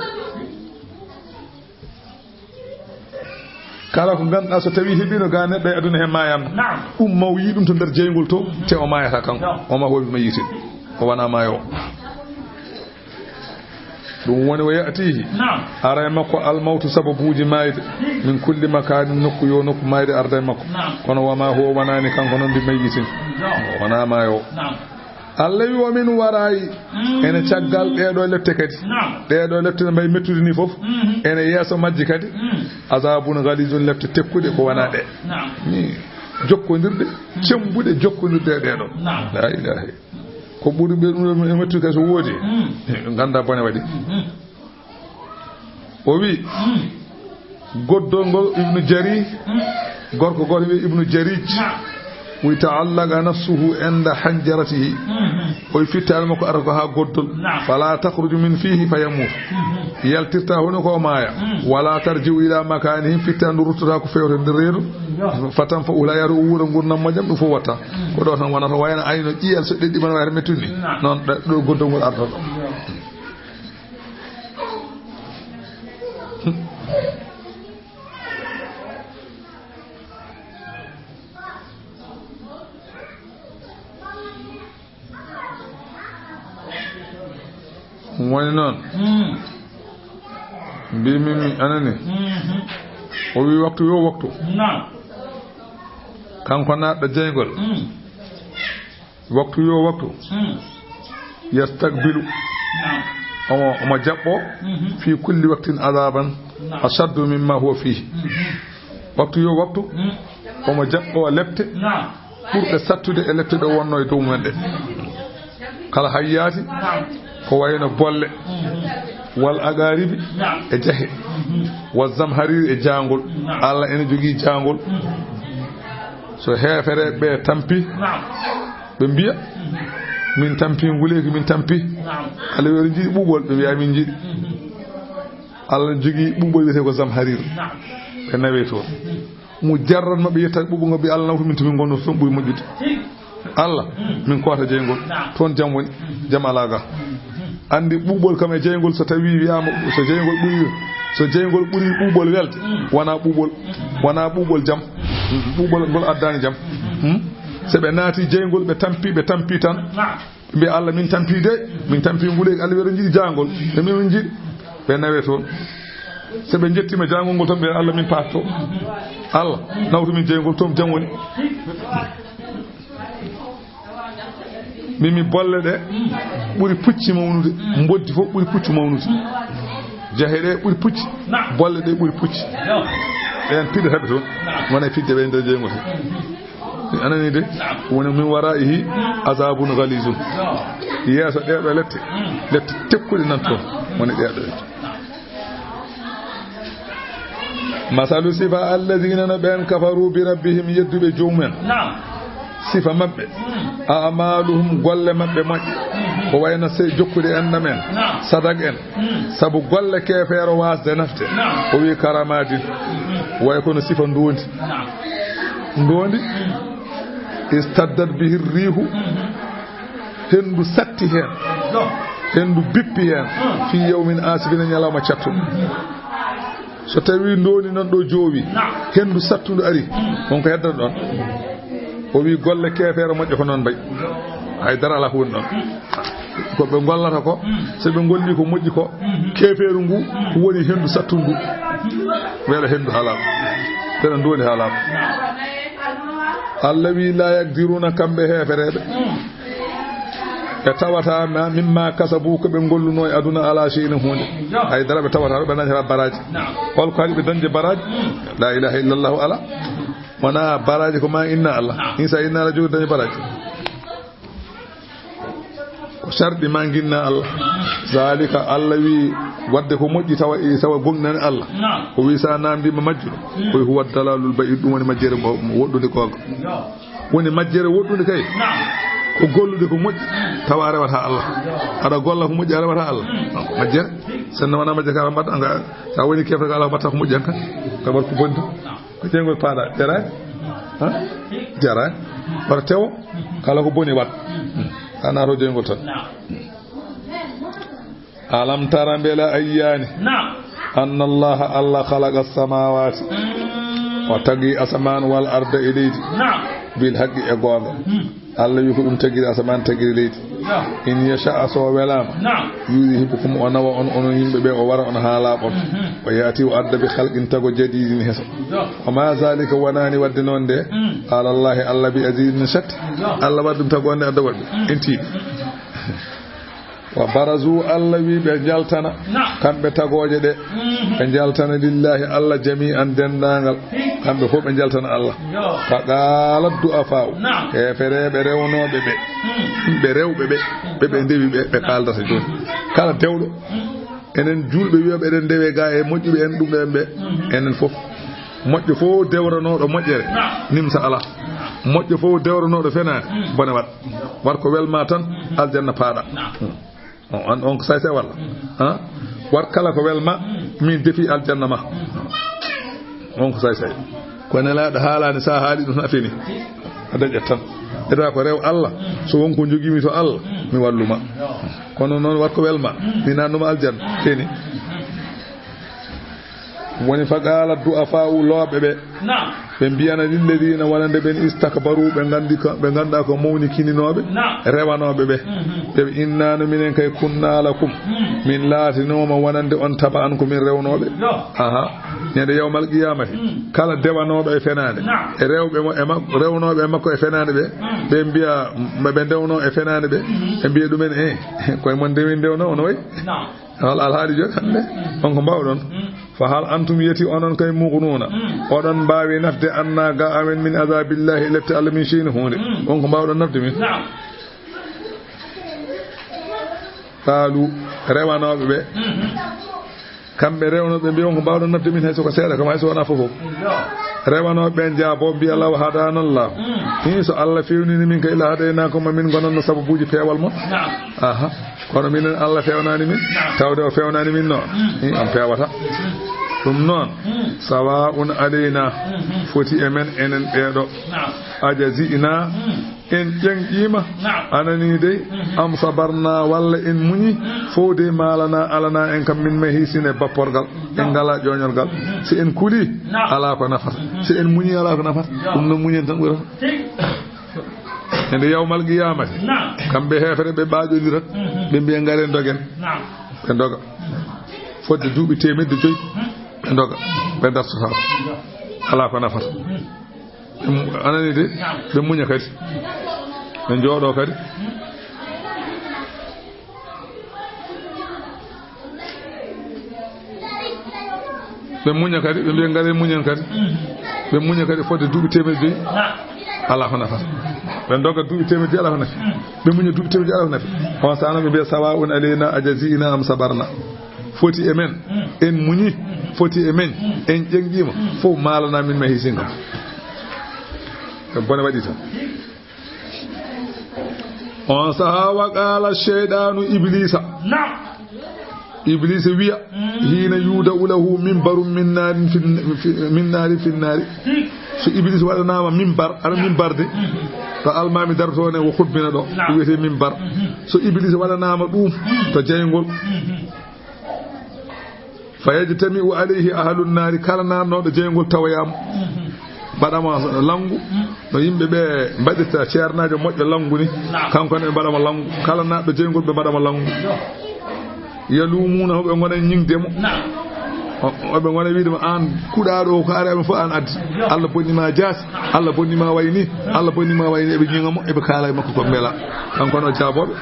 Kala ko ngannduɗaa so tawii heɓiino ga neɗɗo e aduna he maayan, Naam. ɗum mo o yii ɗum to nder jeyngol to, te o maayata kanko. Yo. O ma hoɓi ma yiite. O wona maayo. Ɗum woni wa ya'tihi. Naam. Ara e makko al-mawtu, sababuuji maayde. Min kulli makaanin, nokku yo nokku, maayde arda e makko. Naam. Kono wa ma huwa, wonani kanko noon bi mayyitin. Yo. O wona maayo. Naam. Allah wi, wa min wara'i. Mm. Ene caggal ɗee ɗo lepte kadi. Naam. Ɗee ɗo lepte no mbayi mettude ni fof. Mhm. Ene yeeso majji kadi. Mm. Azabun ghalizun, lepte tekkuɗe ko wona ɗe. Naam. Ni jokkondirɗe, cembuɗe jokkondirɗe e ɗee ɗo. Naam. La ilaha. Ko ɓuri ɓe ɗum e mettude kadi so woodi. Mm. Ganda bone waɗi. Mhm. O wi, Mm. goddol ngol Ibnu Jarij, Mm. gorko goto wiye Ibnu Jarij, Naam. wi ta'allaqa nafsuhu inda hanjaratihi. Mhm. O wi fittaandu makko arata ko haa goddol. Naam. Fala takhruju min fihi fa yamuuta. Mhm. Yaltirta hono ko o maaya. Mm. Wala tarji'u ila makanihim, fittaandu ruttata ko fewte nder reedu. Yo. Fatan fa ula yaru o wuura ngurndan majjam, ɗum fof watta. Mm. Ko ɗo tan wonata wayno ayno ƴiyal so ɗeɗɗi man wayata mettude ni. Naam. Noon ɗo, ɗo goddol ngol arata ɗo. Yo. Woni noon. Mm. Mbimi mi anani. Mhm. O wi waktu yo waktu. Naam. Kanko naatɗo jeyngol. Mm. Waktu yo waktu. Mm. Yastakbilu. Naam. Omo, omo jaɓɓo. Mhm. Fi kulli waktin azaban. Naam. Ashaddu mimma huwa fihi. Mhm. Waktu yo waktu. Mm. Omo jaɓɓo lepte. Naam. Ɓurɗe sattude e lepte ɗe wonno e dow mumen ɗe. Kala hayyaati. Naam. Ko wayno bolle. Mhm. Wal aqaribi. Naam. E jahe. Mhm. Wal zamhariri e jaangol. Naam. Allah ene jogii jaangol. Mhm. So heefereeɓe ɓe tampi. Naam. Ɓe mbiya. Mhm. Min tampi nguleeki, min tampi. Naam. Kala weeru njiɗi ɓuuɓol, ɓe mbiya min njiɗi. Mhm. Allah jogii ɓuuɓol wiyetee ko zamharir. Naam. Ɓe nawe toon. Mhm. Mo jarran maɓɓe yetta ɓuuɓol ngol, ɓe Allah nawtu min to min ngonno toon ɓuri moƴƴude. Allah, min koota jeyngol. Naam. Toon jam woni, jam alaa ga. Mhm. Anndi ɓuuɓol kam e jeyngol so tawi wiyaama, so jeyngol ɓuri, so jeyngol ɓuri ɓuuɓol welde, wona ɓuuɓol, wona ɓuuɓol jam. Ɓuuɓol ngol addaani jam. Hmm? So ɓe naati jeyngol, ɓe tampi, ɓe tampi tan. Naam. Ɓe mbiya, "Allah, min tampi de, min tampi nguleeki, Allah weeru njiɗi jaangol, ɓe min njiɗi." Ɓe nawe toon. So ɓe njettiima jaangol ngol toon, ɓe, "Allah, min paatto. Allah, nawtu min jeyngol toon, jam woni." Min, mi bolle ɗe ɓuri pucci mawnude, mboddi fof ɓuri pucci mawnude. Jahe ɗe ɓuri pucci, bolle ɗe ɓuri pucci. Ɓeen piɗata ɓe toon, wona e fidde ɓe nder jeyngol toon. A nanii de? Woni min waraihi azabun ghalizun. Yeeso ɗee ɗo lette, lette tekkuɗe nan toon. Woni ɗee ɗo lette. Masalu sifa alladhina, no ɓeen kafaru bi rabbihim, yedduɓe joomumen. Naam. Sifa maɓɓe. Mm. A'maluhum, golle maɓɓe moƴƴe. Mhm. Ko wayno se jokkude enɗam en. Naam. Sadak en. Mm. Sabu golle keefeero waasde nafde. Naam. O wi karamadin. Mhm. Way kono sifa ndoondi. Naam. Ndoondi. Mm. Istaddat bihi riihu. Mhm. Henndu satti heen. Yo. Henndu bippi heen. Mm. Fi yawmin asifin, ñalawma cattuɗo. Mhm. So tawi ndoondi noon ɗo joowi. Naam. Henndu sattundu ari. Mm. On ko heddata ɗoon. O wi golle keefeero moƴƴe ko noon mbayi. Hay dara alaa ko woni ɗoon. Ko ɓe ngollata ko, so ɓe ngolli ko moƴƴi ko, keefeeru ngu woni henndu sattundu ndu. Weeɗa henndu haalaama. Tena nduwoni haalaama. Allah wi, "La yaqdiruna", kamɓe heefereeɓe. Ɓe tawata ma, mimma kasabu, ko ɓe ngolluno e aduna, ala shay'in, huunde. Hay dara ɓe tawata, ɓe dañata baraaji. Hol ko haɗi ɓe dañde baraaji? La ilaha illallahu ala. Wona baraaji ko ma inna Allah. Insa inna Allah jogi dañi baraaji. Ko sarɗi ma nginna Allah. Zalika, Allah wi, wadde ko moƴƴi tawa e tawa gomɗinani Allah. Naam. O wi sa namdima majjuɗo. Mm. Koy huwa dalalul ba'id, ɗum woni majjere mo, mo woɗɗude googa. Yo. Woni majjere woɗɗude kay. Naam. Ko gollude ko moƴƴi, tawa a rewata Allah. Yo. Aɗa golla ko moƴƴi, a rewata Allah. Mm. Majjere. Sen wona majjere ka mbaɗɗa nga, sa woni kefre ka ala mbaɗta ko moƴƴi han kan. Ka mbaɗ ko bonni. Naam. Ko jeyngol paaɗa, jaraani? Ha? Jaraani. Wata tewo, kala ko boni wat. A naato jeyngol tan. Naam. Alam tara, mbela a yiyaani? Naam. Anna Allaha, Allah, khalaqa samawati. Mm. O tagi asamaan, wal arda, e leydi. Naam. Bil haqqi, e goonga. Mm. Allah wi ko ɗum tagiri asamaan, tagiri leydi. Ya. In yasha, so o welaama. Naam. Yudhibkum, o nawa on, onon yimɓe ɓe, o wara on haa laaɓon. Mhm. O yaati, o adda bi khalqin, tago jadidin, heso. Ya. Wa ma zalika, wonani wadde noon de. Mm. Ala Allahi, Allah bi azizin, shat. Ya. Allah waɗi ɗum tago on de, adda waɗi. Mm. En tiiɗi. Wa barazu, Allah wi ɓe njaltana. Naam. Kamɓe tagooje ɗe. Mhm. Ɓe njaltana lillahi, Allah, jami'an, denndaangal. Kamɓe fof ɓe njaltana Allah. Yo. Fa qala du'afa'u. Naam. Heefereeɓe rewnooɓe ɓe. Mm. Yimɓe rewɓe ɓe. Ɓe ɓe ndewi ɓe, ɓe kaaldata jooni. Kala dewɗo. Mm. Enen juulɓe wiyooɓe eɗen ndewe ga e moƴƴuɓe en ɗum en ɓe. Mhm. Enen fof. Moƴƴo fof dewranooɗo moƴƴere. Naam. Nimsa alaa. Naam. Moƴƴo fof dewranooɗo fenaande, bone waɗ. Waɗ ko welma tan, aljanna paaɗa. On, on, on ko say say walla? Ha? Waɗ kala ko welma, min defi aljanna ma. On ko say say. Ko Nelaaɗo haalaani, so a haali ɗum, a fini. A dañat tan. Eda ko rew Allah, so won ko njogiimi to Allah, mi walluma. Kono noon waɗ ko welma, mi naannuma aljanna, fini. Woni fa qaala du'afaa'u looɓe ɓe. Naam. Ɓe mbiyana lilladiina wonande ɓen istakbaru, ɓe nganndi ko, ɓe nganndaa ko mawnikininooɓe, naam, rewanooɓe ɓe. Mhm. Ɓe ɓe innaano minen kay kunna lakum. Mhm. Min laatinooma wonande on taba'an ko min rewnooɓe. Yo. Aha. Ñande yawmal qiyaamati. Mhm. Kala dewanooɗo e fenaande. Naam. E rewɓe mo, e mak-, rewnooɓe e makko e fenaande ɓe. Mhm. Ɓe mbiya, ɓe ndewnoo e fenaande ɓe. Mhm. Ɓe mbiya ɗumen, eh, koye mon ndewi ndewnoo, ono wayi? Naam. Hol alhaali jooni hannde? On ko mbaawɗon? Mm. Fa hal antum yeti onon kay mughnuuna? Mm. Oɗon mbaawi nafde anna ga amen min azabillahi e lepte Allah min shay'in huunde? Mm. On ko mbaawɗon nafde min? Naam. Qaalu, rewanooɓe ɓe. Mhm. Kamɓe rewnooɓe mbiya on ko mbaawɗon nafde min hay so ko seeɗa kam hay so wonaa fof fof. Yo. Rewanooɓe ɓe njaabo mbiya law hadaanallah. Mm. Hii so Allah fewnini min kay la hadaynaakum ma min ngonanno sababuuji peewal mon. Naam. Aha. Kono minen Allah fewnaani min, naam, tawde o fewnaani min noon. Mm. Hii on peewata. Mm. Ɗum noon, mm, sawaa'un alaynaa, mhm, foti e men enen ɓeeɗo. Naam. Ajazi'naa, mm, en ƴeŋƴiima. Naam. Anani dey, mhm, am sabarnaa walla en muñi. Mm. Fof dey maalanaa alanaa en kam min mahiisin e bapporgal. En, naam, ngalaa ƴooñorgal. Mhm. Si en kulii, naam, alaa ko nafata. Mhm. Si en muñii, alaa ko nafata. Yo. Ɗum no muñen tan ɓurata. Tigi. Hende yawmal qiyaamati. Naam. Kamɓe heefere ɓe ɓaaƴondirat, mhm, ɓe mbiya ngaren dogen. Naam. Ɓe ndoga. Fodde duuɓi teemedde joyi, mhm, ɓe ndoga. Ɓe dartotaako. Alaa ko nafata. Mhm. Ɓe mu-, anani de, naam, ɓe muña kadi. Ɓe njooɗoo kadi. Mhm. Ɓe muña kadi, ɓe mbiya, "Ngare muñen kadi." Ɓe muña kadi fodde duuɓi teemedde joyi. Alaa ko nafata. Ɓe ndoga duuɓi teemedde joyi, alaa ko nafi. Ɓe muña duuɓi teemedde joyi, alaa ko nafi. On sahaa noon ɓe mbiya, "Sawaa'un alaynaa ajazi'naa am sabarnaa." Foti e men, en muñi, foti e men, en ƴeŋƴiima, fof maalanaa min ma hiisin kam. Bone waɗi tan. On sahaa wa qaala sheyɗaanu Ibliisa. Naam. Ibliisa wiya, mm, hiina yuuda'u lahu mimbarun min naarin fi, fi, min naarin fi naari. Mm. So Ibliisa waɗanaama mimbar, ara, naam, mimbar de, mm-hmm, to almaami darotoo ne o hubbina ɗo, naam, ɗum wiyetee mimbar. Mm-hmm. So Ibliisa waɗanaama ɗum, mm, to jeyngol, mm-hmm, fa yajtami'u alayhi ahlu naari, kala naatnooɗo jeyngol tawoyaama. Mhm. Mbaɗama lanngu, mhm, no yimɓe ɓe mbaɗirta ceernaajo moƴƴo lanngu ni, naam, kanko ne ɓe mbaɗama lanngu. Kala naatɗo jeyngol ɓe mbaɗama lanngu. Yo. Yalumuuna, hoɓe ngona ñiŋde mo. Naam. O-, hoɓe ngona wiide mo, "Aan kuɗaaɗo o, ko ari amen fof aan addi. Yo. Allah bonni ma jaasi, Allah bonni ma wayni, Allah bonni ma wayni." Eɓe ñiŋa mo, eɓe kaala e makko ko mbela. Kanko no jaabooɓe.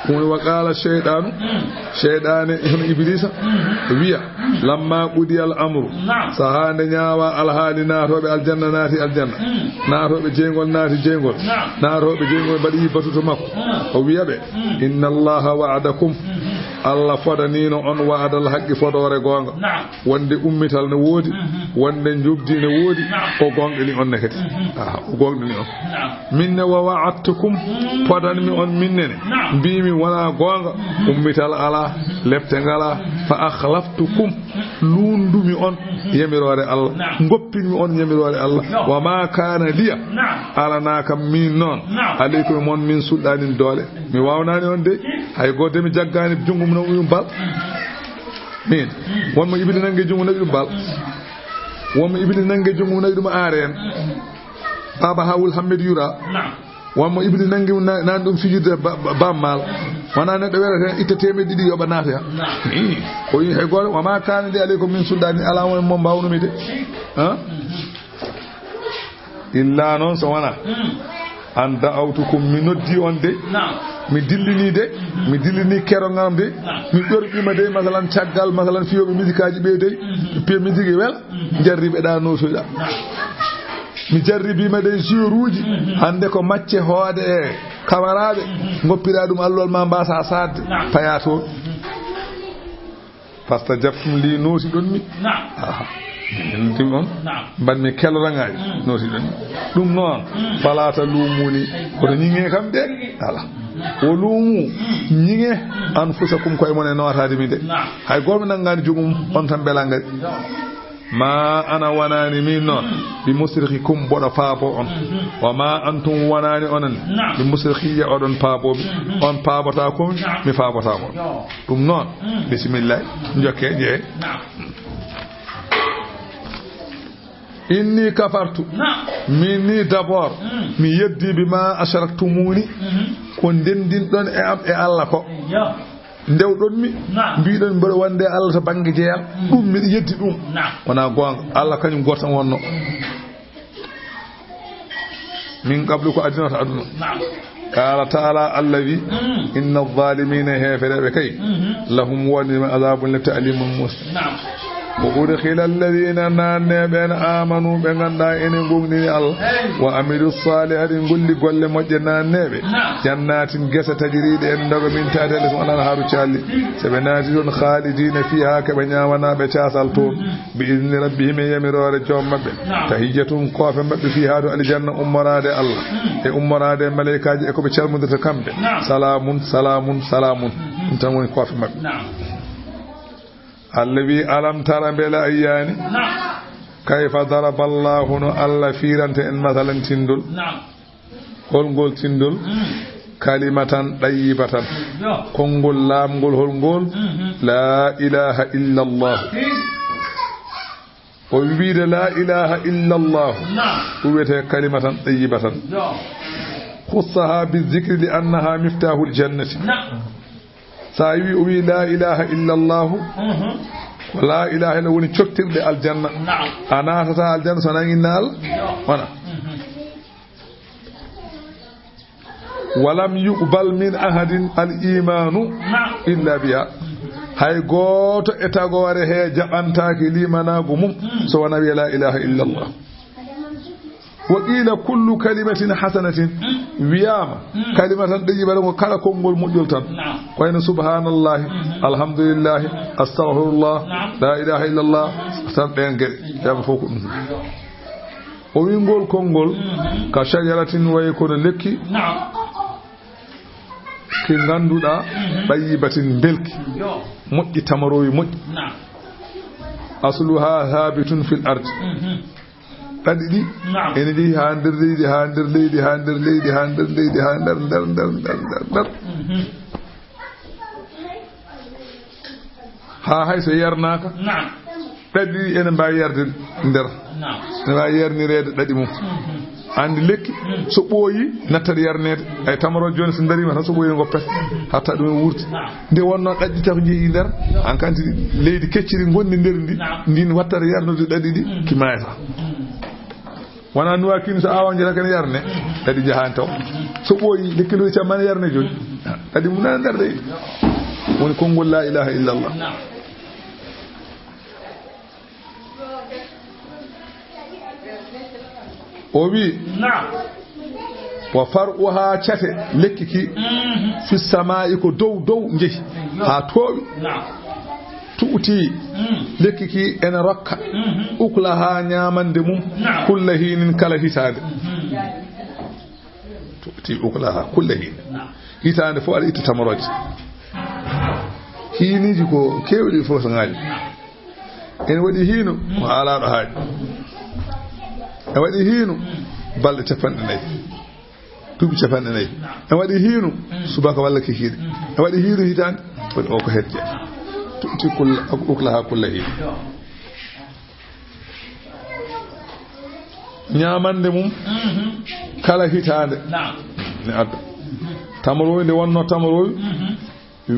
Woni wa qaala sheyɗaanu, mm, sheyɗaane hono Ibiliisa, mm, wiya, mm, lamma qudiyal amru, naam, sahaa nde ñaawa alhaali naatooɓe aljanna naati aljanna, mm, naatooɓe jeyngol naati jeyngol, naam, naatooɓe jeyngol mbaɗi batu to makko, mm, o wiya ɓe, mm, inna Allaha wa'adakum, mm, Allah fodaniino on wa'adal haqqi fodoore goonga. Naam. Wonde ummital ne woodi, mhm, wonde njoɓdi ne woodi, naam, o goonɗini on ne kadi. Mhm. Aha, o goonɗini on. Naam. Min ne wa wa'adtukum, mhm, podanmi on min nene. Naam. Mbiimi wonaa goonga, mhm, ummital alaa, mhm, lepte ngalaa, mhm, fa akhlaftukum, mhm, luundumi on, mhm, yamiroore Allah, naam, ngoppinmi on yamiroore Allah. Yo. Wa ma kaana liya, naam, alanaa kam min noon, naam, alaykum mon min sulɗaanin doole. Mi waawnaani on de, hay gooto mi jaggaani junngo mum nawi ɗum bal. Min, won mo Iblis nangi junngo nawi ɗum bal. Won mo Iblis nangi junngo nawi ɗum aareen. Baaba Hawul Hammed Yura. Naam. Won mo Iblis nangi na-, naan ɗum fijirde ba-, ba-, bammal. Wonaa neɗɗo weerata heen itta teemedde ɗiɗi yoɓa naata. Naam. Ii, ko wi hay gooto, wa ma kaana li alaykum min sulɗaani, alaa won mo mbaawnumi de. Ha? Illa noon so wonaa, hmm, an da'awtukum, mi noddi on de. Naam. Mi dillini de. Mhm. Mi dillini keroŋ am de. Naam. Mi ƴorɓima de, masalan, caggal, masalan, fiyooɓe misikaaji ɓe de. Mhm. Piya misiki wel, mhm, jarriɓe ɗa, nootoyɗa. Naam. Mi jarribima de, joueuruuji. Mhm. Hannde ko macce hoode e kamaraaɓe. Mhm. Ngoppiɗa ɗum alluwal ma, mbasa saatde. Naam. Paya toon. Mhm. Fastajabtum li, nootiɗon mi. Naam. Aha. Ɗum on, naam, mbaɗmi kelorangaaji, mm, nootiɗon. Ɗum noon, mm, falaa taluumuunii, kono ñiŋee kam de, alaa. Wa luumuu, mm, ñiŋee, mm, anfusakum, koye mon e nootaade mi de. Naam. Hay gooto mi nanngaani joomum, on tan mbelaa ngari. Naam. Maa ana wanaani miin noon, mm, bi musrikhikum mboɗo faabo on. Mhm. Wa maa antum wanaani onon, naam, bi musrikhiyya oɗon faaboo mi. Mhm. On faabotaako mi, naam, mi faabotaako on. Yo. Ɗum noon, mm, bisimilla, njokkee, njehee. Naam. Inni kafartu. Naam. Min ni d'abord, mm, mi yeddi bi ma ashraktumuuni, mhm, ko ndendinɗon e am e Allah ko. Yo. Ndewɗon mi, naam, mbiɗon mboɗo wonde Allah to bannge jeyal, mm, ɗum miɗo yeddi ɗum. Naam. Wonaa goonga. Allah kañum gooto tan wonno. Mm. Min qablu ko adinata aduna. Naam. Qaala taala, Allah wi, mm, inna zaalimiina, heefereeɓe kay, mhm, lahum woni ma azabun lepte alimun mus. Naam. Wa udkhila alladhina, naanne ɓeen, amanu, ɓe ngannduɗaa ene ngomɗini Allah, hey, wa amilu salihati, ngolli golle moƴƴe, naanne ɓe, naam, jannatin, gese, tajriiɗe en ndoga min tahtihal anhaaru, calli. So ɓe naati toon, khalidina fiha, ko ɓe ñaamanaaɓe caasal toon. Mhm. Bi idni rabbihim, e yamiroore joom maɓɓe. Naam. Tahiyyatuhum, koofe maɓɓe, fiha, to aljanna, ummoraade Allah, mm, e ummoraade malaykaaji, e ko ɓe calmondirta kamɓe. Naam. Salaamun, salaamun, salaamun. Mhm. Ɗum tan woni koofe maɓɓe. Naam. Allah wi, alam tara, mbele a yiyaani? Naam. Kayfa daraba Allahu, no Allah firanta en masalan tinndol. Naam. Holngol tinndol? Mm. Kalimatan ɗayyibatan. Yo. Konngol laamngol holngol? Mhm. La ilaha illa Allah. Hi. O wi wiide la ilaha illa Allah. Naam. Ɗum wiyetee kalimatan ɗayyibatan. Yo. Khussaha bi zikri li annaha miftahul jannati. Naam. So a wi, o wi la ilaha illa Allah, mhm, ko la ilaha illa woni coktirɗe aljanna. Naam. A naatata aljanna so a nangii Allah. Yo. Wona. Mhm. Walam yuqbal min ahadin al imanu, naam, illa biha. Hay gooto e tagoore he jaɓantaake liimanaagu mum, mm, so wonaa wiya la ilaha illa Allah. Wa qila kullu kalimatin hasanatin, mm, wiyaama, mm, kalimatan ɗayyibatan ko kala konngol moƴƴol tan. Naam. Ko wayno subhanallahi, mhm, alhamdulillahi, astaghfirullah, naam, la ilaha illallah, tan ɗeen geɗe. Wiyaama fof ko ɗum. O wi ngol konngol, mhm, ka shajaratin, wayi kono lekki, naam, ki ngannduɗaa, mhm, ɗayyibatin, mbelki, yo, moƴƴi, tamaroowi moƴƴi. Naam. Asluha thabitun fil ard. Mhm. Ɗaɗi ɗi, naam, ene jeyi haa nder leydi, haa nder leydi, haa nder leydi, haa nder leydi, haa nder, nder, nder, nder, nder, nder. Mhm. Haa hay so yarnaaka, naam, ɗaɗi ɗi ene mbaawi yarde nder. Naam. Ene waawi yarnireede ɗaɗi mum. Mhm. Anndi lekki, mm, so ɓooyi, nattat yarneede. Ay, tamarooje jooni so ndariima tan, so ɓooyi, ngoppete. Mhm. Hatta ɗum e wuurti. Naam. Nde wonnoo ɗaɗi tati njehi nder, yo, an kanti leydi kecciri ngonndi nder ndi, naam, ndin wattata yarnude ɗaɗi ɗi, mhm, ki maayata. Mhm. Wonaa nuwaa kin so aawaa njeeta kene yarne, ɗaɗi njahaani taw. So ɓooyi, lekki ndu cammaani yarne jooni. Ɗaɗi mum nana nder dey. Woni konngol la ilaha illallah. Naam. O wi, naam, wa far'uha, cate lekki ki, mhm, fi samaa'i, ko dow dow njehi, haa toowi. Naam. Tu'ti, mm, lekki ki ene rokka, mhm, ukulaha, ñaamande mum, naam, kulla hiinin, kala hitaande. Mhm. Tu'ti ukulaha kulla hiinin. Naam. Hitaande fof aɗa itta tamarooje. Hiiniiji ko keewɗi, fof so ŋaali. Naam. Ene waɗi hiino, mm, ko alaaɗo haaɗi. Ene waɗi hiino, mm, balɗe capanɗe nayi. Duuɓi capanɗe nayi. Naam. Ene waɗi hiino, mm, subaka walla kikiiɗe. Mm. Ene waɗi hiino hitaande, waɗi o ko hedde. Tu'ti kulla, ukulaha kulla hiin. Yo. Ñaamande mum, mhm, kala hitaande. Naam. Ne adda. Mhm. Tamarooy nde wonnoo tamarooy, mhm,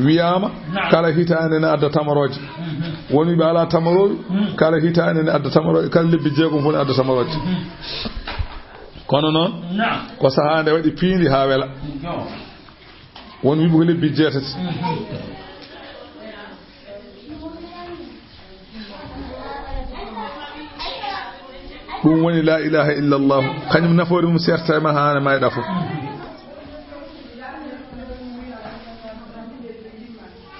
wiyaama, naam, kala hitaande ne adda tamarooje. Mhm. Won ɓe alaa tamarooy, mhm, kala hitaande ne adda tamarooje, kala lebbi jeegom fof ne adda tamarooje. Mhm. Kono noon, naam, ko sahaa nde waɗi piindi haa wela. Yo. Won wiɓe ko lebbi jeetati. Mhm. Ɗum woni la ilaha illallah. Kañum nafoore mum serta e ma haa mayɗa fof.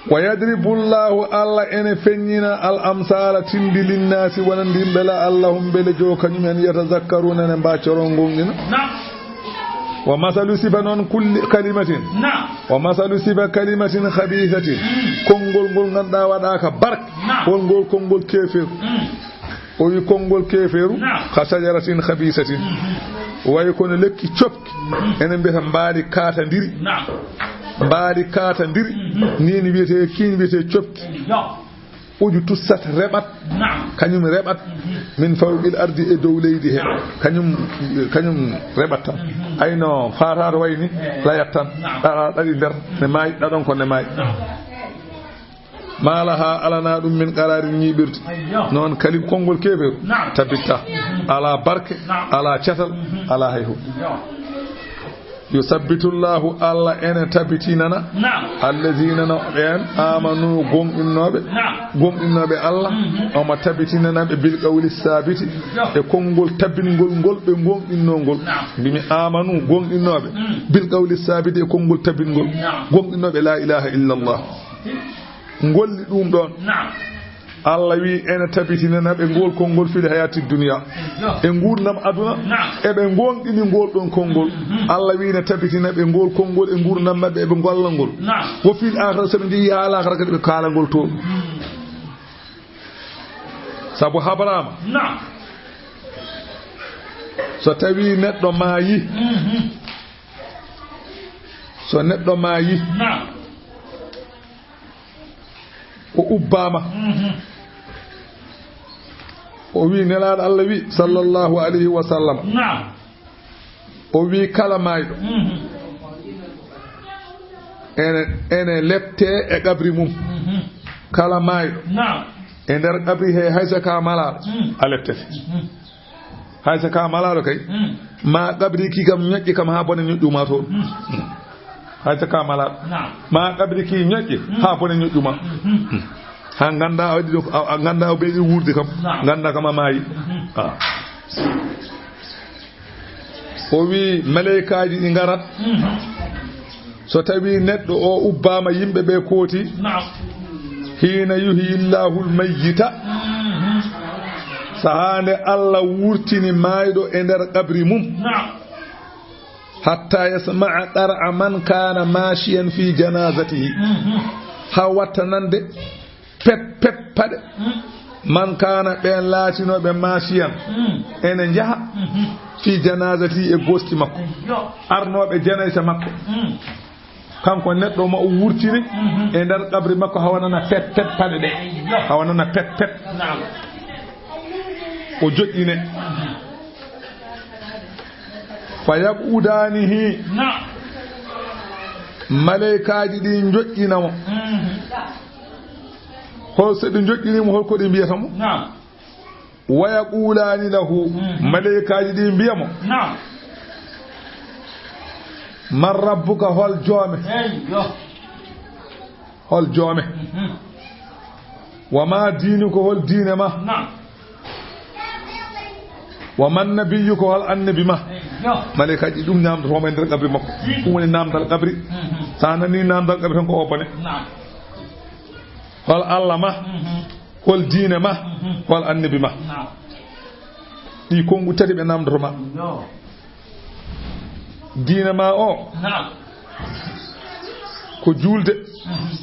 Wa yadribu Allahu, Allah ene feññina, al amsala, tindi, linnaasi, wonande yimɓe, la'allahum, mbele jo kañum en, yatazakkaruna, ne mba corol ngonɗina. Naam. Wa masalu sifa noon kulli kalimatin. Naam. Wa masalu sifa kalimatin khabisatin. Mm. Konngol ngol ngannduɗaa waɗaaka barke. Naam. Hol ngol konngol keefeeru? Mm. O wi konngol keefeeru, naam, ka sajaratin khabisatin. Mm-hmm. Wayi kono lekki copki. Mm-hmm. Ene mbiyata mbaadi kaatandiri. Naam. Mbaadi kaatandiri. Mm-hmm. Nii ni wiyetee, kiin wiyetee copki. Yo. Uju tussat reɓat. Naam. Kañum reɓat. Mm-hmm. Min fawqil ardi, e dow leydi he. Naam. Kañum, kañum reɓat tan. Mm-hmm. Ayno faatato wayi ni, eh, layat tan. Naam. Ɗaɗa ɗaɗi nder, ne maayi, ɗaɗon ko ne maayi. Naam. Ma laha, alana ɗum min qararin, ñiiɓirde. Ayyo. Noon kalim konngol keefeeru. Naam. Tabitta. Mm-hmm. Alaa barke, naam, alaa catal, mm-hmm, alaa hay huunde. Yo. Yusabbitu Allahu, Allah ene tabitinana. Naam. Allazina, no ɓeen, amanu, gonɗinnooɓe. Naam. Gonɗinnooɓe Allah, mhm, omo tabitinana ɓe bil qawli sabiti, yo, e konngol tabingol ngol ɓe gonɗinnoo ngol. Naam. Mbimi amanu, gonɗinnooɓe, mm, bil qawli sabiti, e konngol tabingol. Naam. Gonɗinnooɓe la ilaha illa Allah. Ngolli ɗum ɗoon. Naam. Allah wi ene tabitinana ɓe ngol konngol fil hayati dunya. Yo. E nguurndam aduna, naam, eɓe ngoonɗini ngol ɗon konngol. Mhm. Allah wi ne tabitina ɓe ngol konngol e nguurndam maɓɓe, eɓe ngolla ngol. Naam. Wo fil akhira, so ɓe njehi haa laakhira kadi ɓe kaala ngol toon. Mhm. Sabu habraama. Naam. So tawi neɗɗo maayi. Mhm. So neɗɗo maayi. Naam. O ubbaama. Mhm. O wi, Nelaaɗo Allah wi, sallallahu alayhi wa sallam. Naam. O wi, kala maayɗo, mhm, ene, ene leptee e qabri mum. Mhm. Kala maayɗo, naam, e nder qabri he, hay so ka malaaɗo, mm, a leptete. Mhm. Hay so ka malaaɗo kay, mm, ma qabri ki kam ñoƴƴi kam haa bone ñoƴƴu ma toon. Mm. Hay so ka malaaɗo. Naam. Ma qabri ki ñoƴƴi, mm, haa bone ñoƴƴu ma. Mm-hmm. Mm. Haa ngannda a waɗi ɗo, a, a ngannda o ɓeyɗi wuurde kam. Naam. Ngannda kam a maayi. Mm-hmm. Ah. O wi maleykaaji ɗi ngarat. Mm-hmm. So tawi neɗɗo o ubbaama, yimɓe ɓe kooti. Naam. Hiina yuhyi Llaahu l-mayyita. Mhm. Sahaa nde Allah wurtini maayɗo e nder qabri mum. Naam. Hatta yasma'a qar'a man kaana maashiyan fi janaazatihi. Mhm. Haa watta nande pet, pet paɗe. Mm. Man kaana, ɓeen laatinooɓe maashiyan. Mm. Ene njaha. Mhm. Fi janaazatihi, e gooski makko. Yo. Arnooɓe janaysa makko. Mm. Kanko neɗɗo ma o wurtiri, mhm, e nder qabri makko, hawa nana pet pet paɗe ɗe. Ayyo. Hawa nana pet pet. Naam. O joƴƴine. Fa yaq'udaanihi. Naam. Maleykaaji ɗi joƴƴina mo. Mhm. Hol so ɗi joƴƴini mo, hol ko ɗi mbiyata mo? Naam. Wa yaqulaani lahu, mm, maleykaaji ɗi mbiya mo, naam, man rabbuka, hol joome? Eyyo. Hol joome? Mhm. Wa ma diinuka, hol diine ma? Naam. Wa man nabiyuka, hol annabi ma? Eyyo. Maleykaaji ɗum naamndoto mo e nder qabri makko. Mm. Ɗum woni naamndal qabri. Mhm. So a nanii naamndal qabri tan ko o bone. Naam. Hol Allah ma? Mhm. Hol diine ma? Mhm. Hol annabi ma? Naam. Ɗi konngu tati ɓe naamndoto ma. No. Diine ma o, naam, ko juulde. Mhm.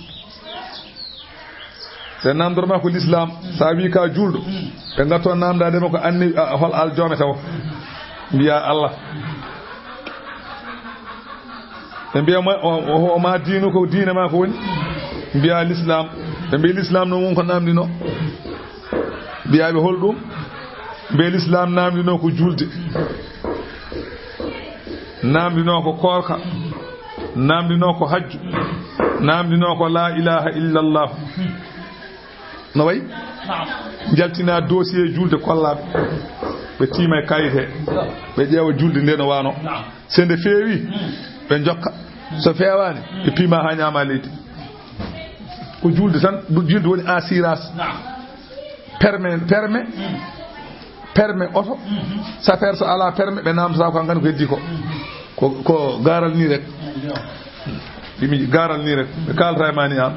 Ɓe naamndoto ma ko l'islam. Mhm. So a wi ka juulɗo, mhm, ɓe ngatto naamndaade ma ko anni-, a, hol aljoome taw. Mhm. Mbiya Allah. Mhm. Ɓe mbiya ma, o, o, o ma diinu ko diine ma ko woni? Mbiya l'islam. Ɓe mbiya l'islam noon won ko naamndino. Mbiya ɓe hol ɗum? Mbiya l'islam naamndino ko juulde. Naamndino ko koorka. Naamndino ko hajju. Naamndino ko la ilaha illa Allah. No wayi? Naam. Njaltina dossier juulde kollaaɓe. Ɓe tiima e kayit he. Ɓe ƴeewa juulde nde no waano. Naam. So nde feewi, mm, ɓe njokka. So feewaani, mm, ɓe piima haa ñaama leydi. Ko juulde tan, juulde woni assurance. Naam. Permis, permis, mm, permis oto. Mhm. Chauffeur so alaa permis, ɓe naamndata ko hankadi ko heddii ko. Mhm. Ko, ko gaaral nii rek. Eyyo. Mi gaaral nii rek, ɓe kaalata e maa ni aan.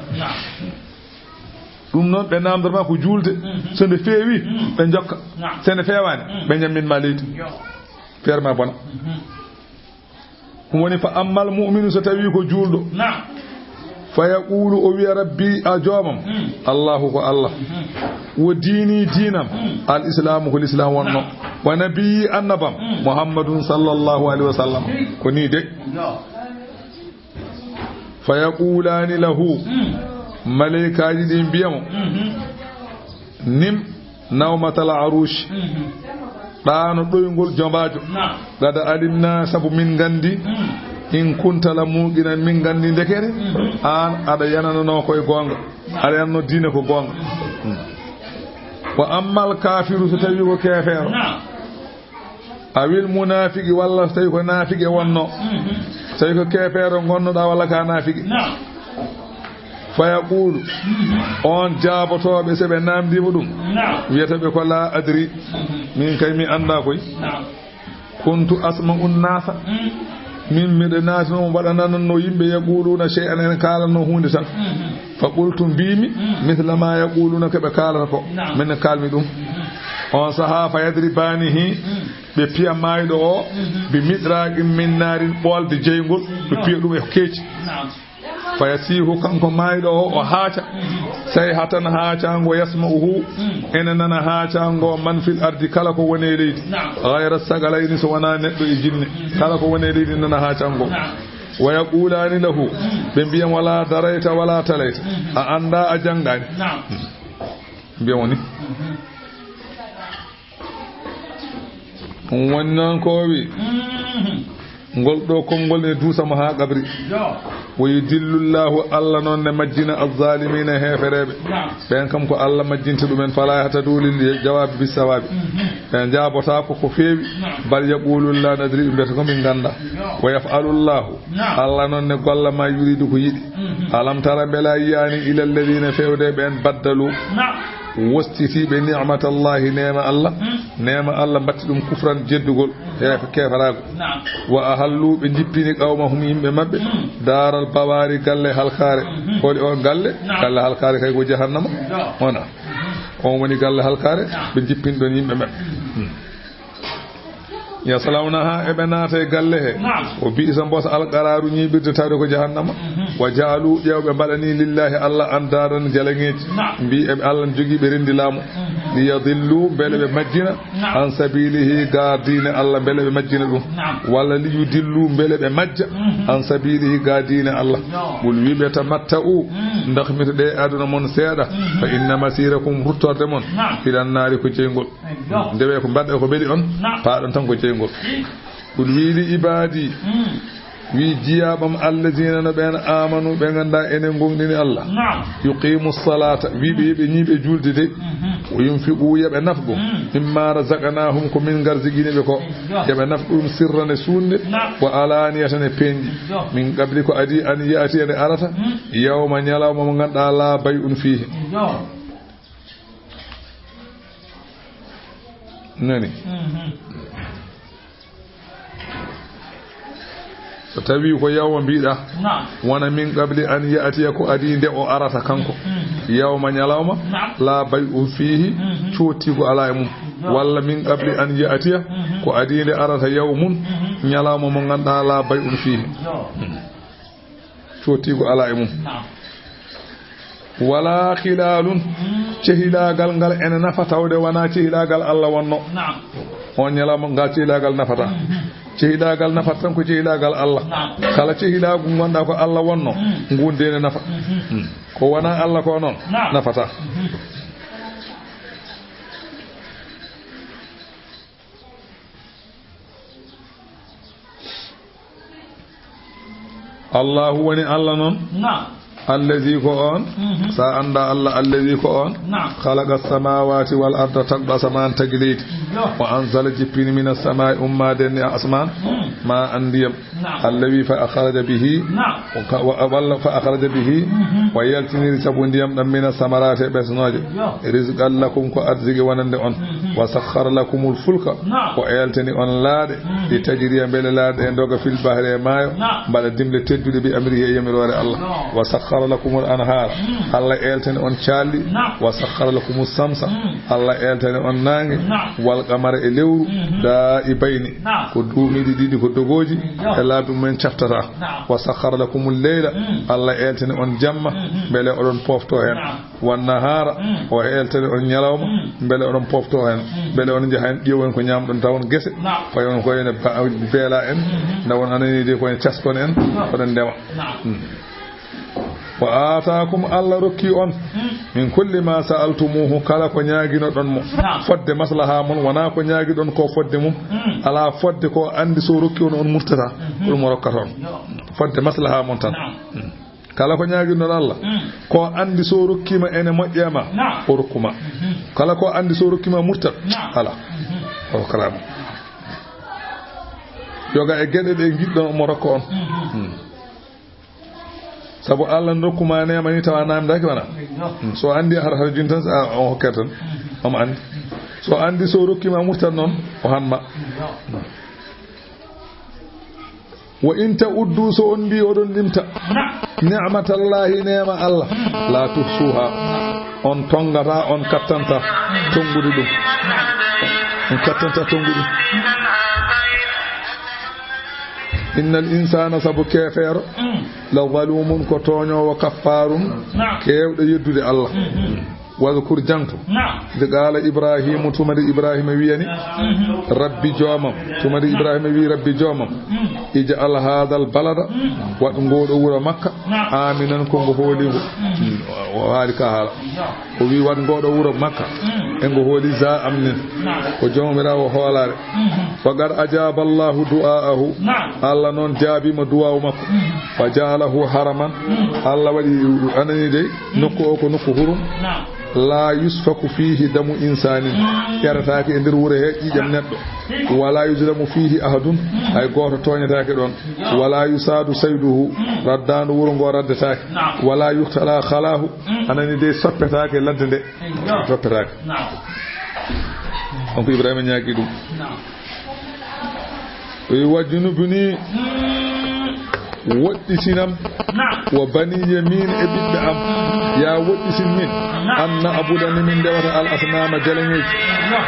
Ɗum noon, ɓe naamndata ma ko juulde. So nde feewi, ɓe njokka. So nde feewaani, ɓe njammin ma leydi. Feere ma bona. Ɗum woni, fa ammal mu'minu, so tawii ko juulɗo. Fa yaqulu, o wiya, rabbi, a joomam. Allahu ko Allah. Wo diini, diinam. Al islaamu ko lislaam wonno. Wa nabiyyi, annabam. Muhammadun sallallahu alayhi wa sallam. Ko nii de. Fa yaqulaani lahu, maleykaaji ɗi mbiya mo, nim nawmatal aruushi, ɗaano ɗoyngol jombaajo. Qad alimna, sabu min nganndi, in kunta la muuqinan, min nganndi ndekere aan aɗa yanananoo koye goonga, aɗa yananoo diine ko goonga. Wa ammal kaafiru, so tawii ko keefeero, awil munaafiqi, walla so tawii ko naafiqe wonno, so tawii ko keefeero ngonnoɗaa walla ka naafiqe. Fa yaqulu, on jaabotooɓe, so ɓe naamndiima ɗum, wiyata ɓe ko, la adri, min kay mi anndaa koy. Kuntu asma'u nnaasa, min miɗo naatino, mi waɗananno yimɓe, yaquluuna shay'an, ene kaalanno huunde tan. Fa qultu, mbiimi, misla ma yaquluuna, ko ɓe kaalata ko, min ne kaalmi ɗum. On sahaa, fa yadribaanihi, ɓe piya maayɗo o, bi midraaqin min naarin, ɓoolde jeyngol, ɓe piya ɗum e keeci. Fa yasiihu, kanko maayɗo o, o haaca. Sayhatan, haacaango, yasma'uhu, ene nana haacaango, man fil ardi, kala ko woni e leydi. Ghayra sagalayni, so wonaa neɗɗo e jinne. Kala ko woni e leydi nana haacaango. Wa yaqulaani lahu, ɓe mbiya mo, laa darayta wala talayta. A anndaa, a janngaani. Mbiya mo ni. Ɗum woni noon ko o wi. Ngol ɗo konngol ne duusa mo haa qabri. Wa yudillu Llahu, Allah noon ne majjina, azzaalimiina, heefereeɓe. Ɓeen kam ko Allah majjinta ɗumen, falaa yahtaduu lil jawaabi bis sawaabi. Ɓe njaabotaako ko feewi. Bal yaquluuna laa nadri, ɓe mbiyata ko min nganndaa. Wa yaf'alu Llahu, Allah noon ne golla ma yuriidu ko yiɗi. Alam tara, mbela yiyaani, ila alladina, fewde ɓeen, baddalu, wostitiiɓe, ni'matallahi, neema Allah, neema Allah, mbatti ɗum kufran, jeddugol, e keefaraagu. Wa ahallu, ɓe njippini, qawmahum, yimɓe maɓɓe, daaral bawaari, galle halkaare. Holi on galle? Galle halkaare kay ko jahannama. Wona on woni galle halkaare, ɓe njippini ɗon yimɓe maɓɓe. Yaslawnaha, eɓe naata e galle he. O bi'sa, mbosa, alqaraaru, ñiiɓirde, tawde ko jahannama. Wa ja'alu, ƴeew, ɓe mbaɗani, lillahi, Allah, andaadan, jalaŋeeji. Mbi eɓe Allah jogii ɓe renndi laamu. Li yadillu, mbele ɓe majjina. An sabilihi, ga diine Allah, mbele ɓe majjina ɗum. Walla li yudillu, mbele ɓe majja. An sabilihi, ga diine Allah. Qul, wiɓe, tamatta'u, ndaxmito ɗe aduna mon seeɗa. Fa inna masirakum, ruttorde mon, ilan naari, ko jeyngol. Ndewe ko mbaɗɗe ko mbeɗi on, paaɗon tan ko jeyngol. Qul, wi li ibaadi, wi jiyaaɓam, allazina, no ɓeen, amanu, ɓe nganndaa enen ngongɗini Allah. Yuqimu salata, wiɓe yoɓe ñiiɓe julde de. Wa yunfiqu, yoɓe nafqu, mimma razaqnahum, ko min ngarzigini ɓe ko. Yoɓe nafqu ɗum sirran e suunde, wa alaniyatan e peenɗi. Min qabli, ko adii, an ya'tiya, nde arata, yawma, ñalawma mo ngannduɗaa, la bay'un fihi. Nani? So tawi ko yawma mbiɗa, wona min qabli an ya'tiya, ko adii nde o arata kanko. Yawma, ñalawma, la bay'un fihi, cootiigu alaa e mum. Walla min qabli an ya'tiya, ko adii nde arata, yawmun, ñalawma mo ngannduɗaa, la bay'un fihi. Cootiigu alaa e mum. Wala khilaalun, cehilaagal ngal ene nafa, tawde wonaa cehilaagal Allah wonno. On ñalawma ngal cehilaagal nafata. Cehilaagal nafata tan ko cehilaagal Allah. Kala cehilaagu ngonɗaa ko Allah wonno, ngun de ne nafa. Ko wonaa Allah ko noon, nafata. Allahu woni Allah noon. Allazi ko on, mhm, sa annda Allah, allazi ko on, naam, khalaqa samawati wal arda, tagɗo asamaan, tagi leydi. Yo. Wa anzala, jippini, mina samai, ummaade ni asamaan, mm, ma an ndiyam. Naam. Allah wi fa akhraja bihi, naam, wa ka-, wa, walla fa akhraja bihi, mhm, o yaltiniri sabu ndiyam ɗam mina samarati e ɓesnooje. Yo. Rizqan lakum, ko arziki wonande on. Mhm. Wa sakhkhara lakumul fulka, naam, o eltani on laaɗe, mhm, li tajriya, mbele laaɗe ɗe ndoga, fil bahri, e maayo, naam, mbaɗa dimle tedduɗe, bi amrihi, e yamiroore Allah. Naam. Wa sakhkhara lakumul anhar, mm, Allah eltani on calli. Naam. Wa sakhkhara lakumus samsa, mm, Allah eltani on naange, naam, wal qamara, e lewru, mhm, daibayni, naam, ko duumiiɗi ɗiɗi, ko dogooji, yo, e laabi mumen caftata. Naam. Wa sakhkhara lakumul layla, mm, Allah eltani on jamma, mhm, mbele oɗon pofto heen. Naam. Wan nahaara, mm, o eltani on ñalawma, mm, mbele oɗon pofto heen, mm, mbele on njaha heen ƴeewoyen ko ñaamɗon tawon gese, naam, fayon ko ene ba-, beela en, mhm, ndawon anani de ko en caskon en, naam, oɗon ndema. Naam. Mm. Wa aataakum, Allah rokki on, mm, min kulli ma sa'altumuhu, kala ko ñaaginoɗon mo. Naam. Fodde maslaha mon, wona ko ñaagiɗon ko fodde mum. Mm. Ala fodde ko andi so rokki on, on murtata, mhm, ko ɗum o rokkata on. Yo. Fodde maslaha mon tan. Naam. Mm. Kala ko ñaaginɗon Allah, mm, ko andi so rokkima ene moƴƴe ma, naam, o rokkuma. Mhm. Kala ko andi so rokkima murtat, naam, ala. Mhm. O karama. Yoga e geɗe ɗe ngiɗɗon mo rokko on. Mhm. Mm. Sabu Allah rokkuma neema ni tawa namdaki wana. Yo. Mm. So andi har har jun tan, a, o hokkere tan. Mhm. Omo andi. So andi so rokkima murtat noon, o hanma. Yo. Mm. Wa in ta'uddu, so on mbi oɗon limta, naam, ni'matallahi, neema Allah, la tuhsuha, on tongata, on kattanta tongude ɗum. On kattanta tongude. Innal insana, sabu keefeero, mm, la zalumun, ko tooñoowo, kaffaarun, naam, keewɗo yeddude Allah. Mhm. Wadkur, jangto. Naam. Id qala Ibrahimu, tuma nde Ibrahima wiyani, mhm, Rabbi joomam. Tuma nde, naam, Ibrahima wi Rabbi joomam, mm, ij'al hadha al balada, mm, waɗ ngoo ɗo wuro Makka, naam, aminan, ko ngo hooliingo. Mm. Mm, o haali ka haala. Yo. O wi, waɗ ngoo ɗo wuro Makka, mm, e ngo hooli za amnin. Naam. Ko Joomiraawo hoolaare. Mhm. Wa qad ajaba Allahu du'aahu. Naam. Allah noon jaabiima duwaawu makko. Mhm. Wa ja'alahu haraman. Mhm. Allah waɗi, anani dey, mhm, nokku o ko nokku hurum. Naam. La yusfaku fihi damu insanin. Mhm. Ƴarataake e nder wuro he ƴiiƴam neɗɗo. Mhm. Wa la yuzlamu fihi ahadun. Mhm. Hay gooto tooñataake ɗoon. Yo. Wa la yusadu sayduhu. Mhm. Raddaandu wuro ngo raddetaake. Naam. Wa la yuqtala khalahu. Mhm. Anani dey, soppetaake ladde nde. Yo. Soppetaake. Naam. Donc Ibrahima ñaagi ɗum. Naam. O wi, "Wajnubni, mm, woɗɗitinam, naam, wa baniya, min e ɓiɓɓe am, ya woɗɗitin min, naam, an na'buda, ni min ndewata, al asnama, jalaŋeeji, naam,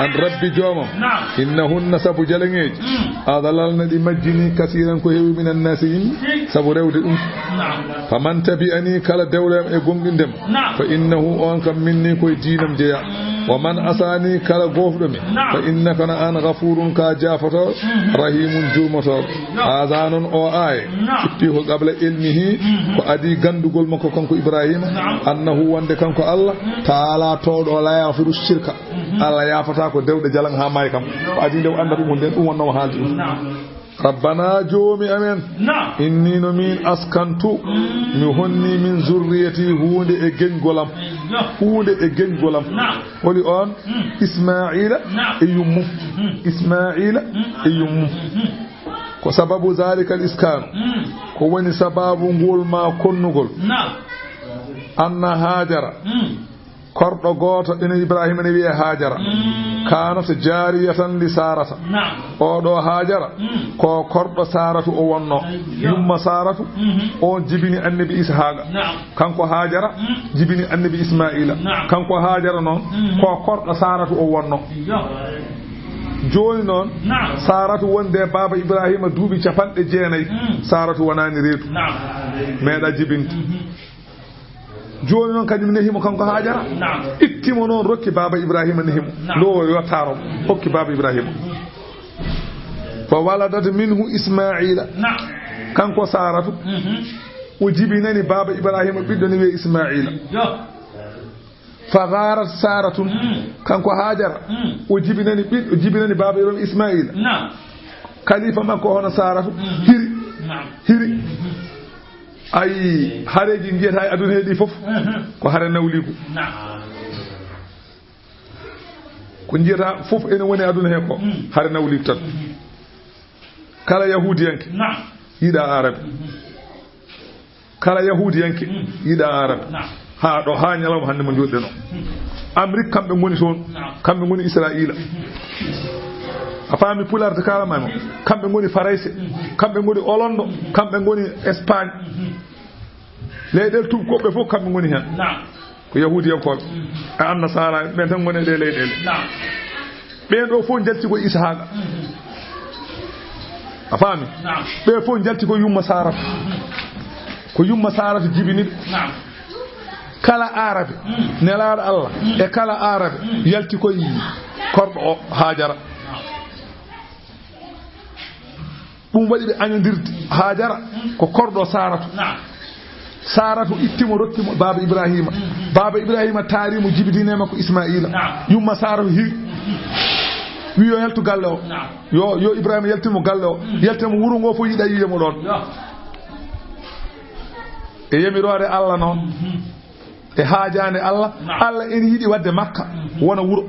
an Rabbi joomam, naam, innahunna, sabu jalaŋeeji, mm, adlalna, ɗi majjini, kasiran, ko heewi, minan nasi, yimɓe, sabu rewde ɗum." Naam. "Faman tabi'ani, kala dewɗo am e gomɗinde am, naam, fa innahu, on kam minni, koye diinam jeya. Mm. Wa man asani, kala gofɗo mi, naam, fa innaka, na an, ghafurun, ka jaafoto, mhm, rahimun, jurmoto." Naam. Haza, noon o aaya, naam, ippi ko qabla ilmihi, mhm, ko adi gandugol makko kanko Ibrahima, naam, annahu, wonde kanko Allah, mm, taala, towɗo, la yaghfiru shirka. Mhm. Allah yaafata ko dewɗe jalaŋ ha maayi kam. Ko adi nde o anda ɗum, ɗum wonno o haaldi ɗum. Naam. Rabbana, joomi amen. Naam. Inni, no min, askantu, mm, mi honni, min zurriyati, huunde e geñgol am. Yo. Huunde e geñgol am. Naam. Holi on? Mm. Ismaila, naam, e yummum. Mhm. Ismaila, mm, e yummum. Mhm. Ko sababu zalikal iskanu. Mm. Ko woni sababu ngol ma konnugol. Naam. Anna Hajara. Mm. Korɗo gooto ina Ibrahima ne wiyee Hajara. Mm. Kanat jariyatan li Sarata. Naam. Oɗo Hajara, mm, ko korɗo Saratu o wonno. Ayyo. Yumma Saratu, mhm, on jibini Annabi Ishaqa. Naam. Kanko Hajara, mm, jibini Annabi Ismaila. Naam. Kanko Hajara noon, mhm, ko korɗo Saratu o wonno. Ayyo. Jooni noon, naam, Saratu wonde baaba Ibrahima duuɓi capanɗe jeenayi. Mm. Saratu wonaani reedu. Naam. Meeɗa jibinde. Mhm. Jooni noon kañum nehi mo kanko Hajara. Naam. Itti mo noon, rokki baaba Ibrahima, nehi mo. Naam. Nde o yottaaro, hokki baaba Ibrahima. Fa waladat minhu Ismaila. Naam. Kanko Saratu, mhm, o jibinani baaba Ibrahima ɓiɗɗo ne wiyee Ismaila. Yo. Fa gharat Saratun. Mm. Kanko Hajara, mm, o jibinani ɓiɗ-, o jibinani baaba Ibrahima Ismaila. Naam. Kalifa makko hono Saratu, mhm, hiri. Naam. Hiri. Mhm. Ay, hareeji njiyata e aduna he ɗi fof, ko hare nawliigu. Ko njiyata fof ene woni aduna he ko, hare nawliigu tan. Kala yahuudiyanke yiɗa Arabi. Kala yahuudiyanke yiɗa Arabi. Haa ɗo, haa ñalawma hannde mo njooɗiɗen o. Amérique, kamɓe ngoni toon. Kamɓe ngoni Israayiila. A faami, Pulaar to kaalamay mo. Kamɓe ngoni Farayse. Kamɓe ngoni Olondo. Kamɓe ngoni Espagne. Leyɗeele tuubakooɓe fof, kamɓe ngoni heen. Ko yahuudiyankooɓe. E annasaara, ɓen tan ngoni e ɗee leyɗeele. Ɓeen ɗo fof njalti ko Isihaaqa. A faami? Ɓe fof njalti ko yumma Saaratu. Ko yumma Saaratu jibini ɓe. Kala Aarabe, nelaaɗo Allah, e kala Aarabe, yalti koye korɗo o, Haajara. Ɗum waɗi ɓe añondirde. Haajara ko korɗo Saaratu. Saaratu itti mo, rokki mo baaba Ibraahiima. Baaba Ibraahiima taari mo, jibidini e makko Ismaa'iila. Yumma Saaratu hiwi, wi yo yaltu galle o. Yo, yo Ibraahiima yaltin mo galle o. Yaltina mo wuro ngo fof, yiɗa yiya mo ɗoon. E yamiroore Allah noon. E haajaande Allah. Allah ene yiɗi waɗde Makka wona wuro.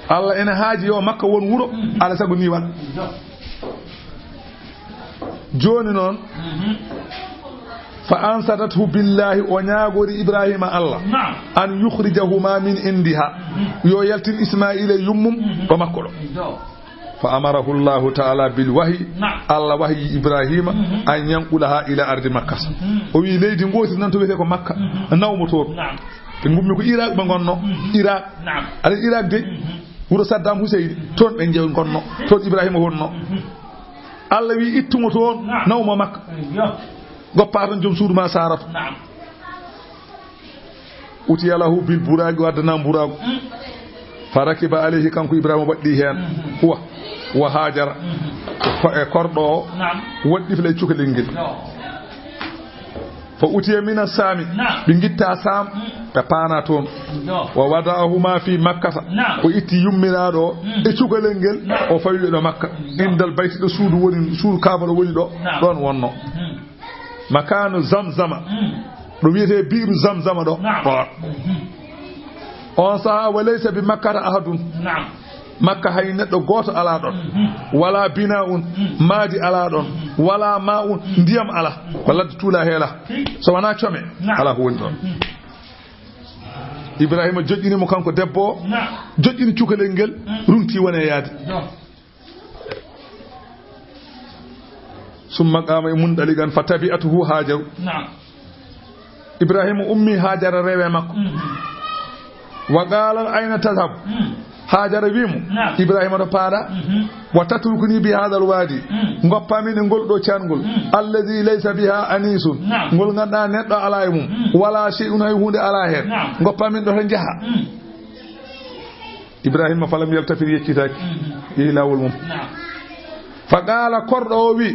Allah ene haaji yo Makka won wuro, alaa sago ni waɗa. Jooni noon, fa ansadathu billahi, o ñaagori Ibraahiima Allah, an yukhrijahuma min indiha, yo yaltin Ismaa'iila e yummum ɗo makko ɗo. Fa amarahu Allahu ta'ala bil wahyi. Allah wahyi Ibraahiima an yanqulaha ila ardi Makka. O wi leydi ngooti nan to wiyetee ko Makka. Naw mo toon. Ɓe ngummi ko Irak ɓe ngonno. Irak. Aɗa Irak de, wuro Saddam Hussein, toon ɓe njew ngonno. Toon Ibraahiima wonno. Allah wi ittu mo toon, naw mo Makka. Goppa tan joom suudu ma Saaratu. Utiya lahu bil buraaqi, o addana mburaagu. Fa rakiba alayhi, kanko Ibraahiima waɗɗi heen. Huwa wa Haajara. Ko e korɗo o waɗɗi fila e cukalel ngel. Fa utiya mina Saami, ɓe ngitta Saam, ɓe paana toon. Wa wada'ahuma fi Makkata, o itti yummiraaɗo o e cukalel ngel, o fawi ɓe ɗo Makka. Indal bayti, ɗo suudu woni, suudu Kaaba ɗo woni ɗo, ɗoon wonno. Makaanu Zamzama. Ɗo wiyetee biiru Zamzama ɗo. Naam. Ɗo. On sahaa, wa laysa bi Makkata ahadun. Naam. Makka hay neɗɗo gooto alaa ɗoon. Wala bina'un, maadi alaa ɗoon. Wala ma'un, ndiyam alaa. Ko ladde tuula heela. So wonaa come, alaa ko woni ɗoon. Ibraahiima joƴƴini mo kanko debbo o. Naam. Joƴƴini cukalel ngel, runti woni e yaade. Summa qaama e mundaligan fa tabi'atuhu Hajaru. Naam. Ibraahiima ummi, Hajara rewi e makko. Wa qaalat ayna tadhhab. Hajara wi mo, Naam. Ibraahiima, to paaɗa? Wa tatrukuni bi hadhal wadi. Ngoppa min e ngol ɗo caangol. Alladhi laysa biha anisun. Naam. Ngol ngannduɗaa neɗɗo alaa e mum. Wala shay'un, hay huunde alaa heen. Naam. Ngoppa min ɗo tan njaha. Ibraahiima falam yaltafit, yeccitaaki, yehi laawol mum. Naam. Fa qaala, korɗo o wi,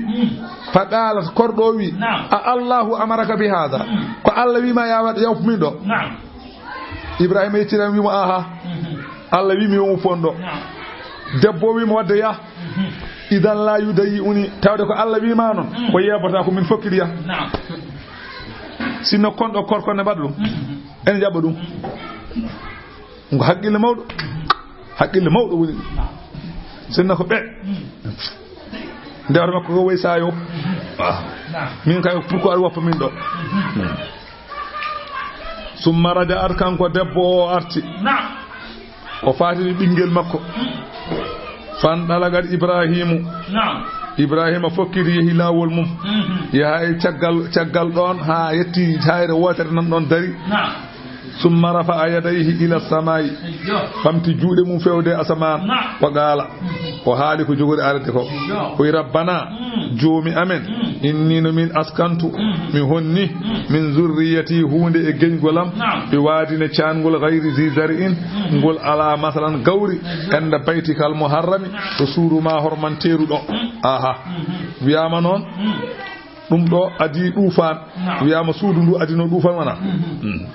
fa qaalat, korɗo o wi, Naam. A Allahu amaraka bi haadha? Ko Allah wi ma ya waɗ, yawtu min ɗo? Naam. Ibraahiima yeccitaaki, wi mo, aha. Allah wi mi yo uppu on ɗo. Naam. Debbo o wi mo waɗde yah. Idan la yudayyi'uni, tawde ko Allah wi ma noon, o yeebataa ko min fokkidi yah. Naam. Sinno kon ɗo korkon ne mbaɗa ɗum, ene jaɓa ɗum. Ko haqqille mawɗo. Haqqille mawɗo woni ɗum. Sinno ko ɓe. Ndewata makko ko wayi sayo. Ah. Min kay, pourquoi aɗa woppa min ɗo? Summa raja'at, kanko debbo o arti. Naam. O faatini ɓinngel makko. Fan ɗalagat Ibraahiimu. Naam. Ibraahiima fokkiti, yehi laawol mum. Mhm. Yaha e caggal, caggal ɗoon haa yetti hayre wootere nan ɗoon dari. Naam. Summa rafa'a yadayhi ila samaa'i. Eyyo. Ɓamti juuɗe mum fewde asamaan. Naam. Wa qaala. Mhm. O haali ko jogori arde ko. Eyyo. O wi, Rabbana, Mm. Joomi amen, Mm. inni no min askantu, Mm. mi honni, Mm. min zurriyati, huunde e geñgol am, Naam. bi waadin, e caangol, gayri zi zar'in, Mm. ngol alaa, masalan, gawri, Eyyo. inda baytikal muharrami, Naam. to suudu ma hormanteeru ɗo. Mm. Aha. Mhm. Wiyaama noon, Mm. ɗum ɗo adii ɗuufaan. Naam. Wiyaama suudu ndu adino ɗuufaan wona? Mhm. Mm.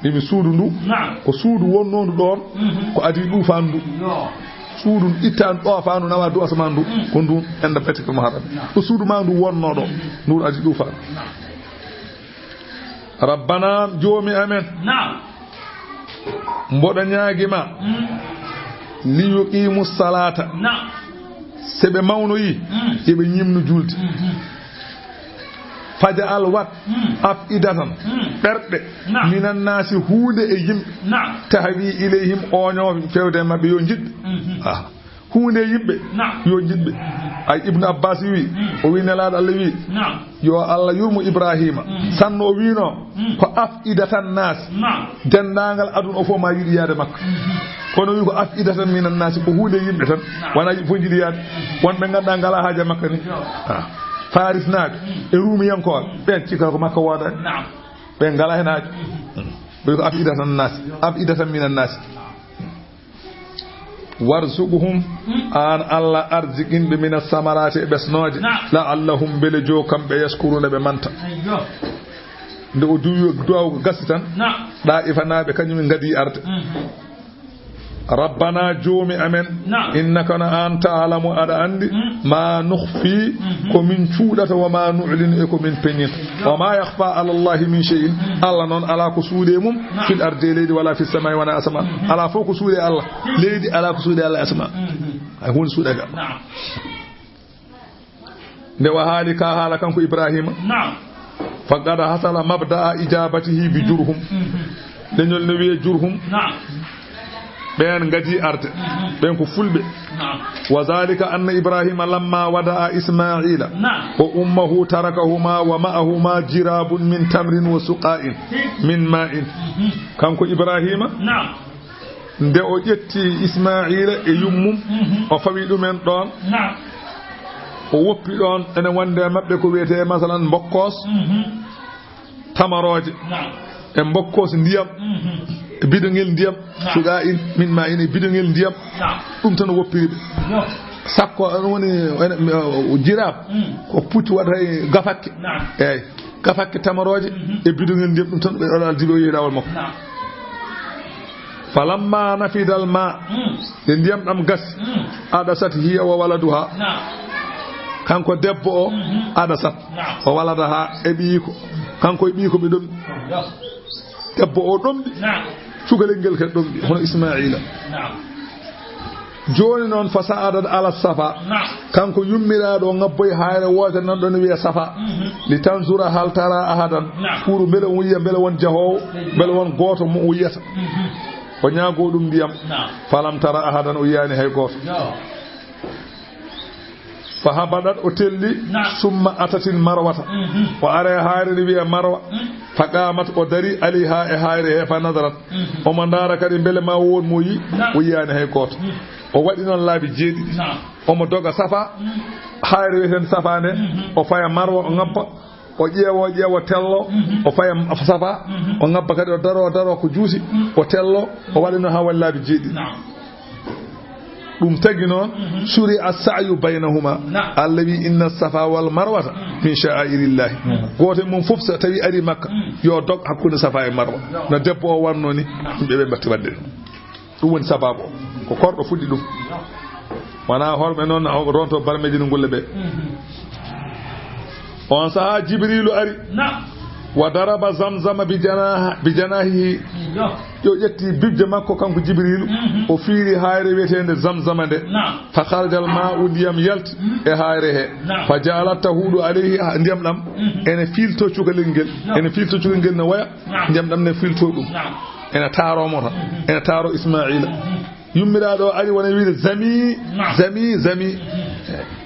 Mbiimi suudu ndu, Naam. ko suudu wonnoondu ɗoon, Mhm. ko adii ɗuufaan ndu. Yo. Suudu ittaandu ɗo faandu nawa dow asamaan ndu, ko ndu enda Baytul Muharram. Ɗo suudu ma ndu wonno ɗo, ndu adi ɗo faandu. Rabbana, joomi amen. Naam. Mboɗo ñaagi ma. Mm. Li yuqimu salata. Naam. Se ɓe mawnoyi, mm, yo ɓe ñimnu julde. Mhm. Faja'al, wat, mm, af'idatan, mm, ɓerɗe, naam, minan naasi, huunde e yimɓe, naam, tahwi ilayhim, ooñoo fewde e maɓɓe, yo njiɗɓe. Mhm. Ah. Huunde e yimɓe, naam, yo njiɗɓe. Mhm. Ay, Ibnu Abbas wi, mm, o wi Nelaaɗo Allah wi, naam, yo Allah yurmu Ibrahima. Mhm. Sanno o wino, mm, ko af'idatan naas. Naam. Denndaangal aduna o fof ma yiɗi yaade Makka. Mhm. Kono wi ko af'idatan minan naasi, ko huunde e yimɓe tan. Naam. Wona yimɓe fof njiɗi yaade. Mhm. Wonɓe ngannduɗaa ngalaa haaja Makka ni. Yo. Ah. Farisnaaɓe, mm, e Ruumiyankooɓe, ɓeen cikka ko Makka woodaani. Naam. Ɓe ngalaa heen haaja. Mhm. Ɓe ko af'idatan naasi, af'idatan minan naasi. Warzuqhum, mm, aan Allah arziqin ɓe mina samaraati e ɓesnooje. Naam. La'allahum, mbele joo kamɓe yashkuruna ɓe manta. Ayyo. Nde o duwi duwaw gasi tan. Naam. Ɗaa'ifanaaɓe kañum en ngadi arde. Mhm. Rabbana, joomi amen, naam, innaka, no aan, ta'lamu, aɗa anndi, mm, ma nukhfi, mhm, ko min cuuɗata, wa ma nu'linu, e ko min peñinta. Wa ma yakhfa ala Allahi min shay'in, mm, Allah noon alaa ko suuɗe mum, naam, fil ardi, e leydi, wala fis samai, wona asama. Mhm. Alaa fof ko suuɗe Allah, leydi, alaa ko suuɗe Allah e asama. Mhm. Hay huunde suuɗaaka. Naam. Nde o haali ka haala kanko Ibrahima. Naam. Faqad hasala mabda'a ijabatihi bi jurhum. Mhm. Leñol no wiye jurhum. Naam. Ɓeen ngadi arde. Mhm. Ɓeen ko fulɓe. Naam. Wa zalika anna Ibrahima lamma wada'a Isma'ila, naam, wa ummahu tarakahuma wa ma'ahuma jirabun min tamrin wa suqa'in min ma'in. Mhm. Kanko Ibrahima, naam, nde o ƴetti Ismaa'iila e yummum, mhm, o fawi ɗumen ɗoon. Naam. O woppi ɗoon, ene wonde e maɓɓe ko wiyetee, masalan, mbokkoos, mhm, tamarooje, naam, e mbokkoos ndiyam, mhm, e bidoŋel ndiyam, naam, suqa'in min ma'in, e bidoŋel ndiyam. Naam. Ɗum tan o woppiri ɓe. Yo. Sakko, ɗum woni, ene, o jiraab, mm, ko pucci waɗata e gafakke. Naam. Eey. Gafakke tamarooje, mhm, e bidoŋel ndiyam, ɗum tan ɓe ɗon aldi ɓe o yehi laawol makko. Naam. Falamma nafidal ma, mm, nde ndiyam ɗam gasi, mm, adasat hiya wa waladuha. Naam. Kanko debbo o, mhm, adasat, naam, wa waladaha, e ɓiyiko. Kanko e ɓiyiko ɓe ɗon. Yo. Debbo o ɗomɗi. Naam. Cukalel ngel kadi ɗomɗi, hono Ismaa'iila. Naam. Jooni noon, fa sa'adat ala Safa. Naam. Kanko yummiraaɗo o ŋabboyi haayre wootere nan ɗon wiya Safa. Mhm. Li tanzura hal tara ahadan. Naam. Pour mbele o yiya, mbele won jahoowo, mbele won gooto mo o yiyata. Mhm. O ñaagoo ɗum ndiyam. Naam. Falam tara ahadan, o yiyaani hay gooto. Yo. Fa habadat, o telli, naam, summa atatil marwata. Mhm. O ari e haayre nde wiya Marwa. Mm. Fa qaamat, o dari, alayha, e haayre he, fa nadarat. Mhm. Omo ndaara kadi mbele ma won mo yi, naam, o yiyaani hay gooto. Mm. O waɗi noon laabi jeeɗiɗi. Naam. Omo doga Safa, mm, haayre wiyeteende Safa nde, mhm, o faya Marwa, o ŋabba, o ƴeewa, o ƴeewa, o tello, mhm, o faya Safa, mhm, o ŋabba kadi, o daro, o daro ko juuti, mm, o tello, o waɗi noon haa waɗi laabi jeeɗiɗi. Naam. Ɗum tagi noon, mhm, suri as-sa'yu baynahuma. Naam. Allah wi, "Inna as-safa wal marwata, mhm, min sha'airillahi." Mhm. Gooto e mum fof, so tawi ari Makka, mhm, yo dog hakkunde Safa e Marwa. Yo. No debbo o wanno ni, naam, yimɓe ɓe mbatti waɗde ɗum. Ɗum woni sababu o. Ko korɗo fuɗɗi ɗum. Wona horɓe noon, o ronto barmeeji no ngulle ɓe. Mhm. On sahaa Jibriilu ari. Naam. Wa daraba Zamzama bi janaha-, bi janahihi. Yo. O ƴetti bibje makko kanko Jibriilu. Mhm. O fiiri haayre wiyeteende Zamzama nde. Naam. Fa kharajal ma'u, ndiyam yalti, mhm, e haayre he. Naam. Fa ja'alat tahudu alayhi, ha, ndiyam ɗam, mhm, ene fiilto cukalel ngel. Naam. Ene fiilto cukalel ngel no waya. Naam. Ndiyam ɗam ne fiilto ɗum. Naam. Ene taaro mo tan. Mhm. Ene taaro Ismaa'iila. Mhm. Yummiraaɗo o ari wona wiide, "Zami, naam, zami, zami."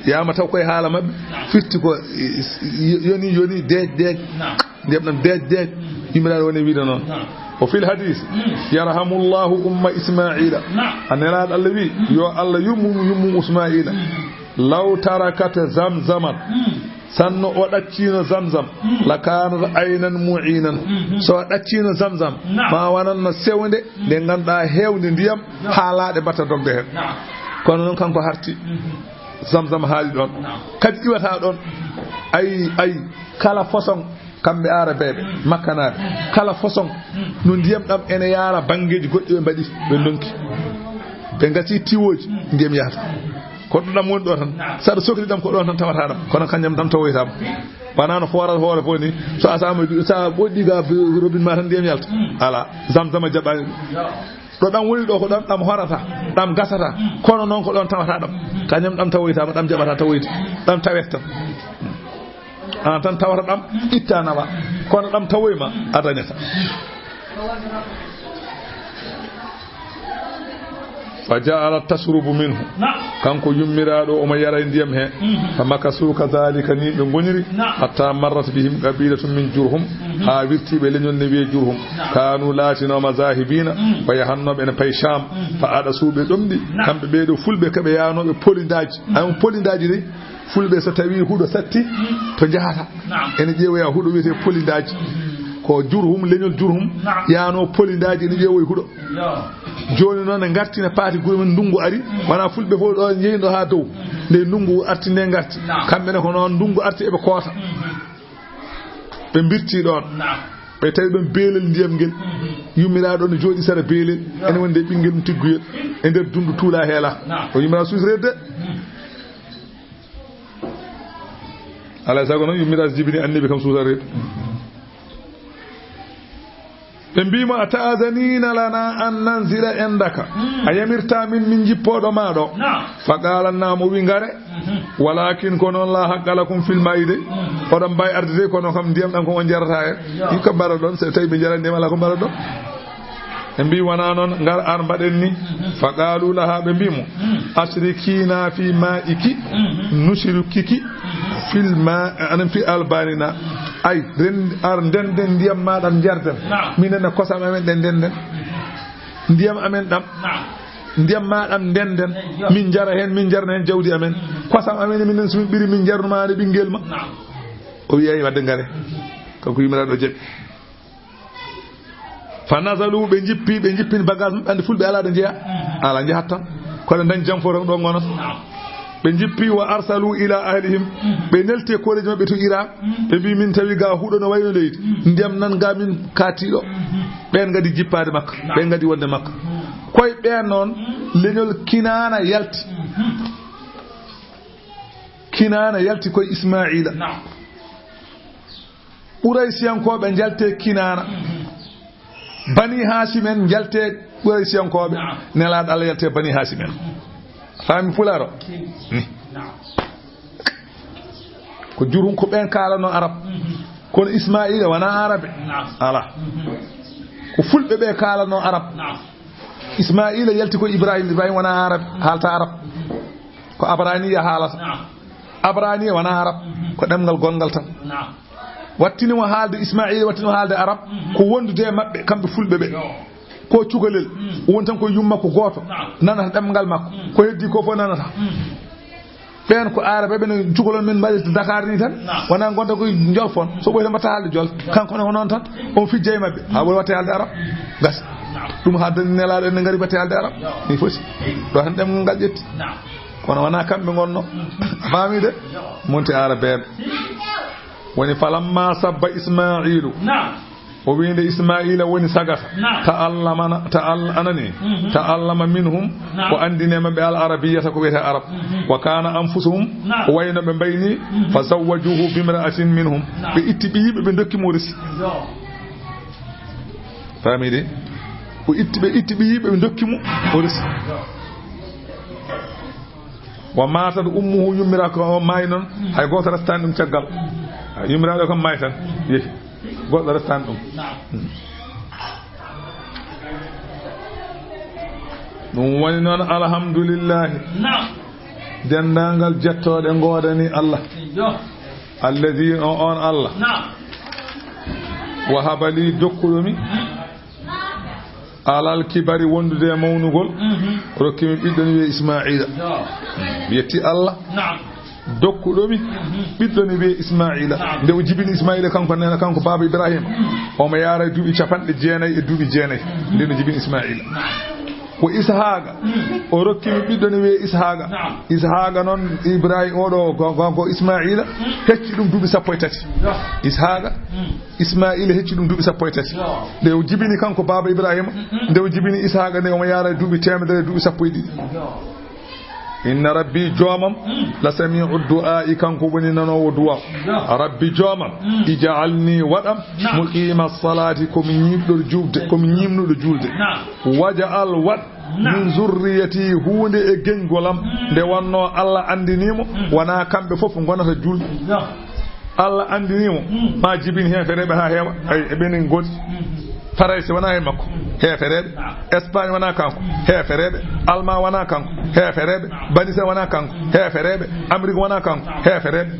Yama taw koye haala maɓɓe, naam, firti ko, eh, yoni, yoni, deej, deej. Naam. Ndiyam ɗam deej, deej. Mm. Yummiraaɗo wona wiide noon. Naam. O fil hadis, mm, "Yarhamullahu umma Ismaa'iila." Naam. A Nelaaɗo Allah wi, mm, "Yo Allah yurmu yummum Ismaa'iila." Mm. "Law tarakat Zamzaman." Mm. Sanno o ɗaccino Zamzam, mm, la kaanat aynan mu'inan. Mhm. So o ɗaccino Zamzam, naam, ma wonanno sewnde, mm, nde ngannduɗaa heewde ndiyam, naam, haa laaɗe mbatta dogde heen. Naam. Kono noon kanko harti. Mhm. Zamzam haali ɗoon. Naam. Kadi iwata ɗoon. Mhm. Ay, ay, kala façon, kamɓe Arabeeɓe, mm, Makkanaaɓe, mm, kala façon, mm, no ndiyam ɗam ene yaara banngeeji goɗɗi ɓe mbaɗi, ɓe ndonki. Ɓe ngasi tiwooji. Mm. Ndiyam yahata. Ko ɗo ɗam woni ɗo tan. Naam. So aɗa sokli ɗam, ko ɗon tan tawata ɗam. Kono kañam ɗam tawoytaama. Wonaa no foorata hoore fof ni. So a saama, so a ɓoɗɗi ga robin ma tan, ndiyam yalta. Mm. Alaa. Zamzama jaɓaani ɗum. Yo. Ɗo ɗam woni ɗo, ko ɗon ɗam horata, ɗam gasata. Mm. Kono noon ko ɗon tawata ɗam. Mm. Kañam ɗam tawoytaama, ɗam jaɓata tawoyde. Ɗam tawet tan. An tan tawata ɗam, itta nawa. Kono ɗam tawoyma, a dañata. Fa ja'alat tashrubu minhu. Naam. Kanko yummiraaɗo omo yara e ndiyam he. Mhm. Fa makasu kadhalika, ni ɓe ngoniri. Naam. Hatta marrat bihim qabilatun min Jurhum. Mhm. Haa wirti ɓe leñol ne wiye Jurhum. Naam. Kanu laatinooma zahibina, mhm, ɓe yahannooɓe ene payi Sham. Mhm. Fa adasu ɓe ɗomɗi. Naam. Kamɓe ɓee ɗo fulɓe kaɓe yaanooɓe polindaaji. Mhm. An polindaaji de, fulɓe so tawi huɗo satti, mhm, to njahata. Naam. Ene ƴeewoya huɗo wiyetee polindaaji. Mhm. Ko Jurhum, leñol Jurhum, naam, yaano polindaaji ene ƴeewoy huɗo. Yo. Jooni noon ne ngarti ne paati gure men, ndunngu ari, mhm, wona fulɓe fof ɗo njeyi ɗo haa dow. Mhm. Nde ndunngu arti nde ngarti. Naam. Kamɓe ne ko noon ndunngu arti eɓe koota. Mhm. Ɓe mbirti ɗoon. Naam. Ɓe tawi ɗoon beelel ndiyam ngel. Mhm. Yummiraaɗo ne jooɗi sara beelel. Yo. Ene wonde ɓinngel mum tigguyel. E nder dundu tuula heela. Naam. O yummiraaɗo suusreede. Mhm. Alaa e sago noon yummiraaɗo jibini annabi kam suusreede. Ɓe mbii mo, "A ta'azanina lana an nanzila indaka?" Mm. A yamirta min, min jippoo ɗo maa ɗo? Naam. Fa qaala, "Naam," o wi, "Ngare." Mhm. "Walakin ko noon, la haqqa lakum fil ma'i de." Mhm. Oɗon mbaawi arde de, kono kam ndiyam ɗam ko on njarata en. Yo. Yi ko mbara ɗon, so tawi ɓe njarat ndiyam, alaa ko mbara ɗon. Ɓe mbii, "Wonaa noon, ngar ar mbaɗen ni." Mhm. Fa qaalu laha, ɓe mbii mo, mhm, "Ashrikina fi ma'iki, mhm, nushrikiki, mhm, fil ma-, anan fi albanina." Ay, ren-, ar ndenden ndiyam ma ɗam njarden. Naam. Minen e kosam amen ɗe ndenden. Mhm. Ndiyam amen ɗam. Naam. Ndiyam ma ɗam ndenden. Yo. Min njara heen, min njarna heen jawdi amen. Mhm. Kosam amen, minen so min ɓiri, min njarnuma e ɓinngel ma. Naam. O wi'i, "Ay, wadde ngare." Mhm. Kanko yummiraaɗo jaɓi. Fa nazalu, ɓe njippi, ɓe njippini bagage maɓɓe, anndi fulɓe alaa ɗo njeya. Mhm. Alaa, njahat tan. Ko ɓe dañi jam fof tan ɗo ngonata. Naam. Ɓe njippi, wa arsalu ila ahlihim. Mhm. Ɓe nelti e koreeji maɓɓe to Irak. Mhm. Ɓe mbii, "Min tawi ga huɗo no wayno leydi. Mhm. Ndiyam nan ga min kaati ɗo." Mhm. Ɓeen ngadi jippaade Makka. Naam. Ɓeen ngadi wonde Makka. Mhm. Koye ɓeen noon, mhm, leñol Kinaana yalti. Mhm. Kinaana yalti koye Ismaa'iila. Naam. Quraysiyankooɓe njalti e Kinaana. Mhm. Bani Haasim en njalti e Quraysiyankooɓe. Naam. Nelaaɗo Allah yalti e Bani Haasim en. Faami pulaar o? Ni. Naam. Ko Jurhum, ko ɓeen kaalanoo Arab. Mhm. Kono Ismaa'iila wonaa Arabe. Naam. Alaa. Mhm. Ko fulɓe ɓe kaalanoo Arab. Naam. Ismaa'iila yalti ko Ibrahim. Ibrahim wonaa Arab, haalta Arab. Ko Abraniya haalata. Naam. Abraniya wonaa Arab, mhm, ko ɗemngal gonngal tan. Naam. Wattini mo haalde Ismaa'iila, wattini mo haalde Arab, mhm, ko wondude e maɓɓe, kamɓe fulɓe ɓe. Yo. Ko cukalel, mhm, woni tan ko yumma ko gooto, naam, nanata ɗemngal makko. Mhm. Ko heddi ko fof nanata. Mhm. Ɓeen ko Aarabe ɓe no cukalon men mbaɗi to Dakar ni tan. Naam. Wonaa ngonta koye Jolf on. So ɓooyta mbatta haalde Jolf. Kanko ne ko noon tan. On fijja e maɓɓe. Haa woni watte haalde Arab. Gasi. Naam. Ɗum haa dani nelaaɗo en ne ngari mbatte haalde Arab. Yo. Ni foti. Ɗo tan ɗemngal ngal ƴetti. Naam. Kono wonaa kamɓe ngonno. Mm. A faami de? Yo. Monti Aarabeeɓe. Woni falamma sabba Ismaa'iilu. Naam. O wiinde Ismaa'iila woni sagata. Naam. Ta'allamana, ta'al-, anani. Mhm. Ta'allama minhum. Naam. O anndini maɓɓe al arabiyyata ko wiyetee Arab. Mhm. Wa kana anfusuhum. Naam. O wayno ɓe mbayni. Mhm. Fa zawwajuhu bimra'atin minhum. Naam. Ɓe itti ɓiyiiɓe, ɓe ndokki mo o resi. Yo. Faami de? O itti, ɓe itti ɓiyiiɓe, ɓe ndokki mo o resi. Yo. Wa matat ummuhu, yummiraaɗo ko o maayi noon, hay gooto restaani ɗum caggal. Yummiraaɗo kam maayi tan, yehi. Goɗɗo restaani ɗum. Naam. Ɗum woni noon, alhamdulillahi. Naam. Denndaangal jettooɗe ngoodani Allah. Yo. Alladhi, on, on Allah. Naam. Wahaba li, dokkuɗo mi. Alal kibari, wondude e mawnugol, mhm, rokki mi ɓiɗɗo ne wiyee Ismaa'iila. Yo. Mi yetti Allah. Naam. Dokkuɗo mi, mhm, ɓiɗɗo ne wiyee Ismaa'iila. Naam. Nde o jibini Ismaa'iila, kanko neena, kanko baaba Ibraahiima, mhm, omo yaara e duuɓi capanɗe jeenayi e duuɓi jeenayi. Mhm. Nde no jibini Ismaa'iila. Naam. Ko Ishaaqa. Mhm. O rokki mi ɓiɗɗo ne wiyee Ishaaqa. Naam. Ishaaqa noon, Ibraahiima, oɗo ko, ko, ko Ismaa'iila, mhm, hecci ɗum duuɓi sappo e tati. Yo. Ishaaqa. Mhm. Ismaa'iila hecci ɗum duuɓi sappo e tati. Yo. Nde o jibini kanko baaba Ibraahiima, mm-mm, nde o jibini Ishaaqa nde omo yaara e duuɓi teemedere e duuɓi sappo e ɗiɗi. Yo. Inna rabbi, joomam, la sami'u du'aa'i, kanko woni nanoowo du'a. Rabbi, joomam, ij'alni, waɗam, muqiima salaati, ko mi ñiiɓɗo julde, ko mi ñiiɓnuɗo julde. Waj'al, waɗ, min zurriyati, huunde e geñgol am, nde wonnoo Allah anndinii mo, wonaa kamɓe fof ngonata julɓe. Allah anndinii mo, ma jibin heefereeɓe haa heewa. Ay, e ɓen en ngoodi. Farayse wonaa e makko, heefereeɓe. Espagne wonaa kanko, heefereeɓe. Almaa wonaa kanko, heefereeɓe. Banise wonaa kanko, heefereeɓe. Amérique wonaa kanko, heefereeɓe.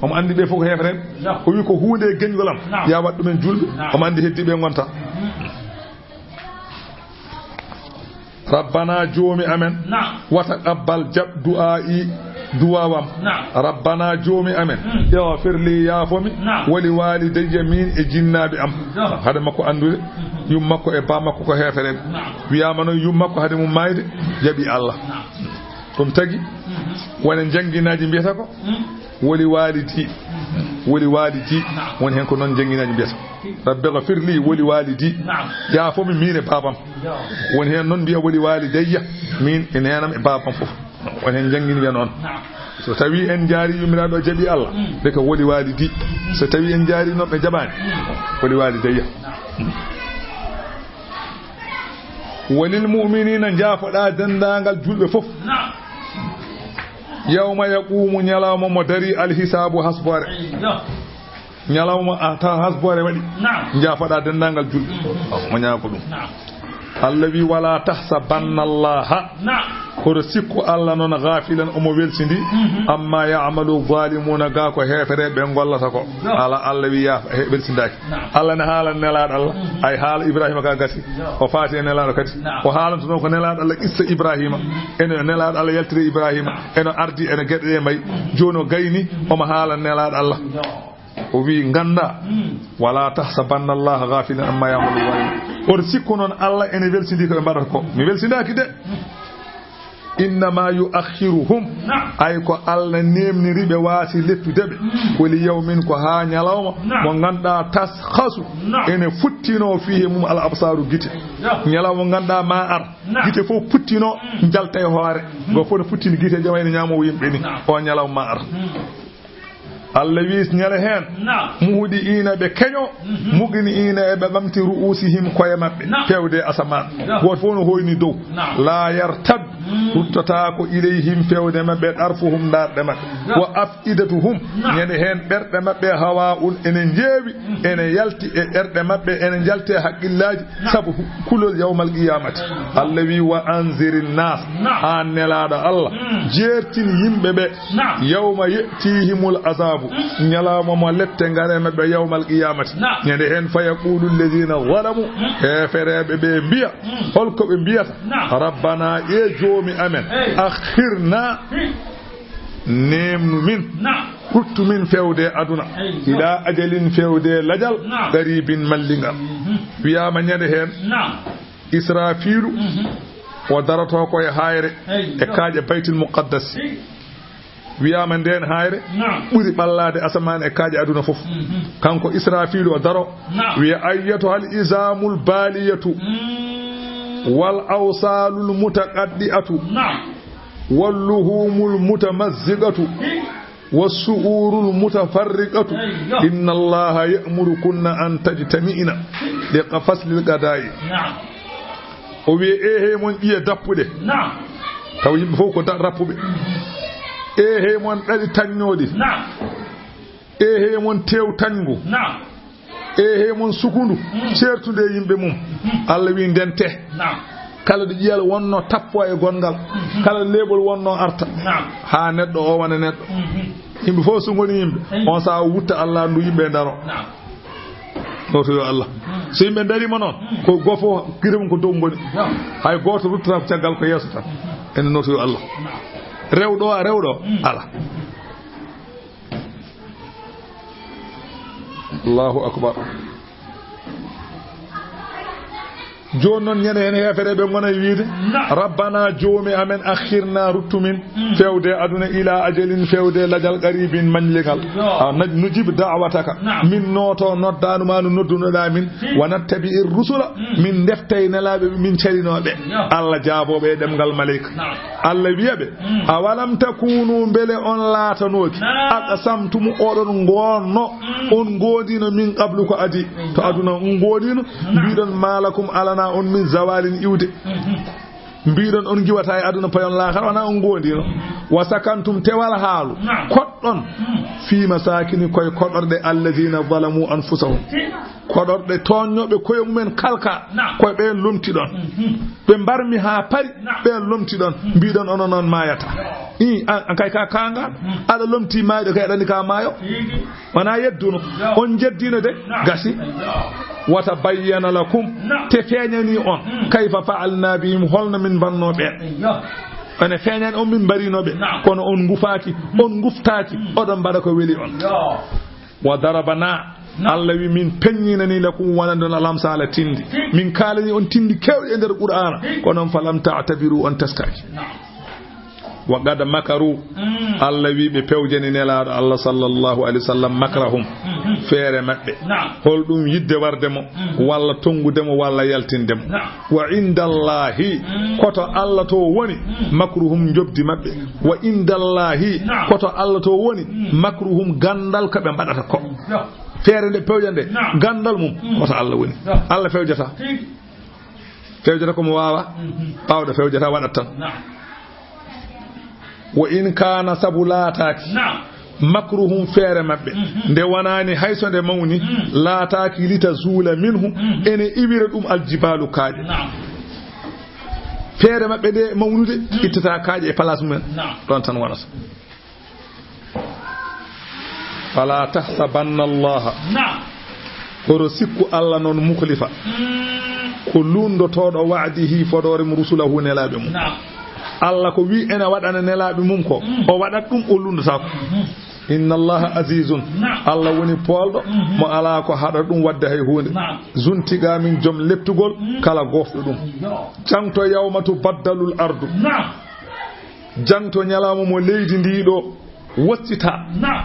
Omo anndi ɓe fof ko heefereeɓe. O wi ko huunde e geñgol am, ya waɗ ɗumen julɓe. Omo anndi heddiiɓe ngonta. Rabbana, joomi amen, wa taqabbal, jaɓ, du'aa'i, duwawam. Rabbana, joomi amen, ighfir li, yaafo mi, wa li walidayya, min e jinnaaɓe am. Hade makko anndude, yum makko e ba makko ko heefereeɓe. Wiyaama noon yum makko hade mum maayde, jaɓi Allah. Ɗum tagi, wona jannginaaji mbiyata ko, woli waalidi, woli waalidi, woni heen ko noon jannginaaji mbiyata. Rabbi ghfir li woli waalidi, yaafo mi miin e baabam. Woni heen noon mbiya woli waalidayya, miin e neenam e baabam fof. Woni heen janngini wiya noon. So tawi en njaari yummiraaɗo o jaɓi Allah, de ko woli waalidi. So tawi en njaari noon ɓe jaɓaani, woli waalidayya. Walil mu'minina, njaafoɗaa denndaangal julɓe fof. Yawma yaqumu, ñalawma mo dari, alhisaabu, hasboore. Ñalawma a tawa hasboore waɗi. Njaafoɗaa denndaangal julɓe. Mo ñaako ɗum. Allah wi, wala tahsabanna Allaha. Kono sikku Allah noon ghafilan, omo welsindi. Amma ya'malu zalimuna, ga ko heefereeɓe ngollata ko. Ala, Allah wi ya, he, welsindaaki. Allah ne haala nelaaɗo Allah. Ay, haala Ibrahima ka gasi. O faati e nelaaɗo kadi. O haalantuno ko nelaaɗo Allah qissa Ibrahima. Eno nelaaɗo Allah yaltiri Ibrahima. Eno ardi, eno geɗe ɗe mbayi. Jooni o gayni, omo haala nelaaɗo Allah. O wi, ngannda, wala tahsabanna Allaha ghafilan amma ya'malu zalimun. Oto sikku noon Allah ene welsindi ko ɓe mbaɗata ko. Mi welsindaaki de. Innama yu'akhiruhum. Ay ko Allah neemniri ɓe waasi lettude ɓe. Ko li yawmin, ko haa ñalawma. Mo ngannduɗaa tashkhasu. Ene futtino fihi mum al absaru gite. Ñalawma mo ngannduɗaa ma ar. Gite fof puttino, njalta e hoore. Go fof no futtini gite, jama ene ñaamo yimɓe ni. O ñalawma ma ar. Allah wi ñande heen, muhdi'ina ɓe keño, muqni'ina eɓe ɓamti ru'usihim koye maɓɓe, fewde asamaan. Gooto fof no hoyni dow. La yartad, ruttata ko ilayhim fewde maɓɓe, darfuhum ndaarɗe maɓɓe. Wa af'idatuhum, ñande heen ɓerɗe maɓɓe hawa'un ene njeewi, ene yalti e ɓerɗe maɓɓe, ene njalti e haqqillaaji, sabu kulol yawmal qiyamati. Allah wi, wa anzirin nas, an nelaaɗo Allah, jeertin yimɓe ɓe. Yawma ya'tihimul azabu, ñalawma mo lette ngare maɓɓe yawmal qiyamati. Ñande heen, fa yaqulu alladhina zalamu, heefereeɓe ɓe mbiya, holko ɓe mbiyata? Rabbana, e joomi amen, akhirna, neemnu min, ruttu min fewde aduna, ila ajalin, fewde lajal, qaribin, mallingal. Wiyaama ñande heen, Israfiilu o daroto ko e haayre e kaaƴe Baytul Muqaddas. Wiyaama ndeen haayre ɓuri ɓallaade asamaan e kaaƴe aduna fof. Kanko Israfiilu o daro, wiya, ayyatuhal izamul baliyatu, wal awsalul mutaqaddi'atu, wal luhumul mutamazziqatu, was su'urul mutafarriqatu. Inna Allaha ya'murukunna an tajtami'na li faslil qada'i. O wiya, ehe mon ƴiye dappuɗe. Taw yimɓe fof ko da-, rappuɓe. Ehe mon ɗaɗi tañnooɗi. Ehe mon tew tañngu. Ehe mon sukundu, ceertunde e yimɓe mum. Allah wi, ndente. Kala ɗo ƴiyal wonno tappo e gonngal. Kala ɗo leeɓol wonno arta. Haa neɗɗo o wona neɗɗo. Yimɓe fof so ngoni yimɓe, on sahaa o wutta Allah, ndu yimɓe ndaro. Noto yo Allah. So yimɓe ndariima noon, ko gofo gire mum ko dow ngoni. Hay gooto ruttata ko caggal, ko yeeso tan. Ene noto yo Allah. Rewɗo o, a rewɗo o, ala. Allahu akbar. Jooni noon, ñande heen heefere ɓe ngona e wiide, Naam. "Rabbana, joomi amen, akhirna, ruttu min, Mm. feewde aduna, ila ajalin, feewde lajal, qaribin, mañlingal." Yo. A, naj-, nujib da'wataka. Naam. Min nooto noddaandu ma ndu noddunoɗaa min. Si. "Wa nattabi'ir rusula." Mm. Min ndeftay nelaaɓe ɓe min calinoo ɓe. Yo. Allah jaabooɓe e ɗemngal maleyka. Naam. Allah wiya ɓe, Mm. "Awalam takunu, mbele on laatanooki, Naam. aqsamtum, oɗon ngoonno, Mm. on ngoondiino min qablu ko adi, to aduna on ngoondiino, Naam. mbiɗon ma lakum alana on min zawalin iwde. Mhm. Mbiɗon on ngiwata e aduna payon laakara, wona on ngoondiino. Wa sakantum, tewal haalu, Naam. koɗɗon, Mm. fi masakini, koye koɗorɗe alladina zalamu anfusahum." Si. Koɗorɗe tooñnooɓe koye mumen kalka, Naam. koye ɓeen lomtiɗon. Mhm. Ɓe mbarmi haa pari, Naam. ɓeen lomtiɗon. Mbiɗon onon noon maayata. Ii, an, an kay ka kaangal. Mm. Aɗa lomti maayɗo kay aɗa anndi ka maayo. Tigi. Wona yedduno. Yo. On jeddiino de, Naam. gasi. Yo. Wata bayyana lakum. Naam. Te feeñani on. Mm. Kayfa fa'alna bihim, holno min mbanno ɓeen. Yo. Ene feeñani on min mbarino ɓe. Naam. Kono on ngufaaki, on nguftaaki, Mm. oɗon mbaɗa ko weli on. Yo. Wa darabana. Naam. Allah wi min peññinani lakum wonande on al amsala tindi. Tindi. Min kaalani on tindi keewɗi e nder Qur'aana. Tindi. Kono on falam ta'tabiru, on teskaaki. Naam. Wa qad makaru. Mm. Allah wi ɓe pewjani nelaaɗo Allah sallallahu alayhi wa sallam makrahum. Mhm. Feere maɓɓe. Naam. Holɗum yidde warde mo, Mm. walla tonngude mo, walla yaltinde mo. Naam. Wa indallahi, Mm. koto Allah to woni, Mm. makruhum, njobdi maɓɓe. Wa indallahi, Naam. koto Allah to woni, Mm. makruhum, ganndal ko ɓe mbaɗata ko. Yo. Feere nde pewja nde, Naam. ganndal mum, Mm. koto Allah woni. Yo. Allah fewjata. Tigi. Fewjata ko mo waawa, Mhm. baawɗo fewjata waɗat tan. Naam. Wa in kaana, sabu laataaki, Naam. makruhum, feere maɓɓe, Mhm. nde wonaani hay so nde mawni, Mm. laataaki, litazuula minhu, Mm. ene iwira ɗum aljibaalu, kaaƴe. Naam. Feere maɓɓe nde mawnude, Mm. ittata kaaƴe e place mumen. Naam. Ɗoon tan wonata. Fala tahsabanna Allaha. Naam. Horo sikku Allah noon mukhlifa. Mm. Ko luunndotooɗo wa'dihi, fodoore mum, rusulahu, nelaaɓe mum. Naam. Allah ko wi ene waɗana nelaaɓe mum ko, Mm. o waɗat ɗum, o luunndotaako. Mhm. Inna Allaha azizun. Naam. Allah woni poolɗo, Mhm. mo alaa ko haɗa ɗum waɗde hay huunde. Naam. Zuntiqaamin, jom leɓtugol, Mm. kala goofɗo ɗum. Yo. Jangto, yawma tubaddalul ardu. Naam. Jangto, ñalawma mo leydi ndi ɗo woccita. Naam.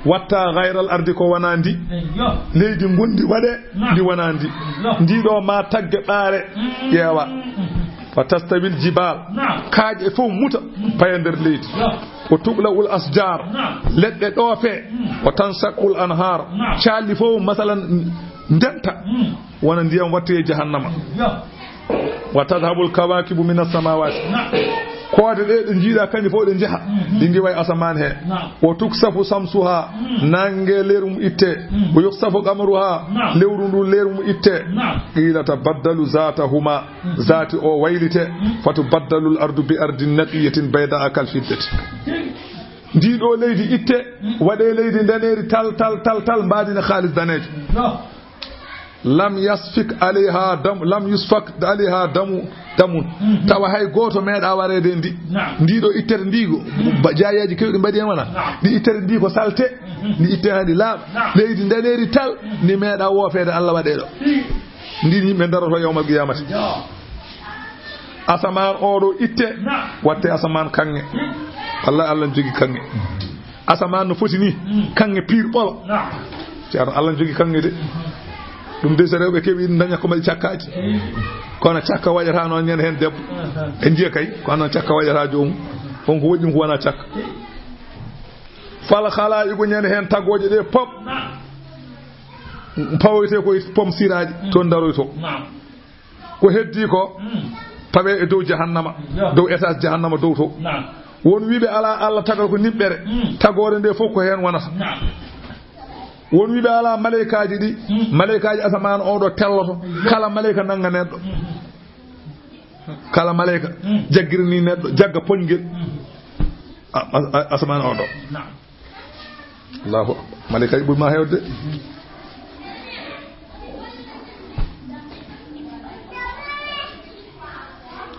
Watta gayral ardi ko wona ndi. Eyyo. Leydi ngondi waɗe, Naam. ndi wona ndi. Eyyo. Ndi ɗo ma tagge ɓaare Mm. ƴeewa. Mhm. Wa tastawil jibal. Naam. Kaaƴe fof muta Mm. paya nder leydi. Yo. Wa tuqla'ul asjar. Naam. Leɗɗe ɗoofe. Mm. Wa tansaqqul anhar. Naam. Calli fof masalan ndenta. Mm. Wona ndiyam watte e jahannama. Yo. Wa tadhhabul kawakibu minas samawati. Naam. Koode ɗe, ɗe njiiɗa kañƴe fof ɗe njaha. Mhm. Ɗi ngiwa e asamaan he. Naam. Wa tuksafu samsuha. Mm. Naange leer mum itte. Mm. Wa yukhsafu qamaruha. Naam. Lewru ndu leer mum itte. Naam. Qila tabaddalu zatahuma. Mm. Zati o waylite. Mm. Fatubaddalul ardu bi ardin naqiyatin bayda'a kal fiddati. Ndi ɗo leydi itte, Mm. waɗe leydi ndaneeri tal, tal, tal, tal, mbaadina kaalis daneejo. Yo. Lam yasfik alayha dam, lam yusfak alayha damu, damun. Mhm. Tawa hay gooto meeɗa wareede ndi. Naam. Ndi ɗo ittere ndi ko, Mm. ba-, jaayeeji keewɗi mbaɗi hen wona. Naam. Ndi ittere ndi ko salte, Mhm. ndi itte haa ndi laaɓa. Naam. Leydi ndaneeri tal, Mm. ndi meeɗa woofeede Allah waɗe ɗo. Si. Ndi yimɓe daroto yawmal qiyamati. Yo. Asamaan oo ɗo itte, Naam. watte asamaan kaŋŋe. Hmm. Wallahi, Allah ne jogi kaŋŋe. Asamaan no foti ni, Hmm. kaŋŋe piir ɓolo. Naam. Ceerno, Allah ne jogi kaŋŋe de. Ɗum de, so rewɓe keɓi daña ko mbaɗi cakkaaji. Hmm. Kono cakka waɗata noon ñande heen debbo. Hmm. En njiya kay, kono noon cakka waɗata joomum. On ko waɗi ɗum ko wona cakka. Fal khalaiqu ñande heen tagooje ɗe pop. Naam. Pawoyte ko e pom siraaji, Hmm. toon daroyto. Naam. Ko heddi ko, Hmm. pawe e dow jahannama, Yo. dow étage jahannama dow to. Naam. Won wiiɓe alaa Allah tagal ko niɓɓere, Hmm. tagoore nde fof ko heen wonata. Naam. Won wiiɓe alaa maleykaaji ɗi, Hmm. maleykaaji asamaan oo ɗo telloto, Yo. kala maleyka nannga neɗɗo. Hmm. Kala maleyka Hmm. jaggira ni neɗɗo, jagga poñgel. Hmm. A, a, a, asamaan oo ɗo. Naam. Allahu akbar. Maleyka yi ɓuri ma heewde.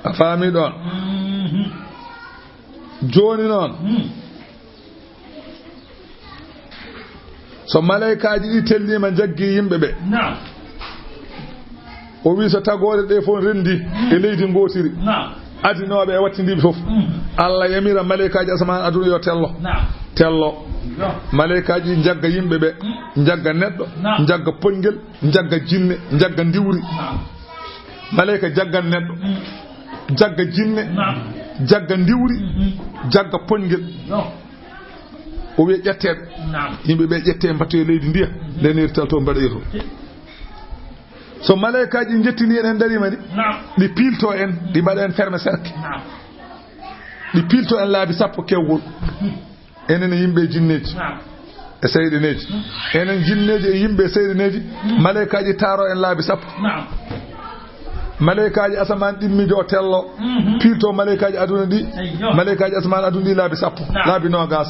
A faami ɗoon? Mhm. Jooni noon, Mhm. so maleykaaji ɗi telliima, njaggi yimɓe ɓe. Naam. O wi so tagoore ɗe fof rendi e leydi ngootiri, adinooɓe e wattindiiɓe fof, Allah yamira maleykaaji asamaan aduna yo tello. Tello. Maleykaaji njagga yimɓe ɓe, njagga neɗɗo, njagga poñgel, njagga jinne, njagga ndiwri. Maleyka jaggan neɗɗo, jagga jinne, jagga ndiwri, jagga poñgel. O wiya ƴetteeɓe. Yimɓe ɓe ƴette, mbattoye leydi ndiya. Nde neeri talto mbaɗoye to. So maleykaaji njettini en, en dariima ɗi, ɗi piilto en, ɗi mbaɗa en ferme cercle. Ɗi piilto en laabi sappo kewgol. Enen e yimɓe e jinneeji e seyɗeneeji. Enen jinneeji e yimɓe e seyɗeneeji, maleykaaji taaro en laabi sappo. Maleykaaji asamaan ɗimmiijo o tello, piilto maleykaaji aduna ɗi, maleykaaji asamaan aduna ɗi laabi sappo, laabi noogas.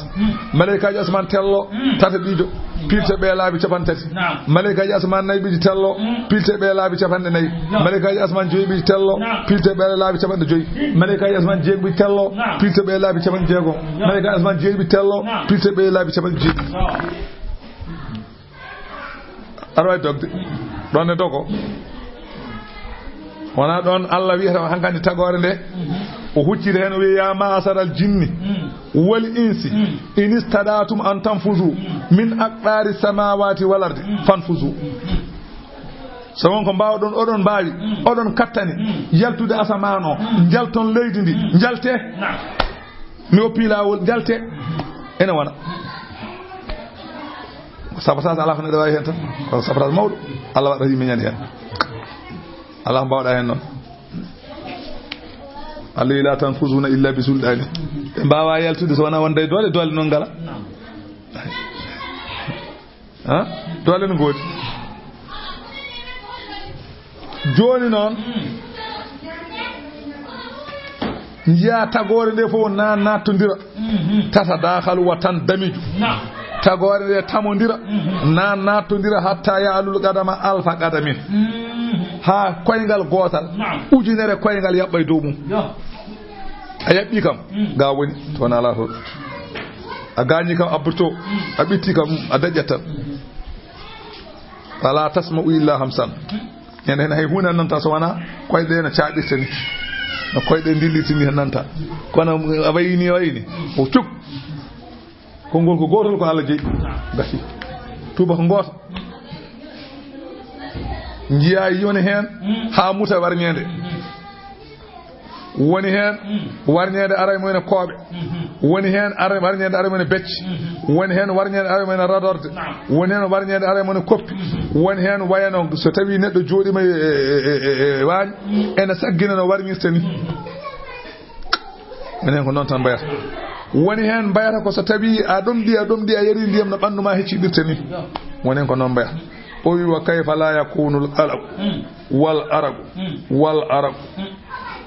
Maleykaaji asamaan tello, tataɓiijo, piilto ɓe laabi capanɗe tati. Maleykaaji asamaan nayɓiijo tello, piilto ɓe laabi capanɗe nayi. Maleykaaji asamaan joyɓiijo tello, piilto ɓe laabi capanɗe joyi. Maleykaaji asamaan jeeguɓiijo tello, piilto ɓe laabi capanɗe jeego. Maleykaaji asamaan jeeɗiɓiijo tello, piilto ɓe laabi capanɗe jeeɗiɗi. Aɗa waawi dogde. Ɗon e dogo. Wonaa ɗon Allah wiyata hankandi tagoore nde. O huccita heen, o wiya, "Ya ma'asharal jinni wal insi, in istada'tum an tanfuzu min aqdari samawati wal ardi, fanfuzu." So won ko mbaawɗon, oɗon mbaawi, oɗon kattani yaltude asamaan o, njalton leydi ndi, njalte. Mi oppi laawol, njalte. Ene wona. Ko sabotage, alaa ko neɗɗo waawi heen tan. Ko sabotage mawɗo. Allah waɗata yimɓe ñande heen. Alaa ko mbaawɗa heen noon. Allah wi, "La tanfuzuna illa bi sulɗani." Ɓe mbaawaa yaltude so wonaa wonde e doole, doole noon ngala. Ha? Doole no ngoodi. Jooni noon, njiyaa tagoore nde fof na naattondira. Tatadakhalu wa tandamiju. Tagoore nde tamondira, na naattondira hatta ya'lul qadama alfa qadamin. Haa koyngal gootal, ujunere koyngal yaɓɓa e dow mum. A yaɓɓi kam, ga woni, to wona laatoo. A gaañi kam, abbito. A ɓitti kam, a daƴƴat tan. Fala tasma'u illa hamsan. Ñande heen hay huunde a nanta so wonaa koyɗe ɗe no caaɓirta ni. No koyɗe ndillirta ni a nanta. Kono a wayi ni, a wayi ni. O cuk. Konngol ko gootol ko Allah jeyi. Gasi. Tuuba ko gooto. Njiyaa yoni heen haa muta warñeende. Woni heen warñeede ara mo ene kooɓe. Woni heen ara, warñeede ara mo ene becce. Woni heen warñeede ara mo ene radorde. Woni heen warñeede ara mo ene koppi. Woni heen wayano so tawii neɗɗo jooɗiima e, e, e, e, e waañ, ene saggina no warñirta ni. Woni heen ko noon tan mbayata. Woni heen mbayata ko so tawii a ɗomɗii, a ɗomɗii, a yarii ndiyam no ɓanndu maa hecciɗirta ni. Woni heen ko noon mbayata. O wi, "Wa kayfa la yakunul qalaqu wal araqu wal araqu."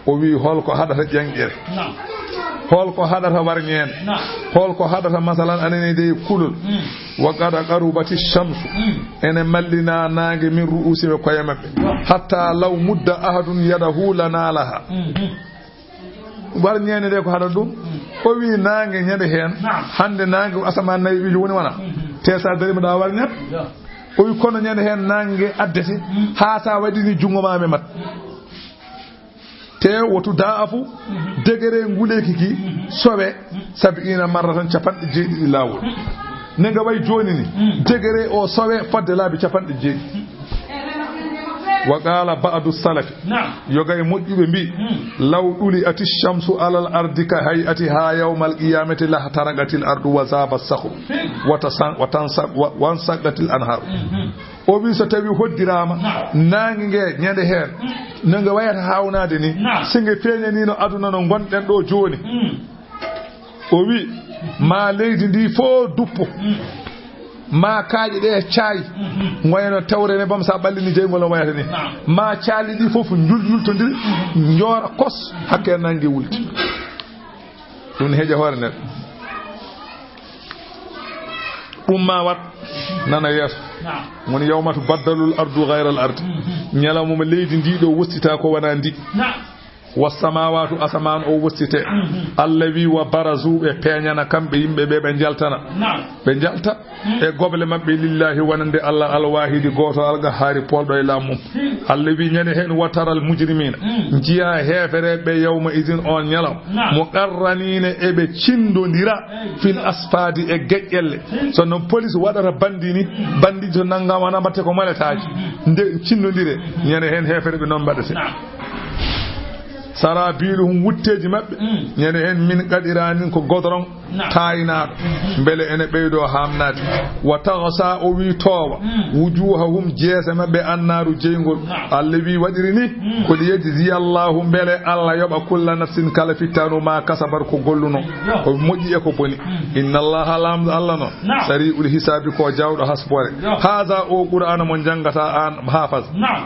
O wi, "Hol ko haɗata ƴanƴere? Hol ko haɗata warñeende? Hol ko haɗata, masalan, anene de kulol? Wa qad qarubati shamsu." Ene mallina naange min ru'usiɓe koye maɓɓe. Hatta law mudda ahadun yadahu lanalaha. Warñeende nde ko haɗata ɗum? O wi, naange ñande heen, hannde naange asamaan nayi ɓijo woni wona. Te sa darima ɗa warñat. O wi, kono ñande heen naange addete, haa sa waɗini junngo ma memat. Te wotu da afu, degere nguleyki ki, sowe, sabiina marratan, capanɗe jeeɗiɗi laawol. Ne nga wayi jooni ni, degere o sowe fodde laabi capanɗe jeeɗiɗi. Wa qala ba'du salafi, yoga e moƴƴuɓe mbi, law ɗuli ati shamsu alal ardi ka hay'ati ha yawmal qiyamati lahtaraqatil ardu wa zaba sakhru wa tasan-, wa tansa-, wa, wansaqatil anhar. O wi, so tawi hoddirama naange nge ñande heen, no nge wayata hawnaade ni, so nge feeñanino aduna no ngonɗen ɗo jooni. O wi, ma leydi ndi fof duppo, ma kaaƴe ɗe caayi, ngoyano tewre ne bam sa ɓallini jeygol no wayata ni, ma caali ɗi fof njul-, njultondiri, njoora kos, hakke nange wulti. Ɗum ne heƴa hoore neɗɗo. Ɗum ma wat nana yeeso. Woni yawma tubaddalul ardu ghayral ardi. Ñalawma mo leydi ndi ɗo wostita ko wona ndi. Wassamawatu, asamaan o wossite. Allah wi, wa barazu, ɓe peeñana kamɓe yimɓe ɓe, ɓe njaltana. Ɓe njalta e goble maɓɓe, lillahi, wonande Allah, alwahidi, gooto, alqahari, polɗo e laamu mum. Allah wi, ñande heen, wa taral mujrimina, njiya heefereɓe, yawma idin, on ñalawma, muqarranina, eɓe cindondira, fil asfadi, e geƴƴelle. So no police waɗata bandi ni, bandi to nanngam wana mbatte ko moletaji, nde cindondire, ñande heen heefereɓe noon mbaɗete. Sarabiluhum, wutteeji maɓɓe, ñande heen, min qatiranin, ko godorong taayinaaɗo, mbele ene ɓeydoo haamnaade. Wa taghsa, o wi, toowa, wujuhahum, jeese maɓɓe, annaaru, jeyngol. Allah wi, waɗiri ni, ko liyajziya Allahu, mbele Allah yoɓa, kulla nafsin, kala fittaandu, ma kasabat, ko golluno, ko moƴƴi e ko boni. Inna Allaha, Laamɗo Allah noon, sari'ul hisaabi, ko jaawɗo hasboore. Haza, o Qur'aana mo njanngata aan, Haafas,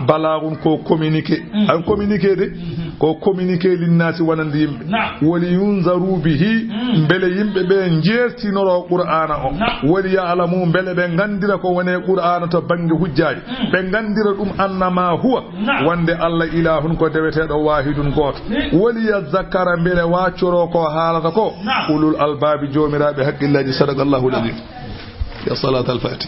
balaagun, ko communiqué. An communiqué de, ko communiqué linnaasi, wonande yimɓe. Wali yunzaru bihi, mbele yimɓe ɓe njeertinoro Qur'aana o. Wali ya'lamu, mbele ɓe nganndira ko woni Qur'aana to bannge hujjaaji. Ɓe nganndira ɗum, annama huwa, wonde Allah ilahun, ko deweteeɗo, wahidun, gooto. Wali yazakkara, mbele waccoro ko haalata ko, ulul albaabi, joomiraaɓe hakkillaaji. Sadaqallahu al-azim. Ya salatal fati.